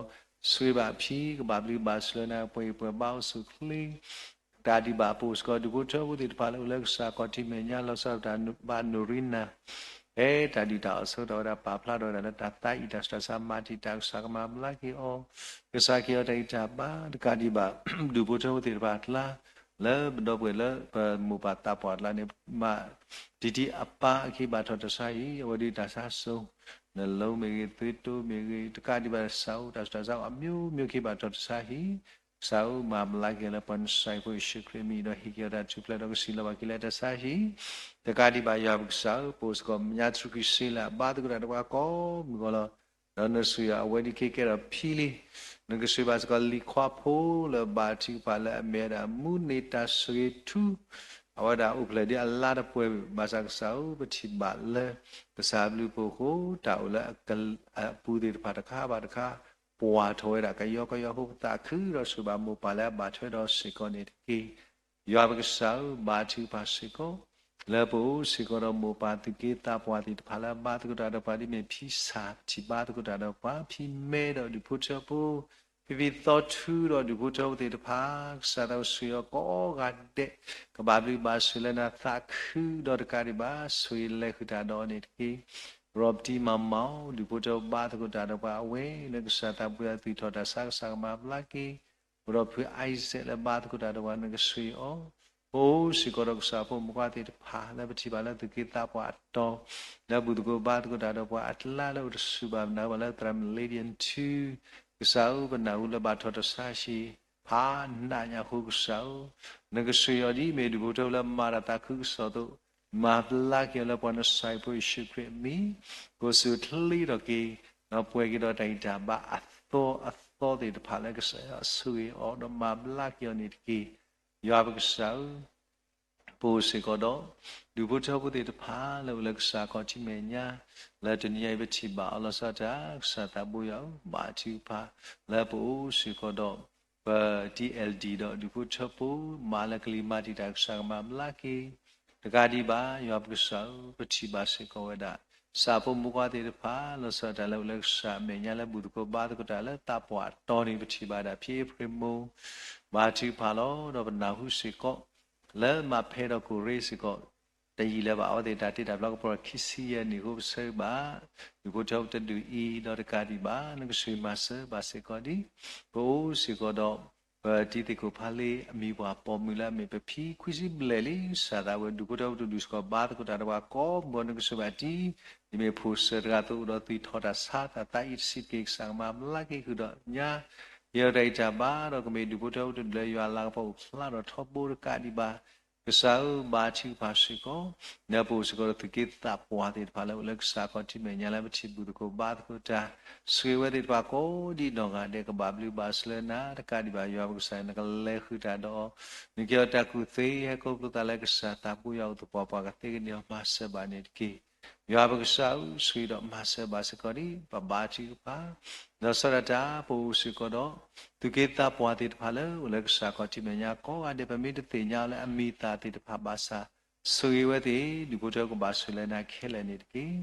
ဆှၢဘၣ်အဖံ ကဘၣ်ဘျုးဘၣ်ဆိၣ်လၢနၤ ပှဲၤအံၤပှဲၤဘါအိၣ်ဆူၣ်ချ့ တၢ်ဒံးဘၣ်အပူၤစ့ၢ်ကီး ဒူၣ်ဖိထၢဖိသ့ၣ်တဖၣ်လၢအိၣ်လၢကစၢ်ခီၣ်ထံးမဲာ်ညါ လီၤဆီဒၣ်တၢ်ဘၣ်နုာ်ရံနၤ ဖဲတၢ်ဒုၣ်တၢ်အီၣ်ဆၢကတီၢ်ဝဲဒၣ် ပာ်ဖျါထီၣ်ဝဲဒၣ်လၢတၢ်သးအံၤ တၢ်ဆူးတၢ်ဆါ မၤတံာ်တာ်ကစၢ် ကမၤဘျါက့ၤအီၤ, ကစၢ်ကဟ့ၣ်အီၤတၢ်ဂံၢ်တၢ်ဘါ တကးဒံးဘၣ် ဒူၣ်ဖိထၢဖိသ့ၣ်တဖၣ်အကျါ လၢပဒီပုၢ်ဝဲၢ်လၢပမိၢ်ပၢ်သးပှၢ်အကျါန့ၣ် မၤတံာ်တံာ်အပၢ်အခံဘၣ်ထီၣ်တၢ်ဆါဟံၣ် အဝဲဒၣ်တၢ်ဆါစိၤ နလိမ့ၢ်ဂ့ၤ သုးတိမ့ၢ်ဂ့ၤ တကးဒံးဘၣ် ကစၢ်ဧၢ တၢ်ဆူးတၢ်ဆါအမျိုးမျိုးခံဘၣ်ထီၣ်တၢ်ဆါဟံၣ် ကစၢ်ဧၢ မၤဘျါက့ၤလၢပှၤနစၤရ့းဖိယ့ၣ်ၡူးခရံာ်အမံၤဒီး ဟ့ၣ်က့ၤအီၤတၢ်ထူၣ်ဖျဲးဒီးကစံးလီၤဘၣ်က့ၤလၢတၢ်ဆါဟံၣ် တကးဒံးဘၣ် ယွၤပကစၢ်ဧၢ ပအိၣ်စ့ၢ်ကီး မညါတြူာ်ကံစ့လၢအဘါသကိးတၢ်ဒီးပှၤကိးမုၢ်ဂီၤလီၤ. ဒီးနကဆိၣ်ယွၤအဝဲဒၣ်ကဲကဲထီၣ်ဖံလံ နကဆိၣ်ဘၣ်စ့ၢ်ကီးလံၤခွါဖိလၢအဘါထုကဖၣ်လၢအမ့ၢ်ဝဲဒၣ်မူးန့ၢ်တၢ်ဆိၣ်ဂ့ၤထူ အဝဲဒၣ်အိၣ်ဖျဲၣ်ဒ်အလါတပှဲၤ ဘၣ်ဆၣ်ကစၢ်ဧၢ ပထံၣ်ဘၣ်လၢ ကစၢ်အဘျုးအဖှိၣ်အဃိ တၢ်အိၣ်လၢအပူၤသ့ၣ်တဖၣ်တခါဘၣ်တခါ ပှၢ်ထီၣ်ဝဲဒၣ်ကယီကယီအဃိ ပသးခုဒီးဆိၣ်ဘၣ်မိၢ်ပၢ်လၢအဘၣ်ထွဲဒီးစ့ၢ်ကီးန့ၣ်တက့ၢ်. ယွၤပကစၢ်ဧၢ ဘါထုကဖၣ်စ့ၢ်ကီး လၢပအိၣ်စ့ၢ်ကီးဒီးမိၢ်ပၢ်သူၣ်က့သးပှၢ်သ့ၣ်တဖၣ်လၢအဘါသကိးတၢ်ဒီးပှၤ ဒ်မ့ၢ်ဖံစၢ် ပထံၣ်ဘါသကိးတၢ်ဒီးပှၤ ဖံမဲဒီးဒူၣ်ဖိထၢဖိ ဖံဖံသီထူဒီးဒူၣ်ဖိထၢဖိသ့ၣ်တဖၣ် ကစၢ်သးအိၣ်ဆိၣ်ဂ့ၤအီၤကိးဂၤဒဲး ကဘၣ်ဘျုးဘၣ်ဆိၣ်လၢနၤ သးခုဒီးတကးဒံးဘၣ် ဆိၣ်ဂ့ၤလဲၤဃုာ်တၢ်ဒီးအီၤန့ၣ်တက့ၢ်. ရီပတံမၤမီၣ် ဒူၣ်ဖိထၢဖိဘါသကိးတၢ်ဒီးပှၤ အဝဲလၢကစၢ်သးဘိယွၤသူၣ်ထီၣ်တၢ်ဆါ ကစၢ်ကမၤဘျါက့ၤ အိၣ်ဒီးဖုအံစဲးလၢဘါသကိးတၢ်ဒီးပှၤ နကဆိၣ်ဂ့ၤအီၤ ပအိၣ်စ့ၢ်ကီးဒီးကစၢ်ဖိမုၣ်ခွါသ့ၣ်တဖၣ် လၢပထံၣ်ဘၣ်လၢသူၣ်က့သးပှၢ်အတီၤ လၢဘူၣ်သကိးဘါသကိးတၢ်ဒီးပှၤအကျါ လၢအိၣ်တဆူၣ်ဘၣ်ပနၢ်ဟူဘၣ်လၢသရၣ် Millennium ထူ ကစၢ်ဧၢ ပနၢ်ဟူလၢဘၣ်ထီၣ်တၢ်ဆါဟံၣ် ဖးနးညါအဃိ ကစၢ်ဧၢ နကဆိၣ်ဂ့ၤအီၤဒ်အမ့ၢ်ဒူၣ်ဖိထၢဖိလၢမၤတၢ်သးခုကစီၣ်အသိး မၤဘျါက့ၤအီၤလၢပှၤနစၤရ့းဖိယ့ၣ်ၡူးခရံာ်အမံၤ ကိးဆူၣ်ချ့ထီၣ်က့ၤ ဒီးပှဲၤက့ၤဒီးတၢ်ဂံၢ်တၢ်ဘါအသီအသီသ့ၣ်တဖၣ်လၢကစၢ်ယွၤဆိၣ်ဂ့ၤအီၤဒီးမၤဘျါက့ၤအီၤန့ၣ်တက့ၢ်. ယွၤပကစၢ်ဧၢ ပအိၣ်စ့ၢ်ကီးဒီး ဒူၣ်ဖိထၢဖိသ့ၣ်တဖၣ်လၢအိၣ်လၢကစၢ်ခီၣ်ထံးမဲာ်ညါ လၢတနံၤအံၤပထံၣ်ဘၣ်အီၤလီၤဆီဒၣ်တၢ် ကစၢ်သးဘိယွၤဧၢ ဘါထုကဖၣ် လၢပအိၣ်စ့ၢ်ကီးဒီး ပ TLD ဒီးဒူၣ်ဖိထၢဖိ မၤလၢကလံၤမၤတံာ်တာ် ကစၢ်ကမၤဘျါက့ၤ တကးဒံးဘၣ် ယွၤပကစၢ်ဧၢ ပထံၣ်ဘၣ်စ့ၢ်ကီးဝဲဒၣ် ကစၢ်ဖိမုၣ်ခွါသ့ၣ်တဖၣ် လီၤဆီဒၣ်တၢ်လၢအိၣ်လၢကစၢ်အမဲာ်ညါလၢဘူၣ်သကိးဘါသကိးတၢ်လၢသးပှၢ်အတီၤန့ၣ် ပထံၣ်ဘၣ်ဒၣ်ဖံအ့ဖြ့ၣ်မိၢ် ဘါထုကဖၣ်လီၤ ဒီးပနၢ်ဟူစ့ၢ်ကီး လၢမးဖဲဒီးကိၣ်ရ့စ့ၢ်ကီး တယံာ်လၢၤဘၣ် အဝဲသ့ၣ်တၢ်တ့တၢ်ဖျီကပီၤခံဆံယဲၢ်နံၣ်အဃိ ပဆၢဂ့ၤဘၣ် ဒူၣ်ဖိထၢဖိတဒူၣ်အံၤ ဒီးတကးဒံးဘၣ် နကဆိၣ်ဂ့ၤမၤစၢၤဘၣ်စ့ၢ်ကီးဒ် ပအိၣ်စ့ၢ်ကီးဒီး ပတံၤသကိးဖါလ့အမံၤပှၢ်ပိာ်မုၣ်လၢအမ့ၢ်ပဖံခွံဆံဘျဲၣ်လံ ကစၢ်သးဝဲ ဒူၣ်ဖိထၢဖိတဒူၣ်စ့ၢ်ကီး ဘါသကိးတၢ်ဒီးပှၤကိးမုၢ်ဂီၤ နကဆိၣ်ဘၣ်တံၤ ဒ်မ့ၢ်ဖိၣ်စၢၤတဂၤအသိး အိၣ်ဒီးသူၣ်ထီၣ်တၢ်ဆါ တၢ်သးအံၤတဆံးတက့ၢ် ကစၢ်ကမၤဘျါက့ၤဃုာ်ဒီးညါ ဟ့ၣ်အီၤတၢ်ဂံၢ်တၢ်ဘါ ဒီးကမ့ၢ်ဒူၣ်ဖိထၢဖိတဒူၣ်လၢယွၤလၤကပီၤအိၣ်ဖျါဒီးထီဘိတကးဒံးဘၣ် ကစၢ်ဧၢ ဘါထုကဖၣ်စ့ၢ်ကီး လၢပအိၣ်စ့ၢ်ကီးဒီးသူၣ်က့သးပှၢ်သ့ၣ်တဖၣ်လၢအိၣ်လၢကစၢ်ခီၣ်ထံးမဲာ်ညါလၢပထံၣ်ဘူၣ်သကိးဘါသကိးတၢ် ဆိၣ်ဂ့ၤဝဲသ့ၣ်တဖၣ်ကိးဒ်နီၢ်ဂၤဒဲး ကဘၣ်ဘျုးဘၣ်ဆိၣ်လၢနၤ တကးဒံးဘၣ် ယွၤပကစၢ် နကလဲၤဃုာ်တၢ်ဒီးအီၤ နကဟ့ၣ်အီၤတၢ်ကူၣ်သ့ ဟဲကိးကျိသးလၢကစၢ်သးဘိယွၤအိၣ်သပှၢ်ပှၢ် ကသ့ကန့ၢ်အီၤမၤစၢၤဘၣ်န့ၣ်တက့ၢ်. ယွၤပကစၢ်ဧၢ ဆိၣ်ဂ့ၤဒီးမၤစၢၤဘၣ်စ့ၢ်ကီးဒ် ပဘါထုကဖၣ် လီၤဆီဒၣ်တၢ် ပအိၣ်စ့ၢ်ကီးဒီး သူၣ်က့သးပှၢ်သ့ၣ်တဖၣ်လၢအိၣ်လၢကစၢ်ခီၣ်ထံးမဲာ်ညါကိးဂၤဒဲး ပမ့ၢ်တသ့ၣ်ညါအီၤလၢအမံၤအသၣ်သ့ၣ်တဖၣ်ဘၣ်ဆၣ် ဆိၣ်ဂ့ၤဝဲသ့ၣ် ဒူၣ်ဖိထၢကဘၣ်ဆိၣ်လၢနၤခဲလၢာ်န့ၣ်တက့ၢ်.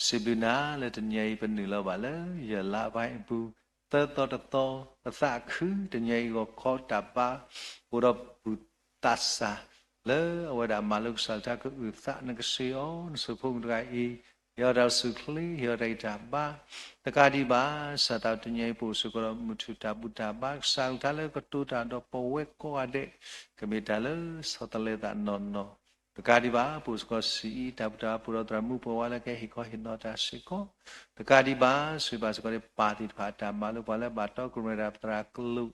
စံးဘျုးနၤလၢတနံၤအံၤ ပနုာ်လီၤဘၣ်လၢ ယလါဘါအပူၤ သၢသီတသီ ပသးခု တနံၤအံၤဂီၤခီတၢ်ဘါ အိၣ်ဒီးဘူၣ်သးစၢ် လၢအဝဲဒၣ်မၤလိကစၢ်လၢတၢ်ကအုၣ်သး နကဆိၣ်ဂ့ၤအီၤ နဆိၣ်ဖိမုၣ်တဂၤအံၤ ဟ့ၣ်အီၤတၢ်အိၣ်ဆူၣ်အိၣ်ချ့ ဟ့ၣ်အီၤတၢ်ဂံၢ်တၢ်ဘါ တကးဒံးဘၣ် ကစၢ်သးတနံၤအံၤ ပအိၣ်စ့ၢ်ကီးဒီးမုၢ်ထူၣ်တၢ်ဘူၣ်တၢ်ဘါ ကစၢ်အကလုၢ်ကထါလၢကတိၤတၢ်ဒီးပဝဲကိးဂၤဒဲး ကမ့ၢ်တၢ်လၢဆီတလဲသးနီၢ်နီၢ် တကးဒံးဘၣ် ပအိၣ်စ့ၢ်ကီးဆူၣ်အံၤ တၢ်ဘူၣ်တၢ်ဘါပူၤဒီးသရၣ်မုၣ်ပှၤဝါလၢကဟ့ၣ်ခီဟ့ၣ်နီၤတၢ်စ့ၢ်ကီး တကးဒံးဘၣ် ဆိၣ်ဂ့ၤဘၣ်စ့ၢ်ကီးဒီးပၢ်သ့ၣ်တဖၣ် တၢ်မၤလိပှၤလၢဘၣ်တီကရၢတၢ်ပသရၣ်ကျိာ်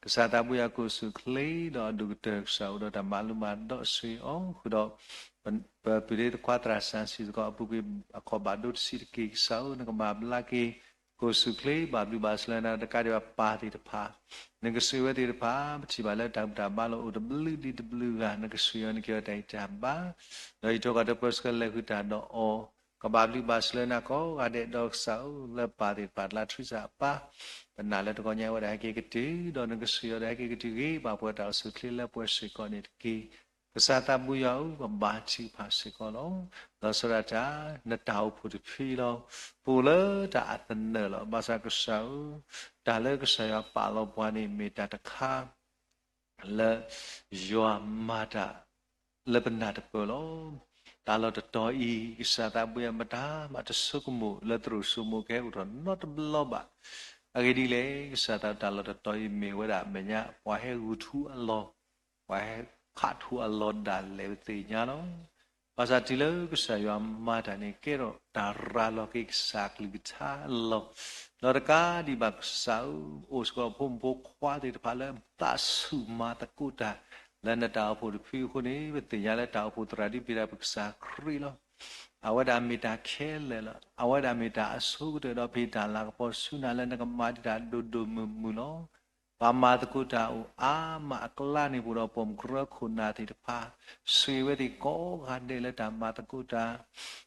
ကစၢ်သးဘိယွၤကအိၣ်ဆူၣ်အိၣ်ချ့ ဒီးအဒိၣ်ကတၢၢ်ကစၢ်အိၣ်ဒီးတၢ်မၤလိမၤဒိးဆိၣ်ဂ့ၤအီၤဃုာ်ဒီး ပပုၢ်သ့ၣ်ခွါသရၣ်စၢ်စံးစ့ၢ်ကီး အပူၤကွံာ်အခီၣ်ဘၣ်ဒိတဆံးတက့ၢ် ကစၢ်ဧၢ နကမၤဘျါက့ၤ ကအိၣ်ဆူၣ်အိၣ်ချ့ ဘၣ်ဘျုးဘၣ်ဆိၣ်လၢနၤ တကးဒံးဘၣ်ပၢ်သ့ၣ်တဖၣ် နကဆိၣ်ဂ့ၤဝဲသ့ၣ်တဖၣ် ပထံၣ်ဘၣ်လၢတၢ်ဘူၣ်တၢ်ဘါလီၤ အိၣ်တဘျုးဒံးတဘျုးဂၤ နကဆိၣ်ဂ့ၤအီၤ နကဟ့ၣ်အီၤတၢ်ဂံၢ်တၢ်ဘါ ဒီးယထိၣ်ကီၢ်တပၢဆှၢလဲၤဃုာ်တၢ်ဒီးအီၤ ကဘၣ်ဘျုးဘၣ်ဆိၣ်လၢနၤကိးဂၤဒဲး ဒီးကစၢ်ဧၢ လၢပၢ်သ့ၣ်တဖၣ်ကျါထုးစၢ်အပၢ် ပနာ်လၢတဂီၤညါဝဲဒၣ်ဟဲက့ၤကတုၤ ဒီးနကဆိၣ်ဂ့ၤအီၤဒီးဟဲက့ၤကတုၤဂ့ၤ ဘၣ်ပှဲၤတၢ်အိၣ်ဆူၣ်အိၣ်ချ့လၢပှဲၤစ့ၢ်ကီးန့ၣ်တက့ၢ်. ကစၢ်သးဘိယွၤဧၢ ပဘါထုကဖၣ်စ့ၢ်ကီးလီၤ. လီၤဆီဒၣ်တၢ် နတၢ်အိၣ်ဖှိၣ်တဖုလီၤ. ပအိၣ်လၢတၢ်အသနၢၣ်လီၤ. ဘၣ်ဆၣ်ကစၢ်ဧၢ တၢ်လၢကစၢ်ယွၤပာ်လီၤပှၤန့ၣ် မ့ၢ်တၢ်တခါ လၢယွၤမၤတၢ်လၢပနၢ်တပၢၢ်လီၤ. တၢ်လီၢ်တတီၤအံၤ ကစၢ်သးဘိယွၤ မတၤမးတဆိကမိၣ်လၢတရူးဆိကမိၣ်ကဟဲအိၣ်ထီၣ်နီတဘျီဘၣ်. အဂ့ၢ်ဒ်လဲၣ်, ကစၢ်သးတၢ်လီၢ်တတီၤအံၤမ့ၢ်ဝဲဒၣ်အမဲာ်ညါ ပှၤဟဲဂုာ်ထူအလီၢ်, ပှၤဟဲခးထူအလီၢ်ဒၣ်လဲာ်ပသ့ၣ်ညါလီၤ. ဘၣ်ဆၣ်တုၤလၢကစၢ်ယွၤမၤတၢ်န့ၣ် ကဲထီၣ်တၢ်ရၤလီၤက့ၤကစၢ်အကလုၢ်ကထါအလီၢ်, ဒီးတကးဒံးဘၣ်ကစၢ်ဧၢ, အိၣ်စ့ၢ်ကီးပဖိမုၣ်ဖိခွါသ့ၣ်တဖၣ်လၢသးဆူၣ်မၤသကိးတၢ် လၢနတၢ်အိၣ်ဖှိၣ်တဖုအဃိန့ၣ် ပသ့ၣ်ညါလၢတၢ်အိၣ်ဖှိၣ်သရၣ်ဒ်ပ့ၤတၢ်ပကစၢ်ခရံာ်လီၤ. အဝဲဒၣ်မ့ၢ်တၢ်ခဲလၢာ်လီၤ. အဝဲဒၣ်မ့ၢ်တၢ်အဆိကတၢၢ် ဒီးပတၢ်လၤကပီၤဆူနၤလၢနကမၤဒံးတၢ်ဒိၣ်ဒိၣ်မုၢ်မုၢ်လီၤ. ပှၤမၤသကိးတၢ်အိၣ်အါမးအကျါန့ၣ် ပအိၣ်ဒီးပိာ်မုၣ်ကရၢခိၣ်နၢ်သ့ၣ်တဖၣ်, ဆိၣ်ဂ့ၤဝဲသ့ၣ်ကိးဂၤဒဲးလၢတၢ်မၤသကိးတၢ်,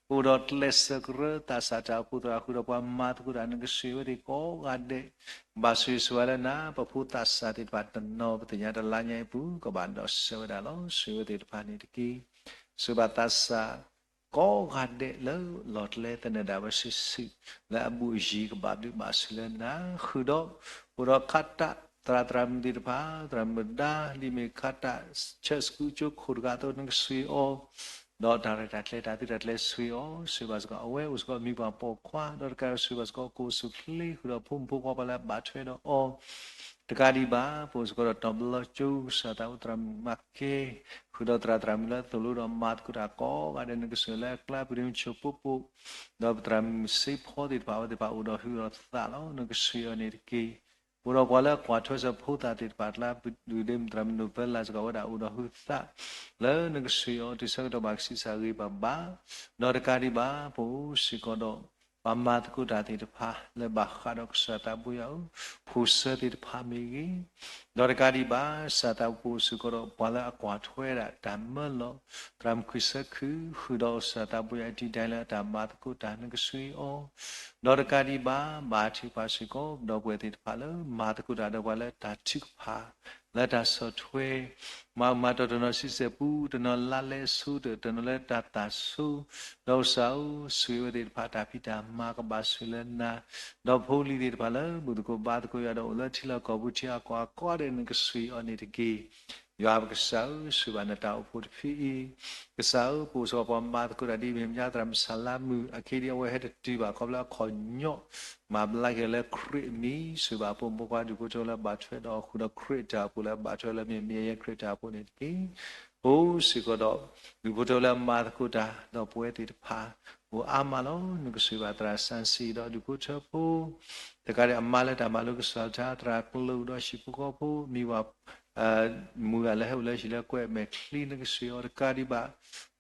ပအိၣ်ဒီးကျဲးစၢးကရၢသးစၢ်တၢ်အိၣ်ဖှိၣ်သရၣ်ဃုာ်ဒီးပှၤမၤသကိးတၢ် နကဆိၣ်ဂ့ၤဝဲသ့ၣ်ကိးဂၤဒဲး, ဘၣ်ဆိၣ်ဂ့ၤဆိၣ်ဝါလၢနၤ ပဖိသးစၢ်သ့ၣ်တဖၣ်တနီၤ ပသ့ၣ်ညါတလါညါအံၤပူၤ ကဘၣ်ဒီးဆၢဝဲဒၣ်လီၤ. ဆိၣ်ဂ့ၤဝဲသ့ၣ်တဖၣ်န့ၣ်တက့ၢ်. ဆိၣ်ဂ့ၤဘၣ်သးစၢ် ကိးဂၤဒဲးလၢလီၢ်ကျဲသနၢၣ်ဒၣ်ဝဲစုာ်စုာ် လၢအဘူးအယံၤကဘၣ်ဘျုးဘၣ်ဆိၣ်လၢနၤ ဃုာ်ဒီး ပအိၣ်ဒီးခးတၢ်သရၣ်သရၣ်မုၣ်သ့ၣ်တဖၣ် သရၣ်မုၣ်ဒါ ဒ်မ့ၢ်ခးတၢ်ဆၢစကူကၠိခိၣ်တဂၤအသိး နကဆိၣ်ဂ့ၤအီၤ ဒီးတၢ်ရဲၣ်တၢ်ကျဲၤတၢ်သုးတၢ်ကျဲၤဆိၣ်ဂ့ၤအီၤ ဆိၣ်ဂ့ၤဘၣ်စ့ၢ်ကီးအဝဲ အိၣ်စ့ၢ်ကီးမံၤပှၢ်ပိာ်ခွါ ဒီးတကးဒံးဆိၣ်ဂ့ၤဘၣ်စ့ၢ်ကီး ကအိၣ်ဆူၣ်ချ့ဃုာ်ဒီးဖိမုၣ်ဖိခွါပှၤလၢအဘၣ်ထွဲဒီးအီၤ တကးဒံးဘၣ် ပအိၣ်စ့ၢ်ကီးဒီးတီၤဘျီကၠိ ကစၢ်သးအိၣ်သရၣ်မုၣ်မၤကဲ ဃုာ်ဒီးသရၣ်သရၣ်မုၣ်လၢသိၣ်လိဒီးမၤသကိးတၢ်ကိးဂၤဒဲး နကဆိၣ်ဂ့ၤလၢအကျါ ပဒိၣ်မုၣ်ဆိၣ်ပိပိ ဒီးပသရၣ်မုၣ်စ့ဖီသ့ၣ်တဖၣ် အဝဲသ့ၣ်တဖၣ်အိၣ်ဒီးဟုးဒီးသးလီၤ. နကဆိၣ်ဂ့ၤအီၤန့ၣ်တက့ၢ်. ပအိၣ်ဒီးပှၤလၢကွၢ်ထွဲစၢၤဖိသၣ်သ့ၣ်တဖၣ်အကျါ ပဒုၣ်ဒ့မုၣ်သရၣ်မုၣ်နိၣ်ဖဲလၢ်စ့ၢ်ကီး အဝဲဒၣ်အိၣ်ဒီးဟုးသး လၢနကဆိၣ်ဂ့ၤအီၤ တုၤဆၢကတီၢ်ဘၣ်ကဆံးစၢ်ဂ့ၤဘၣ်ဘၣ် ဒီးတကးဒံးဘၣ် ပအိၣ်စ့ၢ်ကီးဒီး ပှၤမၤသကိးတၢ်သ့ၣ်တဖၣ် လၢဘၣ်ဃးဒီးကစၢ်သးဘိယွၤဧၢ ဖိၣ်စၢၤသ့ၣ်တဖၣ်မ့ၢ်ဂ့ၤ, ဒီးတကးဒံးဘၣ် ကစၢ်သးဘိယွၤစ့ၢ်ကီးဒီး ပှၤလၢအကွၢ်ထွဲဒၣ်တၢ်မၢလီၤ သရၣ်မုၣ်ခွံဆၢခု ဃုာ်ဒီးကစၢ်သးဘိယွၤ အတံၤဒၣ်လဲာ်အတၢ်မၤသကိးတၢ် နကဆိၣ်ဂ့ၤအီၤ ဒီးတကးဒံးဘၣ် ဘါထုကဖၣ်စ့ၢ်ကီး ဒီပုၢ်ဝဲၢ်သ့ၣ်တဖၣ်လၢ မၤသကိးတၢ်ဒီးပှၤလၢတၢ်ထုကဖၣ် လၢတၢ်ဆီၣ်ထွဲ မၤမၤတီၢ်တနီၤဆံဆဲၣ်ပူ တနီၤလါလဲအဆိကတၢၢ် တနီၤလၢတၢ်သၣ်ဆိ ဒီးကစၢ်ဧၢ ဆိၣ်ဂ့ၤဝဲသ့ၣ်တဖၣ် တၢ်ဖံးတၢ်မၤကဘၣ်ဆိၣ်လၢနၤ, ဒီးဖိလံၤသ့ၣ်တဖၣ်လၢ ဘူၣ်သကိးဘါသကိးယွၤဒီး အိၣ်လၢထံလီၢ်ကီၢ်ပူၤထံအကီၢ်အကီၢ်ဒဲး နကဆိၣ်ဂ့ၤအီၤန့ၣ်တက့ၢ်. ယွၤပကစၢ်ဧၢ ဆိၣ်ဂ့ၤဘၣ်နတၢ်အိၣ်ဖှိၣ်တဖုအံၤ, ကစၢ်ဧၢ ပအိၣ်စ့ၢ်ကီးပှၤမၤသကိးတၢ်ဒ်အမ့ၢ် မညါသရၣ်မုၣ်ဆၣ်လါမုၣ် အခဲအံၤဒ်အဝဲဟဲတတုၤဘၣ် ခီဖျိအခီၣ်ညီၣ် မၤဘျါက့ၤလၢခရံာ်အမံၤ ဆိၣ်ဂ့ၤဘၣ်ဖိမုၣ်ဖိခွါ ဒူၣ်ဖိထၢဖိလၢအဘၣ်ထွဲဒီးဃုာ်ဒီးခရံာ်အတၢ်အိၣ်ဖှိၣ်လၢအဘၣ်ထွဲလၢမ့ၢ်မံၤယဲၢ်ခရံာ်အတၢ်အိၣ်ဖှိၣ်န့ၣ်တက့ၢ်. အိၣ်စ့ၢ်ကီးဒီး ဒူၣ်ဖိထၢဖိလၢအမၤသကိးတၢ် ဒီးပဝဲသ့ၣ်တဖၣ် အိၣ်အါမးလီၤ. နကဆိၣ်ဂ့ၤဘၣ်သရၣ်စၣ်စံၣ်ဒီးဒူၣ်ဖိထၢဖိ တကးဒံးအမါလၢတၢ်မၤလိကစၢ်တၢ် သရၣ်ကျိာ်ဒီးဟံၣ်ဖိဃီဖိ မံၤဝၤ မုၢ်ဂၤလၢဟဲအိၣ်လၢဟံၣ်လၢကွဲးမဲာ်ချံ နကဆိၣ်ဂ့ၤအီၤတကးဒံးဘၣ်,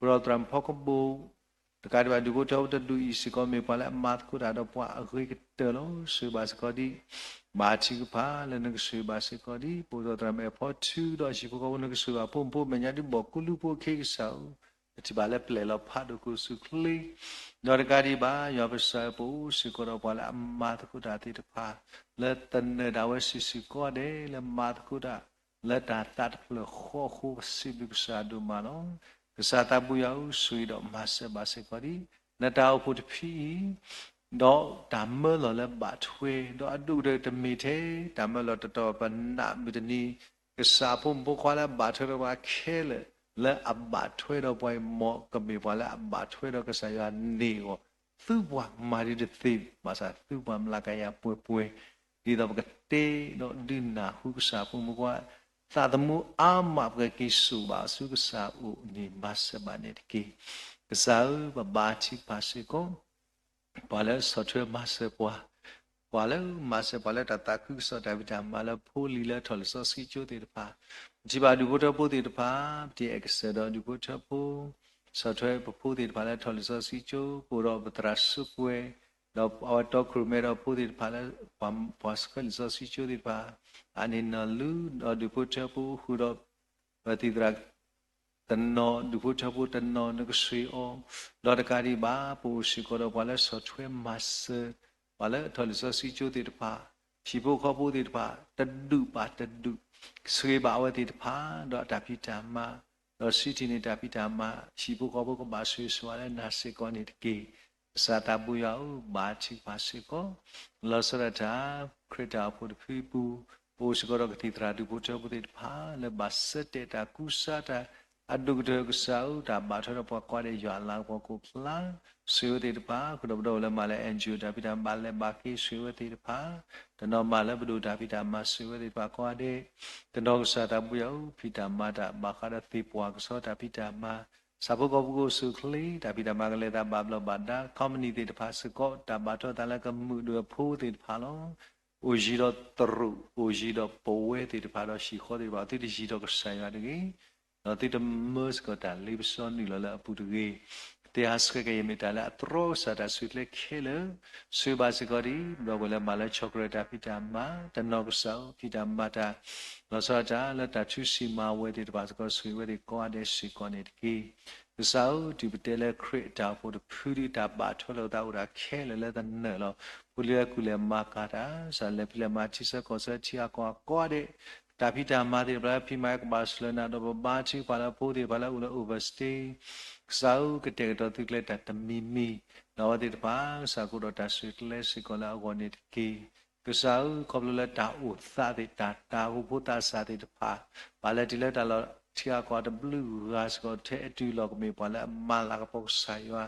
ပဒီးသရၣ်မုၣ်ဖီကဘိၣ် တကးဒံးဘၣ် ဒူၣ်ဖိထၢဖိတဒူၣ်အံၤစ့ၢ်ကီး မ့ၢ်ပှၤလၢအမၤသကိးတၢ်ဒီးပှၤအဂ့ၤကတၢၢ်လီၤ. ဆိၣ်ဂ့ၤဘၣ်စ့ၢ်ကီးဒ် ဘါထုကဖၣ်လၢနကဆိၣ်ဂ့ၤဘၣ်စ့ၢ်ကီးဒ် ပအိၣ်ဒီးသရၣ်မုၣ်အဲၣ်ဖီထုဒီးဟံၣ်ဖိဃီဖိ နကဆိၣ်ဂ့ၤဘၣ်ဖိမုၣ်ဖိမဲာ်ညါဒ်ဘီၣ်ကူလူဖိအခံ ကစၢ်ဧၢ ပထံၣ်ဘၣ်လၢပျဲၢ်လီၤဖးဒိၣ်ကအိၣ်ဆူၣ်ချ့ ဒီးတကးဒံးဘၣ် ယွၤပကစၢ်ဧၢ ပအိၣ်စ့ၢ်ကီးဒီးပှၤလၢအမၤသကိးတၢ်သ့ၣ်တဖၣ် လၢသနၢၣ်ဒၣ်ဝဲစုာ်စုာ်ကိးဂၤဒဲး လၢမၤသကိးတၢ် လၢတၢ်သးတဖျၢၣ်ဃီအဃိ ပစံးဘျုးကစၢ်ဒိၣ်မးလီၤ. ကစၢ်သးဘိယွၤဧၢ ဆိၣ်ဂ့ၤဒီးမၤစၢၤဘၣ်စ့ၢ်ကီးဒ် နတၢ်အိၣ်ဖှိၣ်တဖုအံၤ ဒီးတၢ်မၢလီၤလၢဘၣ်ထွဲ ဒီးအဒိၣ်ကတၢၢ်တမ့ၢ်ထဲ တၢ်မၢလီၤတတီၤပနၢ်မုၢ်တနံၤ ကစၢ်ဖိမုၣ်ဖိခွါလၢအဘၣ်ထွဲဒီးပှၤခဲလၢာ် လၢအဘၣ်ထွဲဒီးပှၤအံၤ မ်ကမ့ၢ်ပှၤလၢအဘၣ်ထွဲဒီးကစၢ်ယွၤန့ၣ်အဂီၢ် သုပှၤမၤဒ်တသ့ ဘၣ်ဆၣ်သုပှၤမျးကယၤပှဲၤပှဲၤ ဒ်သိးပကတ့ဒီးဒုးနၢ်ဟူကစၢ်ဖိမုၣ်ဖိခွါ သးသမူအါမး ပကက့ၤစိာ်ဘၣ်ဆူကစၢ်အအိၣ်န့ၣ် မၤစၢၤဘၣ်န့ၣ်တက့ၢ်. ကစၢ်ဧၢ ပဘါထုကဖၣ်စ့ၢ်ကီး ပှၤလၢဆီၣ်ထွဲမၤစၢၤပှၤ, ပှၤလၢမၤစၢၤပှၤလၢတၢ်သးခုကစီၣ်တၢ်ဖံးတၢ်မၤလၢဖိလံၤလၢထီၣ်လံာ်စီဆှံကၠိသ့ၣ်တဖၣ်, ပထံၣ်ဘၣ်ဒူၣ်ဖိထၢဖိသ့ၣ်တဖၣ်, ပတအဲၣ်ကစၢၢ်ဒီးဒူၣ်ဖိထၢဖိ, ဆီၣ်ထွဲပဖိသ့ၣ်တဖၣ်လၢထီၣ်လံာ်စီဆှံကၠိ, ပအိၣ်ဒီးပသရၣ်စူးကွဲၤ, ဒီးအဝဲတီခိၣ်ရိၣ်မဲဒီးဖိသ့ၣ်တဖၣ်လၢ ပှၤဆှၢလံာ်စီဆှံကၠိသ့ၣ်တဖၣ်, အန့ၣ်နီၢ်လူ, ဒီးဒူၣ်ဖိထၢဖိဃုာ်ဒီး ပသံၣ်သရၣ် တနီၤ, ဒူၣ်ဖိထၢဖိတနီၤ နကဆှၢအီၤ, ဒီးတကးဒံးဘၣ် ပအိၣ်စ့ၢ်ကီးဒီးပှၤလၢဆီၣ်ထွဲမၤစၢၤ, ပှၤလၢထီၣ်လံာ်စီဆှံကၠိသ့ၣ်တဖၣ်, ဟံၣ်ဖိဃီဖိသ့ၣ်တဖၣ်, တဒူၣ်ဘၣ်တဒူၣ်, ဆှၢဘၣ်အဝဲသ့ၣ်တဖၣ်, ဒီးအတၢ်ဖံးတၢ်မၤ, ဒီးစံးထံၣ်န့ၢ်တၢ်ဖံးတၢ်မၤ, ဟံၣ်ဖိဃီဖိကဘၣ်ဆိၣ်ဂ့ၤဆိၣ်ဝါလၢနၤစ့ၢ်ကီးန့ၣ်တက့ၢ်. ကစၢ်သးဘိယွၤဧၢ, ဘါထုကဖၣ်စ့ၢ်ကီး, လီၤဆီဒၣ်တၢ် ခရံာ်တၢ်အိၣ်ဖှိၣ်တဖုပူၤ, ပအိၣ်စ့ၢ်ကီးဒီးကသံၣ်သရၣ်ဒူၣ်ဖိထၢဖိသ့ၣ်တဖၣ် လၢဘၣ်ဆၢတဲာ်တၢ်ကူစါတၢ် အဒိၣ်ကတၢၢ်ကစၢ်ဧၢ, တၢ်ဘၣ်ထွဲဒီးပှၤကိးဂၤဒဲးယွၤအလၤကပီၤကိးဖျါ, ဆှၢဝဲသ့ၣ်တဖၣ် ဃုာ်ဒီးပဒီပုၢ်ဝဲၢ်လၢမၤလၢ NGO တၢ်ဖံးတၢ်မၤ ဘၣ်လဲၤဘၣ်က့ၤ ဆှၢဝဲသ့ၣ်တဖၣ်, တနီၤမၤလၢပဒိၣ်တၢ်ဖံးတၢ်မၤ ဆှၢဝဲသ့ၣ်တဖၣ်ကိးဂၤဒဲး, တနီၤကစၢ်သးဘိယွၤဧၢ ဖံးတၢ်မၤတၢ် ဘၣ်ဃးဒီးသ့ၣ်ပှၢ်ကစီတၢ်ဖံးတၢ်မၤ, ဆၣ်ဖိကီၢ်ဖိကအိၣ်ဆူၣ်အိၣ်ချ့ တၢ်ဖံးတၢ်မၤကလဲၤသးဘၣ်ဘျီးဘၣ်ဒါ, ခီပနံၣ်သ့ၣ်တဖၣ်စ့ၢ်ကီး တၢ်ဘၣ်ထွဲသးလၢကမုာ်ဒိၣ်အဖိသ့ၣ်တဖၣ်လီၤ. အိၣ်ယံၤဒီးတရူး အိၣ်ယံၤဒီးပဝဲသ့ၣ်တဖၣ်ဒီးဟံၣ်ဃီသ့ၣ်တဖၣ် သုတယံၤဒီးကစၢ်ယွၤတဂ့ၤ, ဒီးသုတမၢစ့ၢ်ကီးတၢ်လ့ပစီနုာ်လီၤလၢအပူၤတဂ့ၤ. တ့ဟးဆှဲးကယဲၢ်မ့ၢ်တၢ်လၢအတြီကစၢ်တၢ်ဆှၢကျဲခဲလၢာ်, ဆှၢဘၣ်စ့ၢ်ကီးဒ် ပဒီပုၢ်ဝဲၢ်လၢမၤလၢဆီၣ်ကရၢၢ်တၢ်ဖံးတၢ်မၤ, တနီၤကစၢ်ဧၢ ဖံးတၢ်မၤတၢ် လီၤဆီဒၣ်တၢ်လၢတၢ်ထုစံးမၤဝဲသ့ၣ်တဖၣ်စ့ၢ်ကီး ဆှၢဝဲသ့ၣ်ကိးဂၤဒဲးစ့ၢ်ကီးန့ၣ်တက့ၢ်. ကစၢ်ဧၢ တုၤပတဲလၢခရံာ်အတၢ်အိၣ်ဖှိၣ်တဖုဒံး တၢ်ဘၣ်ထွဲလိာ်သးအိၣ်ဒၣ်ခဲလၢာ်လၢသနၢၣ်လီၤ. ဖိလံၤလၢကူၣ်လဲၤမၤကၤတၢ်, ကစၢ်လဲၤဖံးလဲၤမၤထံဆၢကီၢ်ဆၢထံဂၤကီၢ်ဂၤကိးဂၤဒဲး, တၢ်ဖံးတၢ်မၤသ့ၣ်တဖၣ်လၢဖံးမၤကဘၣ်စှၤနၤ ဒီးပဘါထုကဖၣ်လၢဖိသ့ၣ်တဖၣ်လၢအိၣ်လၢ overstay ကစၢ်ဧၢ ကတဲာ်ကတီၤသုကျဲတၢ်တမံၤမံၤ, ဒီးအဝဲသ့ၣ်တဖၣ် ကစၢ်ကအိၣ်ဒီးတၢ်ဆှၢကျဲစ့ၢ်ကီးလၢအဂီၢ်န့ၣ်တက့ၢ်. ကစၢ်ဧၢ ခီဖျိလၢတၢ်အိၣ်သးသ့ၣ် တၢ်တၤဟီၣ်ဖိသးစၢ်သ့ၣ်တဖၣ် ဘၣ်လဲၤတုၤလၢတၢ်လီၢ်ထံဂၤကီၢ်ဂၤတဘျုးဂၤစ့ၢ်ကီး ထဲအတုၤလီၤကမ့ၢ်ပှၤလၢအမၤလၤကပီၤကစၢ်ယွၤ,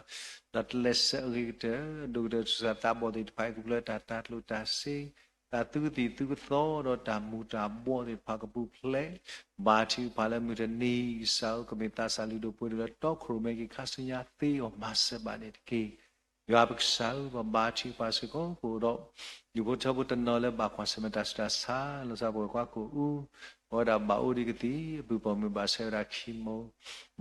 ဒီးတလဲၤဆၢအဂ့ၤကတၢၢ် အဒိၣ်ကတၢၢ်ကစၢ်သးဘီၣ်သ့ၣ်တဖၣ်အံၤ ခီဖျိလၢတၢ်တၤကျိၣ်တၤစ့ တၢ်သူကသံၣ်သူကသီဒီးတၢ်မူၤတၢ်ဘှီးသ့ၣ်တဖၣ်ကပူၤဖျဲး, ဘါထုကဖၣ်လၢမုၢ်တနံၤ ကစၢ်ဧၢ ကမ့ၢ်သးစၢ်လုၢ်ဒိၣ်ပှ့ၤဒိၣ်လၢတီခိၣ်ရိၣ်မဲက့ၤခါဆူညါသ့အီၤမၤစၢၤဘၣ်န့ၣ်တက့ၢ်. ယွၤပကစၢ်ဧၢ ပဘါထုကဖၣ်စ့ၢ်ကီး ပအိၣ်ဒီး ဒူၣ်ဖိထၢဖိတနီၤလၢဘၣ်ကွၢ်ဆၢၣ်မဲာ်တၢ်ဆူးတၢ်ဆါ လီၤဆီဒၣ်တၢ်ပဝဲၢ်ကွါကိၣ်အူ, အဝဲဒၣ်ဘၣ်အိၣ်ဒံးကသံၣ် အပုၢ်ပိာ်မုၣ်ဘၣ်ဆဲးဝဲဒၣ်ခံမိၢ်,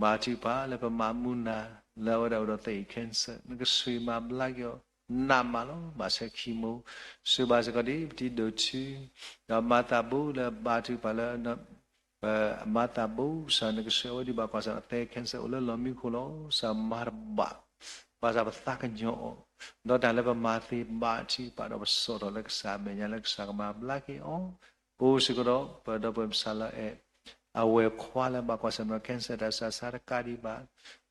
ဘါထုကဖၣ်လၢပမၤမူနၤ လၢအဝဲဒၣ်အိၣ်ဒီးသဲအံၤ cancer နကဆှၢမၤဘျါက့ၤအီၤ နးမးလီၤ ဘၣ်ဆဲးခံမိၢ်, ဆှၢဘၣ်စ့ၢ်ကီးဒ်ပတံၤဒိၣ်ထူ, ဒီးမၤသးဘိလၢဘါထုကဖၣ်လၢ ပမၤသးဘိ ကစၢ်နကဆှၢအဝဲဒံးဘၣ်ကွၢ်ဆၣ်သဲ cancer အိၣ်လၢလီၢ်မံခိၣ်လီၤ. ကစၢ်မၤတဘၣ် ဘၣ်ဆၣ်ပသးကညီၤအီၤ, ဒီးတၢ်လၢပမၤသ့ဘါထုကဖၣ်ဒီးပစိာ်ထီၣ်လၢကစၢ်အမဲာ်ညါလၢကစၢ်ကမၤဘျါက့ၤအီၤ, ပအိၣ်စ့ၢ်ကီးဒီးပဒီပုၢ်ဝဲၢ်ပဆါလီၤအဲၣ် အဝဲၢ်ခွါလၢဘၣ်ကွၢ်ဆၢၣ်မဲာ် cancer တၢ်ဆူးတၢ်ဆါတကးဒံးဘၣ်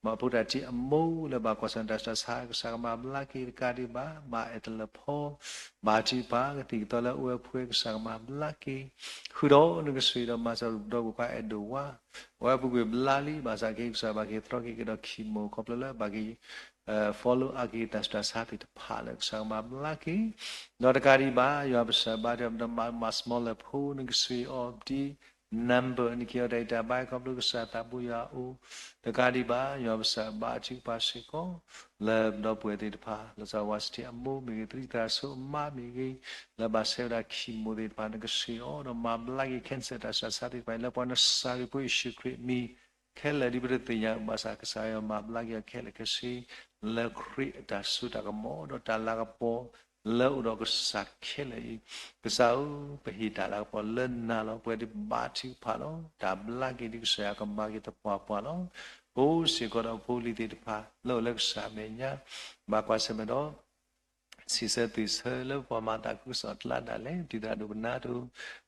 မၤဖိတၢ်ထံအမိၢ်လၢဘၣ်ကွၢ်ဆၢၣ်မဲာ်တၢ်ဆူးတၢ်ဆါ ကစၢ်ကမၤဘျါက့ၤတကးဒံးဘၣ်, မၤအဲၣ်တလၢဖီ ဘါထုကဖၣ် ကသံၣ်ကသီလၢအိၣ်ဝဲဖှဲကစၢ်ကမၤဘျါက့ၤ, ဃုာ်ဒီးနကဆှၢဒီးမၤစၢၤဒီပုၢ်ဝဲၢ်ခွါအဲၣ်ဒိးဝါ, အဝဲပူၤကွံာ်ဘျါလံ ဘၣ်ဆၣ်က့ၤကစၢ်ဘၣ်က့ၤသြီက့ၤကဒီးခံမိၢ် ခီဖျိလၢဘၣ်က့ၤ follow အက့ၤတၢ်ဆူးတၢ်ဆါသ့ၣ်တဖၣ်လၢကစၢ်ကမၤဘျါက့ၤ, ဒီးတကးဒံးဘၣ် ယွၤပစၢ်ဘါထုကဖၣ်ဒီးမၤ small လၢဖိ နကဆှၢအီၤဒ် number နက့ၤအီၤတၢ်အံၤတၢ်ဘါ ခီဖျိကစၢ်သးဘိယွၤအအိၣ်, တကးဒံးဘၣ် ယွၤပစၢ်ဘါထုကဖၣ်စ့ၢ်ကီး လၢပဒီပုၢ်ဝဲၢ်သ့ၣ်တဖၣ် လီၤဆီဒၣ်ဝါစထံအမိၢ်မ့ၢ်ဂ့ၤ သရံးသရၣ်ဆိအမါမ့ၢ်ဂ့ၤ, လၢဘၣ်ဆဲးဝဲဒၣ်ခံမိၢ်သ့ၣ်တဖၣ် နကဆှၢအီၤဒီးမၤဘျါက့ၤ cancer တၢ်ဆူးတၢ်ဆါသ့ၣ်တဖၣ်အံၤ လၢပှၤနစၢ်ခရံာ်ဖိယ့ၣ်ၡူးခရံာ်အမံၤ, ခဲလၢာ်ဒ်ပတသ့ၣ်ညါဘၣ်ဆၣ် ကစၢ်ယွၤမၤဘျါက့ၤအီၤခဲလၢာ်ခဲဆ့ လၢခရံာ်အတၢ်စိတၢ်ကမီၤဒီးတၢ်လၤကပီၤ လၢအိၣ်ဒီးကစၢ်ခဲလၢာ်အံၤ, ကစၢ်ဧၢ ပဟ့ၣ်တၢ်လၤကပီၤလၢနၤလီၤ. ပဝဲဒၣ်ဘါထုကဖၣ်လီၤ. တၢ်ဘျါက့ၤဒ်ကစၢ်ယွၤကမၤက့ၤသပှၢ်ပှၢ်လီၤ. ပအိၣ်စ့ၢ်ကီးဒီးဖိလံၤသ့ၣ်တဖၣ် လၢအိၣ်လၢကစၢ်မဲာ်ညါ ဘၣ်ကွၢ်ဆၢၣ်မဲာ်ဒီး စံးဆၢသုးဆၢလၢပှၤမၤသးခုကစီၣ်အကျါဒၣ်လဲာ် ပတံၤသရၣ်ဒိၣ်ပနါတအိၣ်,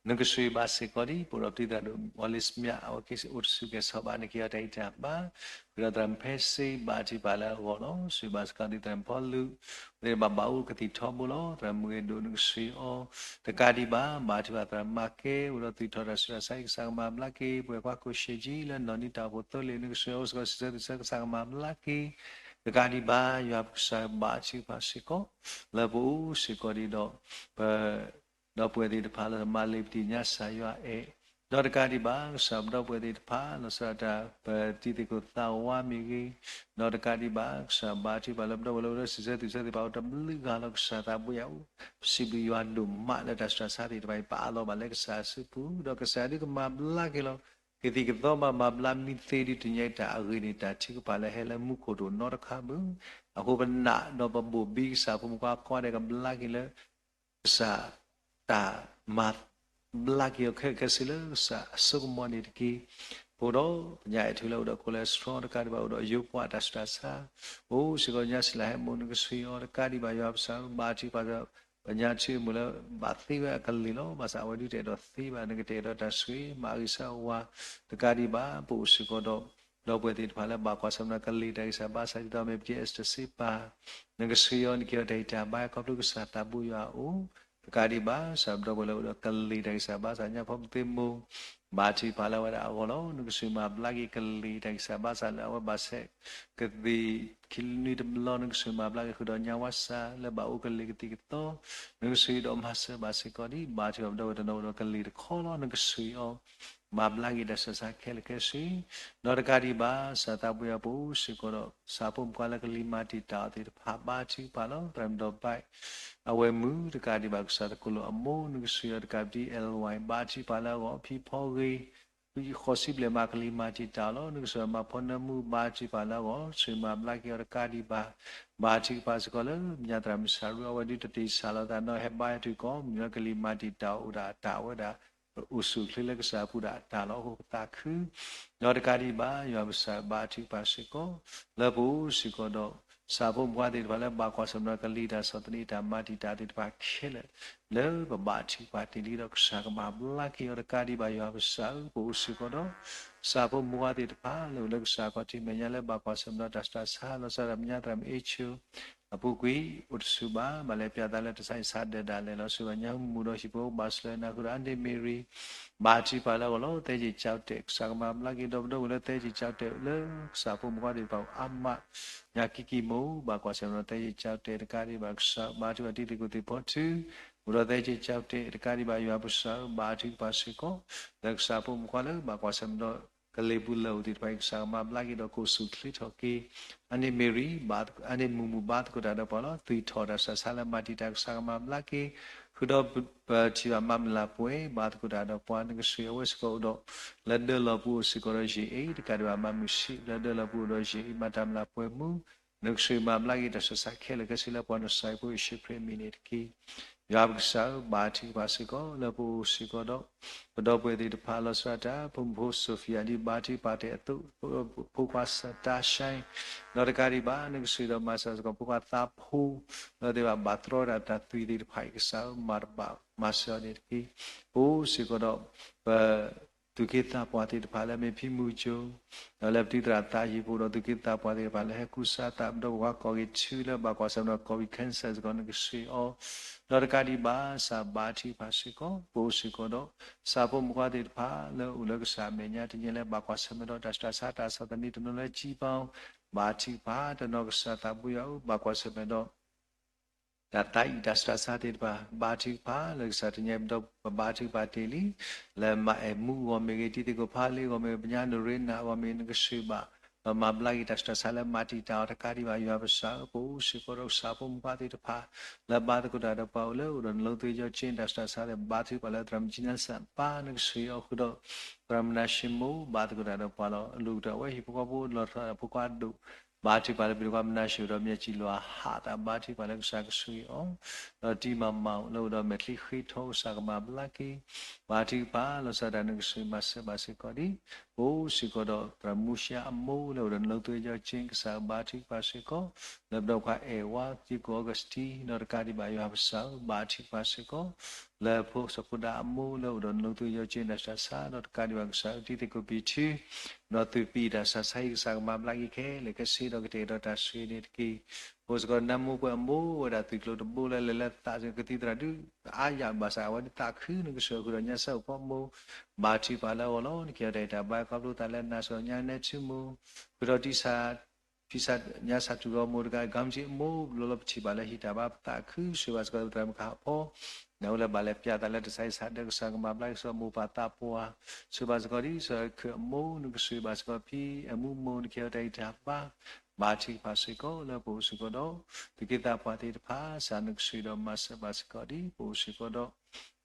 နကဆှၢဘၣ်စ့ၢ်ကီးဒ် ပအိၣ်ဒီးပတံၤသရၣ်ဒိၣ် ဝီလ့စမၠး အဝဲက့ၤအိၣ်တဆူၣ်ကဲၤဆီၣ်ဘၣ် နက့ၤအီၤတၢ်အံၤတၢ်ဘါ, ဃုာ်ဒီးသရၣ်မုၣ်ဖဲစ့ဘါထုကဖၣ်လၢအဂီၢ်လီၤ. ဆှၢဘၣ်စ့ၢ်ကီးဒ်သရၣ်မုၣ်ဖီလူး သ့ၣ်တဖၣ်ဘၣ်အိၣ်ကသံၣ်ထီဘိလီၤ. သရၣ်မုၣ်ဂ့ၤဒိၣ် နကဆှၢအီၤ တကးဒံးဘၣ် ဘါထုကဖၣ်သရၣ်မၤကဲ အိၣ်ဒီးသူၣ်ထီၣ်တၢ်ဆူးတၢ်ဆါအံၤ ကစၢ်ကမၤဘျါက့ၤ ပဝဲၢ်ကွါကိၣ်ရှ့ကၠံ လၢနီၢ်နံၤတၢ်အိၣ်ဖှိၣ်သၢလံာ် နကဆှၢအီၤစ့ၢ်ကီး စံးဆၢသုးဆၢ ကစၢ်ကမၤဘျါက့ၤ တကးဒံးဘၣ် ယွၤပကစၢ်ဘါထုကဖၣ်စ့ၢ်ကီး လၢပအိၣ်စ့ၢ်ကီးဒ်ဒီး ပ ဒီပုၢ်ဝဲၢ်သ့ၣ်တဖၣ်လၢမၤလ့ၤပသ့ၣ်ညါကစၢ်ယွၤအဲၣ်, ဒီးတကးဒံးဘၣ် ကစၢ်ပဒီပုၢ်ဝဲၢ်သ့ၣ်တဖၣ် လီၤဆီဒၣ်တၢ် ပတံၤသကိးသးဝါမ့ၢ်ဂ့ၤ, ဒီးတကးဒံးဘၣ် ကစၢ်ဘါထုကဖၣ်လၢပဒီပုၢ်ဝဲၢ်လၢ စံးဆၢသုးဆၢသ့ၣ်တဖၣ်အိၣ်တဘျုးဂၤလီၤ. ကစၢ်သးဘိယွၤအိၣ်, ပစံးဘျုးယွၤဒိၣ်မးလၢတၢ်ဆူးတၢ်ဆါသ့ၣ်တဖၣ်အံၤ ပအးလီၤဘၣ်လၢကစၢ်အစုပူၤ ဒီးကစၢ်ဒုးကမၤဘျါက့ၤလီၤ. ကသံၣ်ကသီမး မၤဘျါမံသ့ဒ်တနံၤအံၤတၢ်အဂ့ၢ်န့ၣ် တၢ်ထုကဖၣ်လၢဟဲလၢမူခိၣ်တအိၣ်နီတခါဘၣ်. အဃိပနာ်ဒီးပဘိၣ်ဘံကစၢ်ဖိမုၣ်ခွါကိးဂၤဒဲးကဘျါက့ၤလၢ ကစၢ်တၢ်မၤဘျါက့ၤအီၤခဲလၢာ်ခဲဆ့လၢကစၢ်အစိကမီၤန့ၣ်တက့ၢ်. ပအိၣ်ဒီးပညၣ်အဲၣ်ထူလၢအိၣ်ဒီး cholesterol တကးဒံးဘၣ် အိၣ်ဒီးယိပှၤတၢ်ဆူးတၢ်ဆါ, အိၣ်စ့ၢ်ကီးညါစံလၤဟဲမူ နကဆှၢအီၤတကးဒံးဘၣ် ယွၤပစၢ်ဘါထုကဖၣ် ပညါထုမူလၢဘၣ်သ့ဝဲအကလံၤလီၤ. ဘၣ်ဆၣ်အဝဲဒုးတအဲၣ်ဒိးသ့ဘၣ် နကတအဲၣ်ဒိးတၢ်ဆိၣ်ဂ့ၤ မၤဂ့ၤဆၢဝါ တကးဒံးဘၣ် ပအိၣ်စ့ၢ်ကီးဒီး ဒီပုၢ်ဝဲၢ်သ့ၣ်တဖၣ်လၢဘၣ်ကွၢ်ဆၢၣ်မဲာ်ကလံၤတၢ်ဂံၢ်စၢ်ဘါစၢ် ဒ်သိးမ့ၢ်ပတံၤ Esther စ့ပၤ နကဆှၢအီၤ နက့ၤအီၤတၢ်ဂံၢ်တၢ်ဘါ ခီဖျိကစၢ်သးဘိယွၤအအိၣ်, တကးဒံးဘၣ် ကစၢ်ပဒီပုၢ်ဝဲၢ်လၢအိၣ်ဒီးကလံၤတၢ်ဂံၢ်စၢ်ဘါစၢ်ညါ ဖီမုၢ်သ့ၣ်မူ ဘါထုကဖၣ်လၢအဝဲဒၣ်အဂီၢ်လီၤ. နကစၢ်မၤဘျါက့ၤကလံၤတၢ်ဂံၢ်စၢ်ဘါစၢ်လၢအဝဲဘၣ်ဆဲးကသ့ၣ် ခံနွံတဘျီ နကစၢ်မၤဘျါက့ၤဃုာ်ဒီးညါဝါစၢ်လၢဘၣ်အိၣ်ကလံၤကသံၣ်ကသီ နကစၢ်ဒီးမၤစၢၤဘၣ်စ့ၢ်ကီးဒံး ဘါထုကဖၣ်ပဒီပုၢ်ဝဲၢ်တနီၤအိၣ်ဒီးကလံၤတခီလီၤ. နကစၢ်အီၤ မၤဘျါက့ၤတၢ်ဆၢဆါခဲလၢာ်ခဲဆ့ ဒီးတကးဒံးဘၣ် ကစၢ်သးပှၢ်ယွၤပအိၣ်စ့ၢ်ကီးဒီး ကစၢ်ဖိမုၣ်ဖိခွါလၢကလံၤမၤတံာ်တာ်အီၤသ့ၣ်တဖၣ် ဘါထုကဖၣ်လီၤ. သရၣ်မုၣ်ဒီးဘၣ် အဝဲမုၣ်တကးဒံးဘၣ် ကစၢ်သကိးလိာ်အမိၢ် နကစၢ်အီၤတကးဒံး အဲလဝဲ ဘါထုကဖၣ်လၢအဂီၢ် ဖံဖီဂ့ၤ ဃိးဆံဘျဲၣ်မးကလံၤမၤတံာ်တာ်အီၤလီၤ. နကစၢ်မၤဖီနၢမူ ဘါထုကဖၣ်လၢအဂီၢ် ကစၢ်မၤဘျါက့ၤအီၤတကးဒံးဘၣ် ဘါထုကဖၣ်စ့ၢ်ကီးလၢ မညါသရၣ်မုၣ်စၤရူ အဝဲဒုးတတ့ၢ်စၢ်လီၤသးနီၢ် ဟဲဘါထုကဖၣ် မ့ၢ်လၢကလံၤမၤတံာ်တာ်အီၤအိၣ်ဒၣ်အတၢ်ဝဲဒၣ် အိၣ်ဆူၣ်အိၣ်ချ့လၢကစၢ်အပူၤဒၣ်အတၢ်လီၤ အဃိပသးခု ဒီးတကးဒံးဘၣ် ယွၤကစၢ်ဘါထုကဖၣ်စ့ၢ်ကီး လၢပအိၣ်စ့ၢ်ကီးဒီး ကစၢ်ဖိမုၣ်ဖိခွါသ့ၣ်တဖၣ်လၢဘၣ်ကွၢ်ဆၢၣ်မဲာ်ဒီးကလံၤတၢ်ဆီၣ်သနံး တၢ်မၤတံာ်တာ်သ့ၣ်တဖၣ်ခဲလၢာ် လၢပဘါထုကဖၣ်တ့ၢ်လံဒီး ကစၢ်ကမၤဘျါက့ၤအီၤတကးဒံးဘၣ် ယွၤကစၢ်ဧၢ ပအိၣ်စ့ၢ်ကီးဒီး ကစၢ်ဖိမုၣ်ဖိခွါသ့ၣ်တဖၣ်လၢအိၣ်လၢကစၢ်ခီၣ်ထံးမဲာ်ညါလၢဘၣ်ကွၢ်ဆၢၣ်မဲာ်ဒီးတၢ်ဆူးတၢ်ဆါ လီၤဆီဒၣ်တၢ် မညါသရၣ်မုၣ်အ့ၣ်ဆိ အပူၤကွံာ် အိၣ်တဆူၣ်ဘၣ် ဘၣ်လဲၤပၠးသးလၢတၢ်ဆါဟံၣ်ဆါဒၢးဒၣ်လဲာ်လီၤ စၢၤဘၣ်ညါမူဒီးဟံၣ်ဖိ ဘၣ်ဆှၢနၢ်ဟူဒီး အါန့ၢ်မ့ၢ်ရံ ဘါထုကဖၣ်လၢအဂီၢ်လီၤ သဲက့ၤကၠီတဲာ် ကစၢ်ကမၤဘျါက့ၤ ဒီပုၢ်ဝဲၢ်လၢသဲက့ၤကၠီတဲာ်လၢ ကစၢ်ဖိမုၣ်ဖိခွါသ့ၣ်တဖၣ်အိၣ်အါမး ညါကံကံမိၢ် ဘၣ်ကွၢ်ဆၢၣ်မဲာ်ဒီးသဲက့ၤကၠီတဲာ်တကးဒံးဘၣ် ကစၢ်ဘါထုကဖၣ်တံၤသကိးသ့ၣ်ဖီထု အိၣ်ဒီးသဲက့ၤကၠီတဲာ်တကးဒံးဘၣ် ယွၤကစၢ်ဧၢ ဘါထုကဖၣ်စ့ၢ်ကီး လၢကစၢ်ဖိမုၣ်ဖိခွါလၢဘၣ်ကွၢ်ဆၢၣ်မဲာ်ဒီး ကလံၤပူၤလၢအိၣ်သ့ၣ်တဖၣ်အံၤ ကစၢ်ကမၤဘျါက့ၤဒီးကအိၣ်ဆူၣ်အိၣ်ချ့ထီၣ်က့ၤ အါန့ၢ်မ့ၢ်ရံ အါန့ၢ်မူမူဘါသကိးတၢ်ဒီးပှၤလီၤ သွံၣ်ထီၣ်တၢ်ဆူးတၢ်ဆါလၢမၤတံာ်တာ် ကစၢ်ကမၤဘျါက့ၤ ဃုာ်ဒီးပထံၣ်ဘၣ်မၤမုၢ်လၢ်ပှဲၤ ဘါသကိးတၢ်ဒီးပှၤ နကစၢ်အဝဲစ့ၢ်ကီးအိၣ်ဒီး လၢဒၢလီၤပူၤအိၣ်စ့ၢ်ကီးဒီးယ့ၣ်အ့ၣ် တကးဒံးဘၣ်မၤမုၢ်ဆံး လၢဒၢလီၤပူၤအိၣ်ဒီးယ့ၣ်အ့ၣ် မၤတၢ်မုၢ်လၢ်ပှဲၤမူ နကစၢ်မၤဘျါက့ၤတၢ်ဆူးတၢ်ဆါခဲလၢာ်ခဲဆ့လၢပှၤ နကစၢ်ဖိယ့ၣ်ၡူးခရံာ်အမံၤန့ၣ်တက့ၢ်. ယွၤပကစၢ်ဧၢ ဘါထုကဖၣ်စ့ၢ်ကီး လၢပအိၣ်စ့ၢ်ကီးဒီး ပဒီပုၢ်ဝဲၢ်သ့ၣ်တဖၣ် လီၤဆီဒၣ်တၢ် ဖိမုၣ်ဖိ Sophia ဒ်ဘါထုကဖၣ်တ့ၢ်အသိး ဖိခွါစတါရှဲ ဒီးတကးဒံးဘၣ် နကစၢ်ဒီးမၤစၢၤစ့ၢ်ကီး ဖိခွါသးဖိ လၢသ့ၣ်ဘၣ်ဘၣ်တြီဒၣ်တၢ်သွံၣ်သ့ၣ်တဖၣ်အံၤ ကစၢ်ဧၢ မၤတဘၣ်မၤစၢၤအီၤန့ၣ်တက့ၢ်. ပအိၣ်စ့ၢ်ကီးဒီး ပ သူၣ်က့သးပှၢ်သ့ၣ်တဖၣ်လၢအမ့ၢ်ဖံမုၢ်ကၠိ ဒီးလၢပတံၤသရၣ်သးဟံၣ်ပူၤဒီး သူၣ်က့သးပှၢ်သ့ၣ်တဖၣ်လၢဟဲကူစါသး ပဒီပုၢ်ဝဲၢ်ကီၢ်ဂ့ၢ်ထူလၢဘၣ်ကွၢ်ဆၢၣ်မဲာ်ဒီး COVID cancer စ့ၢ်ကီး နကစၢ်အီၤ ဒီးတကးဒံးဘၣ် ကစၢ်ဘါထုကဖၣ်စ့ၢ်ကီး ပအိၣ်စ့ၢ်ကီးဒီး ကစၢ်ဖိမုၣ်ဖိခွါသ့ၣ်တဖၣ်လၢအိၣ်လၢကစၢ်အမဲာ်ညါတနံၤညါလၢဘၣ်ကွၢ်ဆၢၣ်မဲာ်ဒီးတၢ်ဆူးတၢ်ဆါ တၢ်ဆီၣ်သနံးတနီၤလၢကံပီ ဘါထုကဖၣ် တနီၤကစၢ်သးဘိယွၤဧၢ ဘၣ်ကွၢ်ဆၢၣ်မဲာ်ဒီး တၢ်သးအံၣ်တၢ်ဆူးတၢ်ဆါသ့ၣ်တဖၣ် ဘါထုကဖၣ် လၢကစၢ်တနံၤညါပဒီပုၢ်ဝဲၢ်ဘါထုကဖၣ်တ့ၢ်လံ လၢမၤအဲၣ်မူအဂီၢ်မ့ၢ်ဂ့ၤ တံၤသကိးဖးလ့အဂီၢ်မ့ၢ်ဂ့ၤ ပညါနရ့နၤအဂီၢ်မ့ၢ်ဂ့ၤ နကစၢ်ဘၣ် ဒီးမၤဘျါက့ၤတၢ်ဆူးတၢ်ဆါလၢမၤတံာ်တာ်အီၤတကးဒံးဘၣ် ယွၤပကစၢ်ဧၢ ပအိၣ်စ့ၢ်ကီးဒီးကစၢ်ဖိမုၣ်ဖိခွါသ့ၣ်တဖၣ် လၢဘါသကိးတၢ်ဒီးပှၤအိၣ်လၢအိၣ်ဒီးနလိသ့ယီက့တၢ်ဆူးတၢ်ဆါသ့ၣ် ဘါထုကဖၣ်လၢသရၣ်မုၣ်ကၠံနါစၢ်ပၢ် နကစၢ်အီၤဃုာ်ဒီး သရၣ်မုၣ်နၤၡ့မိၢ် ဘါသကိးတၢ်ဒီးပှၤလီၤ အလိၣ်ကတၢၢ်အဝဲဟံၣ်ဖိဃီဖိလီၤထီၣ်ဖိခွါဒိၣ် ဘါထုကဖၣ်လၢပဒိၣ်ခွါမနၤၡ့ဒီးမၠဲၣ်စံၣ်လီၤဟးသး ဘါထုကဖၣ်လၢကစၢ်ကဆိၣ်ဂ့ၤအီၤ ဒီးတံၤမၤမၤအိၣ်လၢအိၣ်ဒီးမဲာ်ချံဃ့ထီ ကစၢ်ကမၤဘျါက့ၤ ဘါထုကဖၣ် လီၤဆီဒၣ်တၢ်နကစၢ်မၤစၢၤဘၣ်စ့ၢ်ကီးဒ် ပအိၣ်စ့ၢ်ကီးဒီး သရၣ်မူရှါအမိၢ်လၢအိၣ်ဒီးနလိသ့ယီက့ ကစၢ်ဘါထုကဖၣ်စ့ၢ်ကီး လၢပဒီပုၢ်ဝဲၢ်အဲၣ်ဝါ ကံကိၣ်အီကစတံ ဒီးတကးဒံးဘၣ်ယွၤပကစၢ် ဘါထုကဖၣ်စ့ၢ်ကီး လၢဖိစီၤဖိဒါအမိၢ်လၢအိၣ်ဒီးနလိသ့ယီက့ တၢ်ဆူးတၢ်ဆါ ဒီးတကးဒံးဘၣ်ကစၢ် တံၤသကိးပံၤထူ ဒီးသုးပံၤတၢ်ဆူးတၢ်ဆါအံၤ ကစၢ်ကမၤဘျါက့ၤခဲလၢာ်ခဲဆ့ ဒီးကတဲာ်ကတီၤတၢ်ဆိၣ်ဂ့ၤန့ၣ်တက့ၢ်. ပအိၣ်စ့ၢ်ကီးနါမိၢ်ပှဲၤအမိၢ်ဝဲဒၣ် သုးကျိၤတဘိလၢလဲၤလၢသးကသံၣ်သရၣ်ဒုး အါယၤဘၣ်ဆၣ် အဝဲဒၣ်သးခု နကစၢ်ဃုာ်ဒီးညါဆၢအိၣ်ဖီမိၢ် ဘါထုကဖၣ်လၢအဂီၢ်လီၤ. နကဲထီၣ်တၢ်အံၤတၢ်ဘါ ခီဖျိသးလၢနၤစ့ၢ်ကီးညါနဲထူမိၢ် ဃုာ်ဒီးတံၤဆၢ ဖံဆၢညါဆၢထူၣ်ဂီၢ်မိၢ်တကး ကီမတံအမိၢ် ဘျီလီၤပထံၣ်ဘၣ်လၢဟံၣ်တၢ်ဘါ ပသးခု ဆိၣ်ဂ့ၤဘၣ်စ့ၢ်ကီးသရၣ်မုၣ်ခးဟးဖီ နအိၣ်လၢဘၣ်လဲၤပၠးသးလၢတၢ်ဆူးတၢ်ဆါဒီး ကစၢ်ကမၤဘျါက့ၤစ့ၢ်ကီးမိၢ်ပၢ်သးပှၢ် ဆိၣ်ဂ့ၤဘၣ်စ့ၢ်ကီးဒ် ကစၢ်ခ့အမိၢ် နကဆိၣ်ဂ့ၤဘၣ်စ့ၢ်ကီးဖံအမူမိၢ် နကဲထီၣ်တၢ်အံၤတၢ်ဘါ ဘါထုကဖၣ်စ့ၢ်ကီး လၢပအိၣ်စ့ၢ်ကီးဒီး သူၣ်က့သးပှၢ်သ့ၣ်တဖၣ် ကစၢ်နကဆိၣ်ဂ့ၤဒီးမၤစၢၤဘၣ်စ့ၢ်ကီးဒ် ပအိၣ်စ့ၢ်ကီးဒီး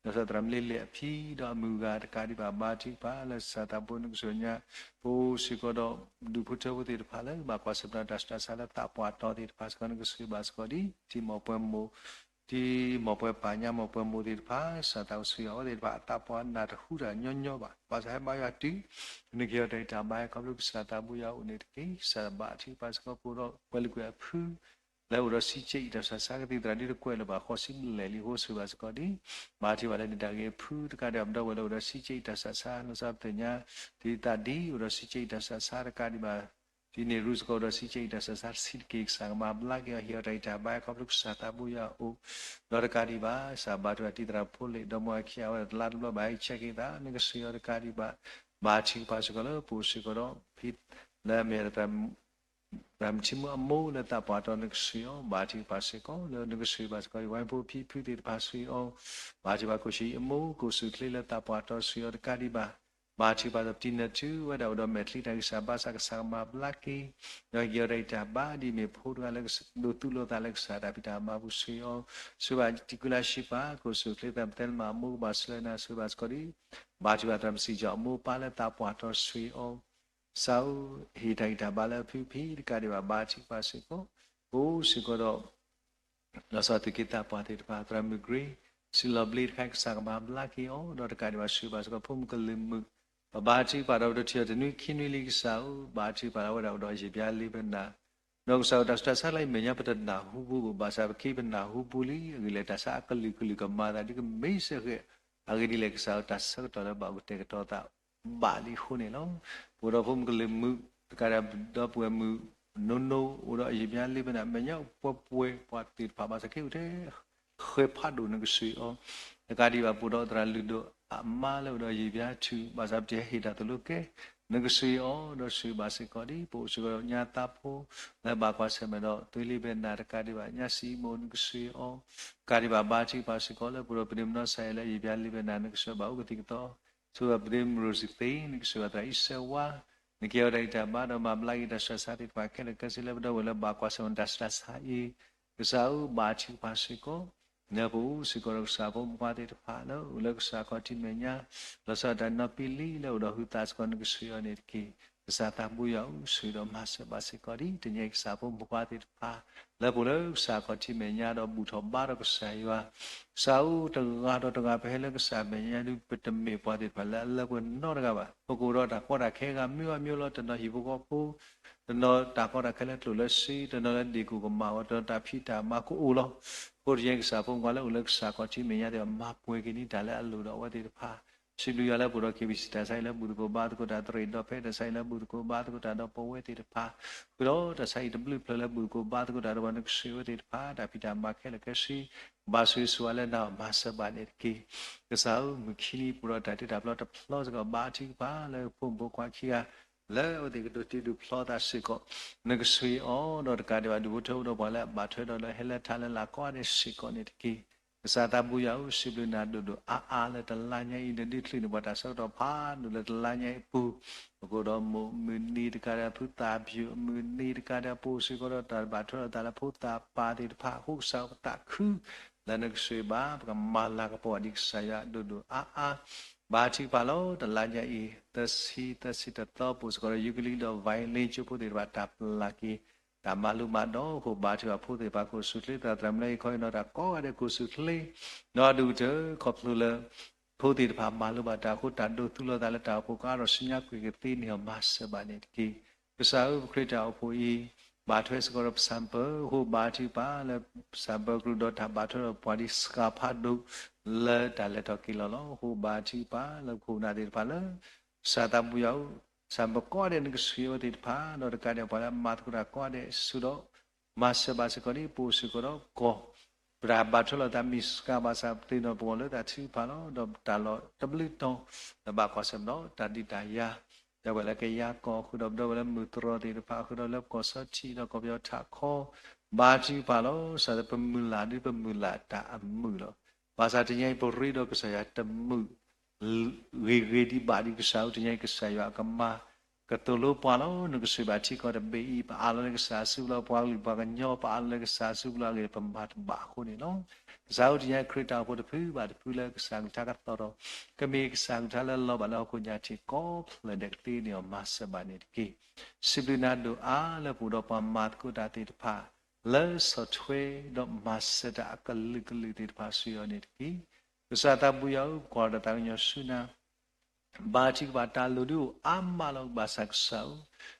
ဒီးသရၣ်မုၣ်လ့လ့ၣ်အဖံဒီးအမုၢ်ဂၤတကးဒံးဘၣ် ဘါထုကဖၣ် လၢကစၢ်သးဘိ နကဆိၣ်ဂ့ၤညါ ပအိၣ်စ့ၢ်ကီးဒီး ဒူၣ်ဖိထၢဖိသ့ၣ်တဖၣ်လၢ ဘၣ်ကွၢ်ဆၢၣ်မဲာ်တၢ်ဆူးတၢ်ဆါလၢသးပှၢ်တီၤသ့ၣ်တဖၣ်စ့ၢ်ကီး နကဆိၣ်ဂ့ၤဘၣ်စ့ၢ်ကီးဒ် တံၤမီၢ်ပှဲၤမိၢ် တံၤမီၢ်ပှဲၤပၢ်ညါမီၢ်ပှဲၤမိၢ်သ့ၣ်တဖၣ် ကစၢ်သးကဆိၣ်ဂ့ၤအဝဲသ့ၣ်တဖၣ် အသးပှၢ်နၢ်တဟူတၢ်ညီညီဘၣ် ဘၣ်ဆၣ်ဟဲဘါယွၤတုၤ နကဟ့ၣ်အီၤတၢ်ဂံၢ်တၢ်ဘါ ခီဖျိကစၢ်သးဘိယွၤအိၣ်န့ၣ်တက့ၢ်. ကစၢ်ဘါထုကဖၣ်စ့ၢ်ကီး ပှၤလၢကွဲးအဖု လၢအိၣ်ဒီးစံးကဲးအံၤတၢ်ဆူးတၢ်ဆါ ကသံၣ်သရၣ်ဒ်တကွဲးလၢၤဘၣ် ဃိးဆံဘျဲၣ်လံအဃိ ဆိၣ်ဂ့ၤဘၣ်စ့ၢ်ကီးဒ် ဘါထုကဖၣ်လၢနတၢ်ဂ့ၤအဖု တကးဒံးဘၣ် ပဒီပုၢ်ဝဲၢ်လၢအိၣ်ဒီးစံးကဲးအံၤတၢ်ဆူးတၢ်ဆါ လီၤဆီပသ့ၣ်ညါ တံၤသးဒ် အိၣ်ဒီးစံးကဲးအံၤတၢ်ဆူးတၢ်ဆါ တကးဒံးဘၣ် ဒ်န့ၣ်ရူၢ်စ့ၢ်ကီးဒီးစံးကဲအံၤတၢ်ဆၢသးတဆံးတက့ၢ် ကစၢ်ကမၤဘျါက့ၤအီၤ ဟ့ၣ်အီၤတၢ်ဂံၢ်တၢ်ဘါ ခီဖျိကစၢ်သးဘိယွၤအအိၣ်, ဒီးတကးဒံးဘၣ် ကစၢ်ဘါထုကဖၣ်တံၤသရၣ်ဖိလ့ၣ် ဒီမါဝၤခံဂၤ အဝဲဒၣ်တလါတဘျီဘၣ်ဟဲဆဲးက့ၤသး နကဆှၢအီၤတကးဒံးဘၣ်, ဘါထုကဖၣ်စ့ၢ်ကီးလၢပအိၣ်စ့ၢ်ကီးဒီး ဖံ လၢအမ့ၢ် သရၣ်မုၣ်ထံမူအမိၢ်လၢသးပှၢ်တီနကဆှၢအီၤ, ဘါထုကဖၣ်စ့ၢ်ကီးလၢနကဆှၢဘၣ်စ့ၢ်ကီး ယဝဲဖိဖံဖုသ့ၣ်တဖၣ်ဆှၢအီၤ, ဘါထုကဖၣ်ခိၣ်ဆံအမိၢ် ကိးစူၣ်ချ့လၢသးပှၢ်တီဆှၢအီၤတကးဒံးဘၣ်, ဘါထုကဖၣ်ဒီးပတံၤနၢၤထုဝဲဒၣ်အိၣ်ဒီးမဲာ်ချံတၢ်ဂံၢ်စၢ်ဘါစၢ် ကစၢ်ကမၤဘျါက့ၤ ဒီးဟ့ၣ်အီၤတၢ်ဂံၢ်တၢ်ဘါ ဒ်အမ့ၢ်ဖိတဂၤလၢဒိးသူၣ်လိာ်သးလၢကစၢ်တၢ်ဖံးတၢ်မၤပူၤဆှၢအီၤ, ဆှၢဘၣ်တံၤကုလါရှံပၤ ကိးစူၣ်ချ့သးပတဲလၢမၤအမိၢ်ကဘၣ်စၢၤနၤ ဆှၢဘၣ်စ့ၢ်ကီးဒ် ဘါထုကဖၣ်သရၣ်မုၣ်စံကၠီအမိၢ်ပၢ်လၢသးပှၢ်တီဆှၢအီၤ, ကစၢ်ဧၢ ဟ့ၣ်တၢ်ဂံၢ်တၢ်ဘါလၢအဖုဖံတကးဒံးဘၣ် ဘါထုကဖၣ်စ့ၢ်ကီး, ပအိၣ်စ့ၢ်ကီးဒီး လီၤဆီသုးက့သးပှၢ်သ့ၣ်တဖၣ် သရၣ်မုၣ် Grace စံလီၤဘျ့တခါ ကစၢ်ကမၤဘျါက့ၤအီၤ ဒီးတကးဒံးဘၣ်ဆှၢဘၣ်စ့ၢ်ကီး ဖိမုၣ်ကလုာ်မုၣ် ပဘါထုကဖၣ်ဒီးပတထံၣ်အီၤတနွံခံနွံလံ ကစၢ်ဧၢ ဘါထုကဖၣ်လၢအဝဲဒၣ်အိၣ်ဒီးယံာ်ဘျါလံပနၢ် ဒီးကစၢ်ဧၢ တၢ်ဆူးတၢ်ဆါလၢအမဲာ်ညါပတနၢ်ဟူပူၤဘၣ် ဘၣ်ဆၣ်ပက့ၤပနၢ်ဟူပူၤလံ အဂ့ၢ်လၢတၢ်ဆါအကလုာ်ကလုာ်ကမၤသးဒ်ကမ့ၢ်စ့ၢ်ကီး အဂ့ၢ်ဒ်လဲၣ် ကစၢ်ဧၢ တၢ်ဆၢကတီၢ်လၢဘၣ်အိၣ်ကတဲာ်ကတီၤသးဘၣ်လံအဃိန့ၣ်လီၤ. ပအိၣ်ဒီးဖိမုၣ်ကလုာ်မုၣ် တကးဒံးဒီပုၢ်ဝဲၢ်မုၣ် နိနိ အိၣ်ဒီးယံာ်ဘျါလံပနၢ် မဲာ်ညါပှဲၤပှဲၤ ပှၤသ့ၣ်တဖၣ် ဘၣ်ဆၣ်က့ၤအိၣ်ထဲ ဃဲၤဖးဒိၣ်နကဆှၢအီၤ, တကးဒံးဘၣ် ပအိၣ်ဒီးသရၣ်လုၢ်ဒိၣ်အမါလၢအိၣ်ဒီးယံာ်ဘျါထူၣ် ဘၣ်ဆၣ်ပတဟဲဟ့ၣ်တၢ်သိၣ်လိကဲ နကဆှၢအီၤ ဒီးဆှၢဘၣ်စ့ၢ်ကီးဒ် ပအိၣ်စ့ၢ်ကီးဒီးညါသးဖိ လၢဘၣ်ကွၢ်ဆၢၣ်မဲာ်ဒီး သွံလံပနၢ်တကးဒံးဘၣ် ညါစံမူ နကဆှၢအီၤ, တကးဒံးဘၣ် ဘါထုကဖၣ်စ့ၢ်ကီးလၢပအိၣ်ဒီးပဒ့မနီစါယဲလၢယံာ်ဘျါလံပနၢ် နကဆှၢဘၣ်အိၣ်ကသံၣ်ကသီ ဆှၢဘၣ်ပဒ့မရူၢ်စံသ့ နကဆှၢဘၣ်သရၣ်အံၤစဲဝါ နကဟ့ၣ်အီၤတၢ်ဂံၢ်တၢ်ဘါဒီးမၤဘျါက့ၤတၢ်ဆူးတၢ်ဆါသ့ၣ်တဖၣ်ခဲလၢာ်ခဲဆ့လၢပဒီပုၢ်ဝဲၢ်လၢဘၣ်ကွၢ်ဆၢၣ်မဲာ်တၢ်ဆူးတၢ်ဆါအံၤ, ကစၢ်ဧၢ ဘါထုကဖၣ်စ့ၢ်ကီး လၢပအိၣ်စ့ၢ်ကီးဒီးကစၢ်ဖိမုၣ်ဖိခွါသ့ၣ်တဖၣ်လၢအိၣ်လၢကစၢ်ခီၣ်ထံးမဲာ်ညါ လီၤဆီဒၣ်တၢ်နီၢ်ပံၤလံလၢအိၣ်ဒီးဟုသးစ့ၢ်ကီး နကဆှၢအီၤန့ၣ်တက့ၢ်. ကစၢ်သးဘိယွၤဧၢ ဆှၢဒီးမၤစၢၤဘၣ်စ့ၢ်ကီးဒ်တနံၤအံၤ ကစၢ်ဖိမုၣ်ဖိခွါသ့ၣ်တဖၣ် လၢပအိၣ်လၢကစၢ်ခီၣ်ထံးမဲာ်ညါဒီးဘူၣ်ထီၣ်ဘါထီၣ်ကစၢ်ယွၤ, ကစၢ်ဧၢ တဂၤဒီးတဂၤ ပဟဲလၢကစၢ်မဲာ်ညါဒုး ပတမ့ၢ်ပှၤသ့ၣ်တဖၣ်လၢအလၢပှဲၤနီတဂၤဘၣ်. ပကအိၣ်ဒီးတၢ်ကီတၢ်ခဲဂၤမံၤဂီၤမံၤလီၤ. တနီၤဟံၣ်ဖိဃီဖိ တနီၤတၢ်ကီတၢ်ခဲလၢကျိၣ်လၢစ့, တနီၤလၢဒ့ၣ်ကိၣ်ကမၣ်ဝဲ, တနီၤတၢ်ဖံးတၢ်မၤကအိၣ်လီၤ. အဃိတနံၤအံၤ ကစၢ်ဖိမုၣ်ဖိခွါလၢအိၣ်လၢကစၢ်ခီၣ်ထံးမဲာ်ညါသ့ၣ်တဖၣ် မၤပှဲၤက့ၤန့ၢ်တၢ်လၢအလိၣ်ဒီးအဝဲသ့ၣ်တဖၣ်, စံးဘျုးယွၤလၢပအိၣ်ဒီး KBC တၢ်ဆါဟံၣ်လၢဘူၣ်သကိးဘါသကိးတၢ် သရ့ၣ်ဒီဖဲ တၢ်ဆါဟံၣ်လၢဘူၣ်သကိးဘါသကိးတၢ်ဒီးပဝဲသ့ၣ်တဖၣ်, ဃုာ်ဒီးတၢ်ဆါဟံၣ်တဘျုးဖျၢၣ်လၢဘူၣ်သကိးဘါသကိးတၢ်ဒီးပှၤ နကဆှၢအဝဲသ့ၣ်တဖၣ် တၢ်ဖံးတၢ်မၤခဲလၢာ်ခဲဆ့ ဘၣ်ဆိၣ်ဂ့ၤဆိၣ်ဝါလၢနၤ မၤစၢၤဘၣ်န့ၣ်တက့ၢ်. ကစၢ်ဧၢ မုၢ်ခံနံၤပအိၣ်ဒီးတၢ်တ့တၢ်ဖျီစ့ၢ်ကီး ဘါထုကဖၣ်လၢဖိမုၣ်ဖိခွါခံဂၤ လၢအဝဲသ့ၣ်ကဒိးတ့ဒိးဖျီသးစ့ၢ်ကီး နကဆှၢအီၤ ဒီးတကးဒံးဘၣ် ဒူၣ်ဖိထၢဖိဒီးပှၤလၢအဘၣ်ထွဲဒီးလၢ ဟဲလၢထးလၢလာ်ကိးဂၤဒဲးစ့ၢ်ကီးန့ၣ်တက့ၢ်. ကစၢ်သးဘိယွၤဧၢ စံးဘျုးနၤဒိၣ်ဒိၣ်အါအါလၢတလါညါအံၤ နဒုးချုးန့ၢ်ပှၤတၢ်ဆၢကတီၢ်ဖးဒိၣ်လၢတလါညါအံၤအပူၤ, ပကအိၣ်ဒီးမိၢ်မုၢ်နံၤတကးဒံး ဖုသၣ်ဖၠူၣ်အမုၢ်နံၤတကးဒံး ပအိၣ်စ့ၢ်ကီးဒီးတၢ်ဘၣ်ထွဲဒီးတၢ်လၢဖိသၣ်ပၢ်သ့ၣ်တဖၣ်အဃိ ကစၢ်ပသးခု လၢနကဆှၢဘၣ် ပကမၤလၤကပီၤဒ်ကစၢ်ယွၤဒိၣ်ဒိၣ်အါအါ ဘါထုကဖၣ်လီၤ. တလါညါအံၤ သၢဆံ သၢဆံတသီ ပအိၣ်စ့ၢ်ကီးဒီး ယူကလံဒီး violin ကၠိဖိသ့ၣ်တဖၣ်တၢ်ပျၢ်က့ၤ တၢ်မၤလိမၤဒိးအဃိ ဘါထုကဖၣ်ဖိသ့ၣ်တဖၣ် ကိးဆူၣ်ချ့သရၣ်သရၣ်မုၣ်လၢဟ့ၣ်ခီဟ့ၣ်နီၤတၢ်ကိးဂၤဒဲး ကိးဆူၣ်ချ့ ဒီးအဒုးကတၢၢ် ခီဖျိလၢ ဖိသ့ၣ်တဖၣ်မၤလိဘၣ်တၢ်အဃိ တၢ်ဒိးသူလီၤသးလၢတၢ်အိၣ်ဖှိၣ်ကအါထီၣ်ဆူညါ ကွံာ်ကသ့န့ၢ်အီၤ မၤစၢၤဘၣ်န့ၣ်တက့ၢ်. ကစၢ်ဧၢ ပခရံာ်တၢ်အိၣ်ဖှိၣ်အံၤ ဘၣ်ထွဲစ့ၢ်ကီးဒီးပစၢ်ဘၢအဃိ ဘါထုကဖၣ်လၢပစၢ်ဘၢကရူၢ်ဒီးတၢ်ဘၣ်ထွဲဒီးပှၤဒ်စှၤဖးဒိၣ် လၢတၢ်လဲၤထီၣ်က့ၤလီၤလီၤ. အဃိဘါထုကဖၣ်လၢပခိၣ်ပနၢ်သ့ၣ်တဖၣ်လၢ ကစၢ်သးဘိယွၤဧၢ ပစၢ်ဘၢကိးဂၤဒဲး နကဆှၢအဝဲသ့ၣ်တဖၣ် ဒီးတကးဒံးပှၤလၢအမၤသကိးတၢ်ကိးဂၤဒဲးဆူဒီး မၤစၢၤဘၣ်စ့ၢ်ကီးဒ် ပအိၣ်စ့ၢ်ကီးဒီးကီၢ် ပတၢ်ဘၣ်ထွဲလိာ်သးမ့ၢ်စှၤဘၣ်ဆၣ် ပသ့ၣ်နီၣ်ပဂီၢ်လၢတၢ်ထုကဖၣ်လီၤ. ဒီးတၢ်လီၢ်တဘျုးတီၤ လၢဘၣ်ကွၢ်ဆၢၣ်မဲာ်ဒီးတၢ်ဒုးတၢ်ယၤ ဒီပုၢ်ဝဲၢ်လၢကယၤကီၢ် ဃုာ်ဒီးပဒီပုၢ်ဝဲၢ်လၢမုၢ်တြီၢ်သ့ၣ်တဖၣ် ဃုာ်ဒီးလၢပကီၢ်စီထံးဒီးကီၢ်ပယီၤထးခီ ဘါထုကဖၣ်လီၤ. စးလၢပမုၢ်လၢ်ဒ်ပမုၢ်လၢ်တၢ်အမုာ်လီၤ. ဘၣ်ဆၣ်တနံၤအံၤ ပရ့ဒီးကစၢ်ယွၤတမုာ် ဂ့ၤဂ့ၤဒံးဘၣ်ဒံးကစၢ်ဧၢ တနံၤအံၤ ကစၢ်ယွၤအကမၤ ကသိၣ်လိပှၤလီၤ. နကစၢ်ဘၣ်ထံကီၢ်တဘ့ၣ်အံၤ ပအးလီၤလၢကစၢ်အစုပူၤလီၤ. ပှၤကလုာ်ပှၤကညီ ပအးလီၤလၢကစၢ်အစုပူၤလီၤ. အဂ့ၢ်ပမၤတဘၣ်အဃိန့ၣ်လီၤ. ကစၢ်ဧၢ တနံၤအံၤ ခရံာ်တၢ်အိၣ်ဖှိၣ်တဖုဘၣ်တဖုလၢကစၢ်ကလုၢ်ကထါကသီၣ်ထီၣ် ကမ့ၢ်ကစၢ်ကလုၢ်ကထါလၢလီၤဘၣ်လၢဟီၣ်ခိၣ်ညါထံးကိးဖျၢၣ်ဒဲး ကသ့န့ၢ်အီၤ မၤစၢၤဘၣ်န့ၣ်တက့ၢ်. စံးဘျုးနၤဒိၣ်အါလၢပအိၣ်ဒီးပှၤမၤသကိးတၢ်သ့ၣ်တဖၣ် လၢဆီၣ်ထွဲဒီးမၤစၢၤတၢ်အကလုာ်ကလုာ်သ့ၣ်တဖၣ်ဆူအံၤန့ၣ်တက့ၢ်. ကစၢ်သးဘိယွၤဧၢ ပကွၢ်တၢ်သးကညီၤဆူနၤ ဘါထုကဖၣ်တၢ်လိၣ်ဒုးအိၣ်အါမးလီၤ. ဘၣ်ဆၣ်ကစၢ်ဧၢ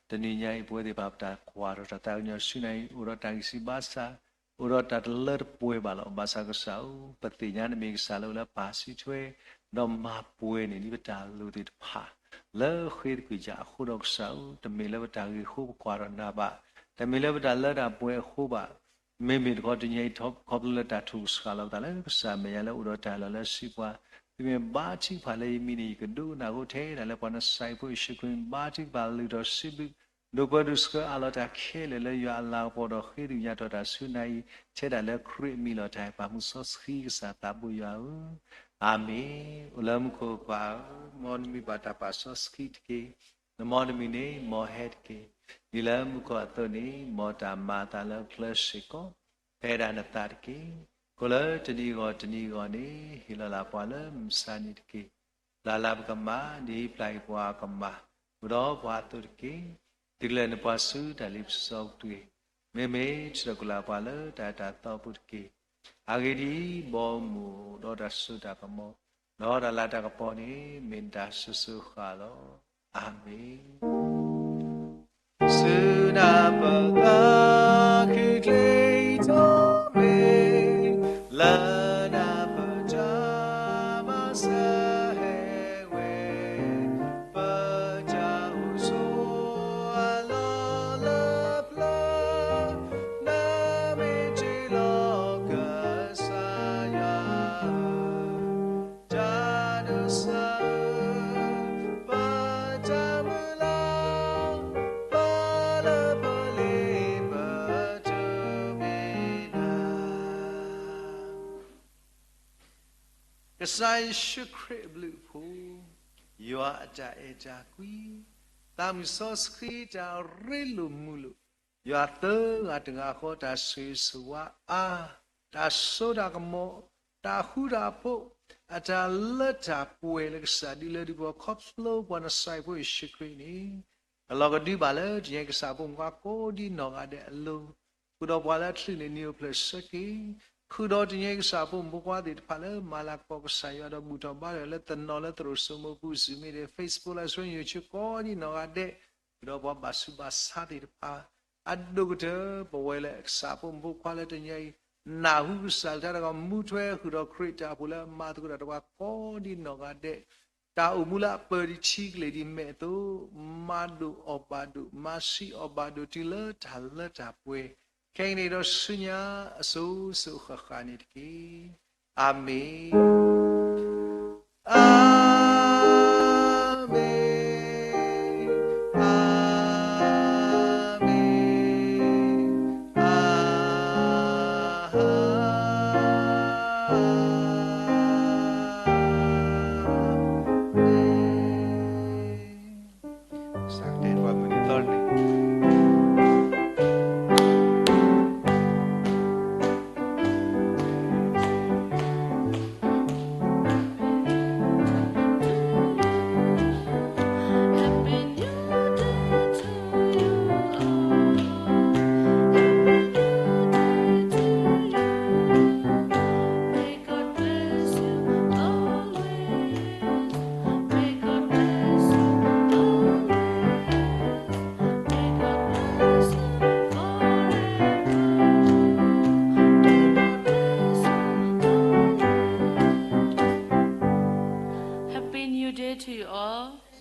တနံၤညါအံၤ ပဝဲသ့ၣ်တဖၣ်ပတၢ်ကွၢ်ထီၣ်တၢ်သးကညီၤဆူနၤအံၤ အိၣ်ဒီးတၢ်ဂံၢ်စၢ်ဘါစၢ် အိၣ်ဒီးတၢ်တလၢတပှဲၤဘၣ်လီၤ. ဘၣ်ဆၣ်ကစၢ်ဧၢ ပသ့ၣ်ညါနမ့ၢ်ကစၢ်လၢအိၣ်လၢပၢ်စုထွဲ ဒီးမၤပှဲၤန့ၢ်ဒံးပတၢ်လိၣ်သ့ၣ်တဖၣ် လၢဃ့တကွံာ်ယၤအဃိဒီးကစၢ်ဧၢ, တမ့ၢ်လၢပတၢ်ဂ့ၢ်အဃိပကွၢ်ထီၣ်နၤဘၣ်, တမ့ၢ်လၢပတၢ်လၢတၢ်ပှဲၤအဃိဘၣ်, မ့မ့ၢ်တခီတနံၤအံၤ ခီဖျိလၢတၢ်ထုကဖၣ်စှၤလီၤပသးလၢကစၢ်မဲာ်ညါလၢအိၣ်ဒီးတၢ်လီၢ်လၢစံးပှၤ, သုမ့ၢ်ဘါထုကဖၣ်လၢယမံၤန့ၣ် ယကဒိကနၣ်အဃိ ထဲဒၣ်လၢပှၤနစၤရ့းဖိယ့ၣ်ၡူးခရံာ်မ့ၢ်ဘါထုကဖၣ်လုၢ်ထီၣ်စံးဘျုး ဒိးပၢဒိးဆှၢအးလီၤတၢ်ခဲလၢာ်လၢယွၤအလၤကပီၤဒီးဃ့ဒုးညါထီၣ်တၢ်ဆူနၤအံၤ, ထဲဒၣ်လၢခရံာ်အမံၤလီၤတၢ်အဲၣ်ပာ်မူစီဆှံကစၢ်သးဘိယွၤဧၢ, အၤမ့ၣ်. အိၣ်လၢမူခိၣ်ပၢ်ဧၢ, မ်နမံၤဘၣ်တၢ်ပာ်စီဆှံတက့ၢ်. နမ်နမံၤန့ၣ်မ်ဟဲတက့ၢ်. ဒ်လၢမူခိၣ်အသိးန့ၣ် မ်တၢ်မၤအသးလၢပျၢၤစ့ၢ်ကီး ဖဲဒၣ်နသးတက့ၢ်. ကိးလၢတနံၤဂီၢ်တနံၤဂီၢ်န့ၣ် ဟ့ၣ်လီၤလၢပှၤလၢမုၢ်မဆါနံၤတက့ၢ်. ပျၢ်လၢပကမၣ် ဒ်ပျၢ်အံၤပှၤကမၣ်, အိၣ်ဒီးပှၤအသိးတက့ၢ်. တုၤလၢနပှၤဆူတၢ်လ့ပစီအပူၤတဂ့ၤ. မ့မ့ၢ်ထုးထီၣ်ကွံာ်လၢပှၤလၢတၢ်အဲၣ်တၢ်သီအပူၤတက့ၢ်. အဂ့ၢ်ဒ်အံၤ, ဘီမုၢ်ဒီးတၢ်စိတၢ်ကမီၤ, ဒီးတၢ်လၤတၢ်ကပီၤန့ၣ် မ့ၢ်နတၢ်စိၤစိၤဃၣ်လီၤ. အၤမ့ၣ်. ဆူနၢ်ပၢၢ်သးခုချ့ထီၣ်မ့ၢ်, လၢနၢ်ပၢၢ်တၢ်မၤစၢၤဟဲဝဲ, ပတၢ်အိၣ်ဆိးအလီၢ်လၢပျၢၤ, နမ့ၢ်တ့ၢ်လီၤကစၢ်ယွၤ တၢ်ဒိးစၢ်ဧၢ, ပတၢ်မုၢ်လၢ်, ပလၢပလ့ပတမ့ၢ်နၤ. ကစၢ်ယ့ၣ်ၡူးခရံာ်အဘျုးအဖှိၣ်, ယွၤအတၢ်အဲၣ်တၢ်ကွံ, သးမုၢ်စီဆှံတၢ်ရ့လိာ်မုာ်လိာ်, ယွၤသၢဂၤတဂၤဃီတၢ်ဆိၣ်ဂ့ၤဆိၣ်ဝါအါ, တၢ်စိတၢ်ကမီၤ, တၢ်ဃူတၢ်ဖိး, အတၢ်လၢတၢ်ပှဲၤလၢကစၢ်ဒုးလၢဒုးပှၤ ခီဖျိပှၤနစၤရ့းဖိယ့ၣ်ၡူးခရံာ်န့ၣ်, အလီၢ်ကဒုဘၣ်လၢတနံၤအံၤကစၢ်ဖိမုၣ်ဖိခွါကိးဒံနီၢ်ဂၤဒဲးအလိၤ, ဃုာ်ဒီးပှၤလၢအချုးန့ၣ်နံၤအိၣ်ဖျဲၣ်ဆၢက့ၤ, ဃုာ်ဒီးတနံၤအံၤကစၢ်ဖိမုၣ်ဖိခွါသ့ၣ်တဖၣ်လၢမၤလၤကပီၤကစၢ်ယွၤဒီးဘူၣ်ထီၣ်ဘါထီၣ်လၢသနီၤလၢသရိာ်စိမိၤပူၤ Zoom meeting, Facebook Live Stream, YouTube ကိးဒံနီၢ်ဂၤဒဲး, ဃုာ်ဒီးပှၤဘၣ်ဆူးဘၣ်ဆါသ့ၣ်တဖၣ် အဒိၣ်ကတၢၢ် ပဝဲလၢကစၢ်ဖိမုၣ်ဖိခွါလၢတနံၤအံၤ နၢ်ဟူကစၢ်ကလုၢ်ကထါတၢ်ကမူထွဲ ဃုာ်ဒီးခရံာ်တၢ်အိၣ်ဖှိၣ်လၢမၤသကိးတၢ်ဒီးပှၤကိးဒံနီၢ်ဂၤဒဲး, တၢ်အိၣ်မူလၢအပၢၢ်ဒံးထံကလ့ၢ်ဒံးမဲာ်အသိး, မၤဒိၣ်အီၣ်ဘၣ်ဒိၣ်, မၤဆံးအီၣ်ဘၣ်ဒိၣ်တုၤလၢတၢ်လၢတၢ်ပှဲၤ, ခဲအံၤန့ၣ်ဒီးဆူညါအစိၤစိၤဃၣ်ဃၣ်န့ၣ်တက့ၢ်. အၤမ့ၣ်. အၤမ့ၣ်, အၤမ့ၣ်, အၤမ့ၣ်. စးကတဲပှၤမုၢ်နံၤသီန့ၣ် Happy New Day to you all.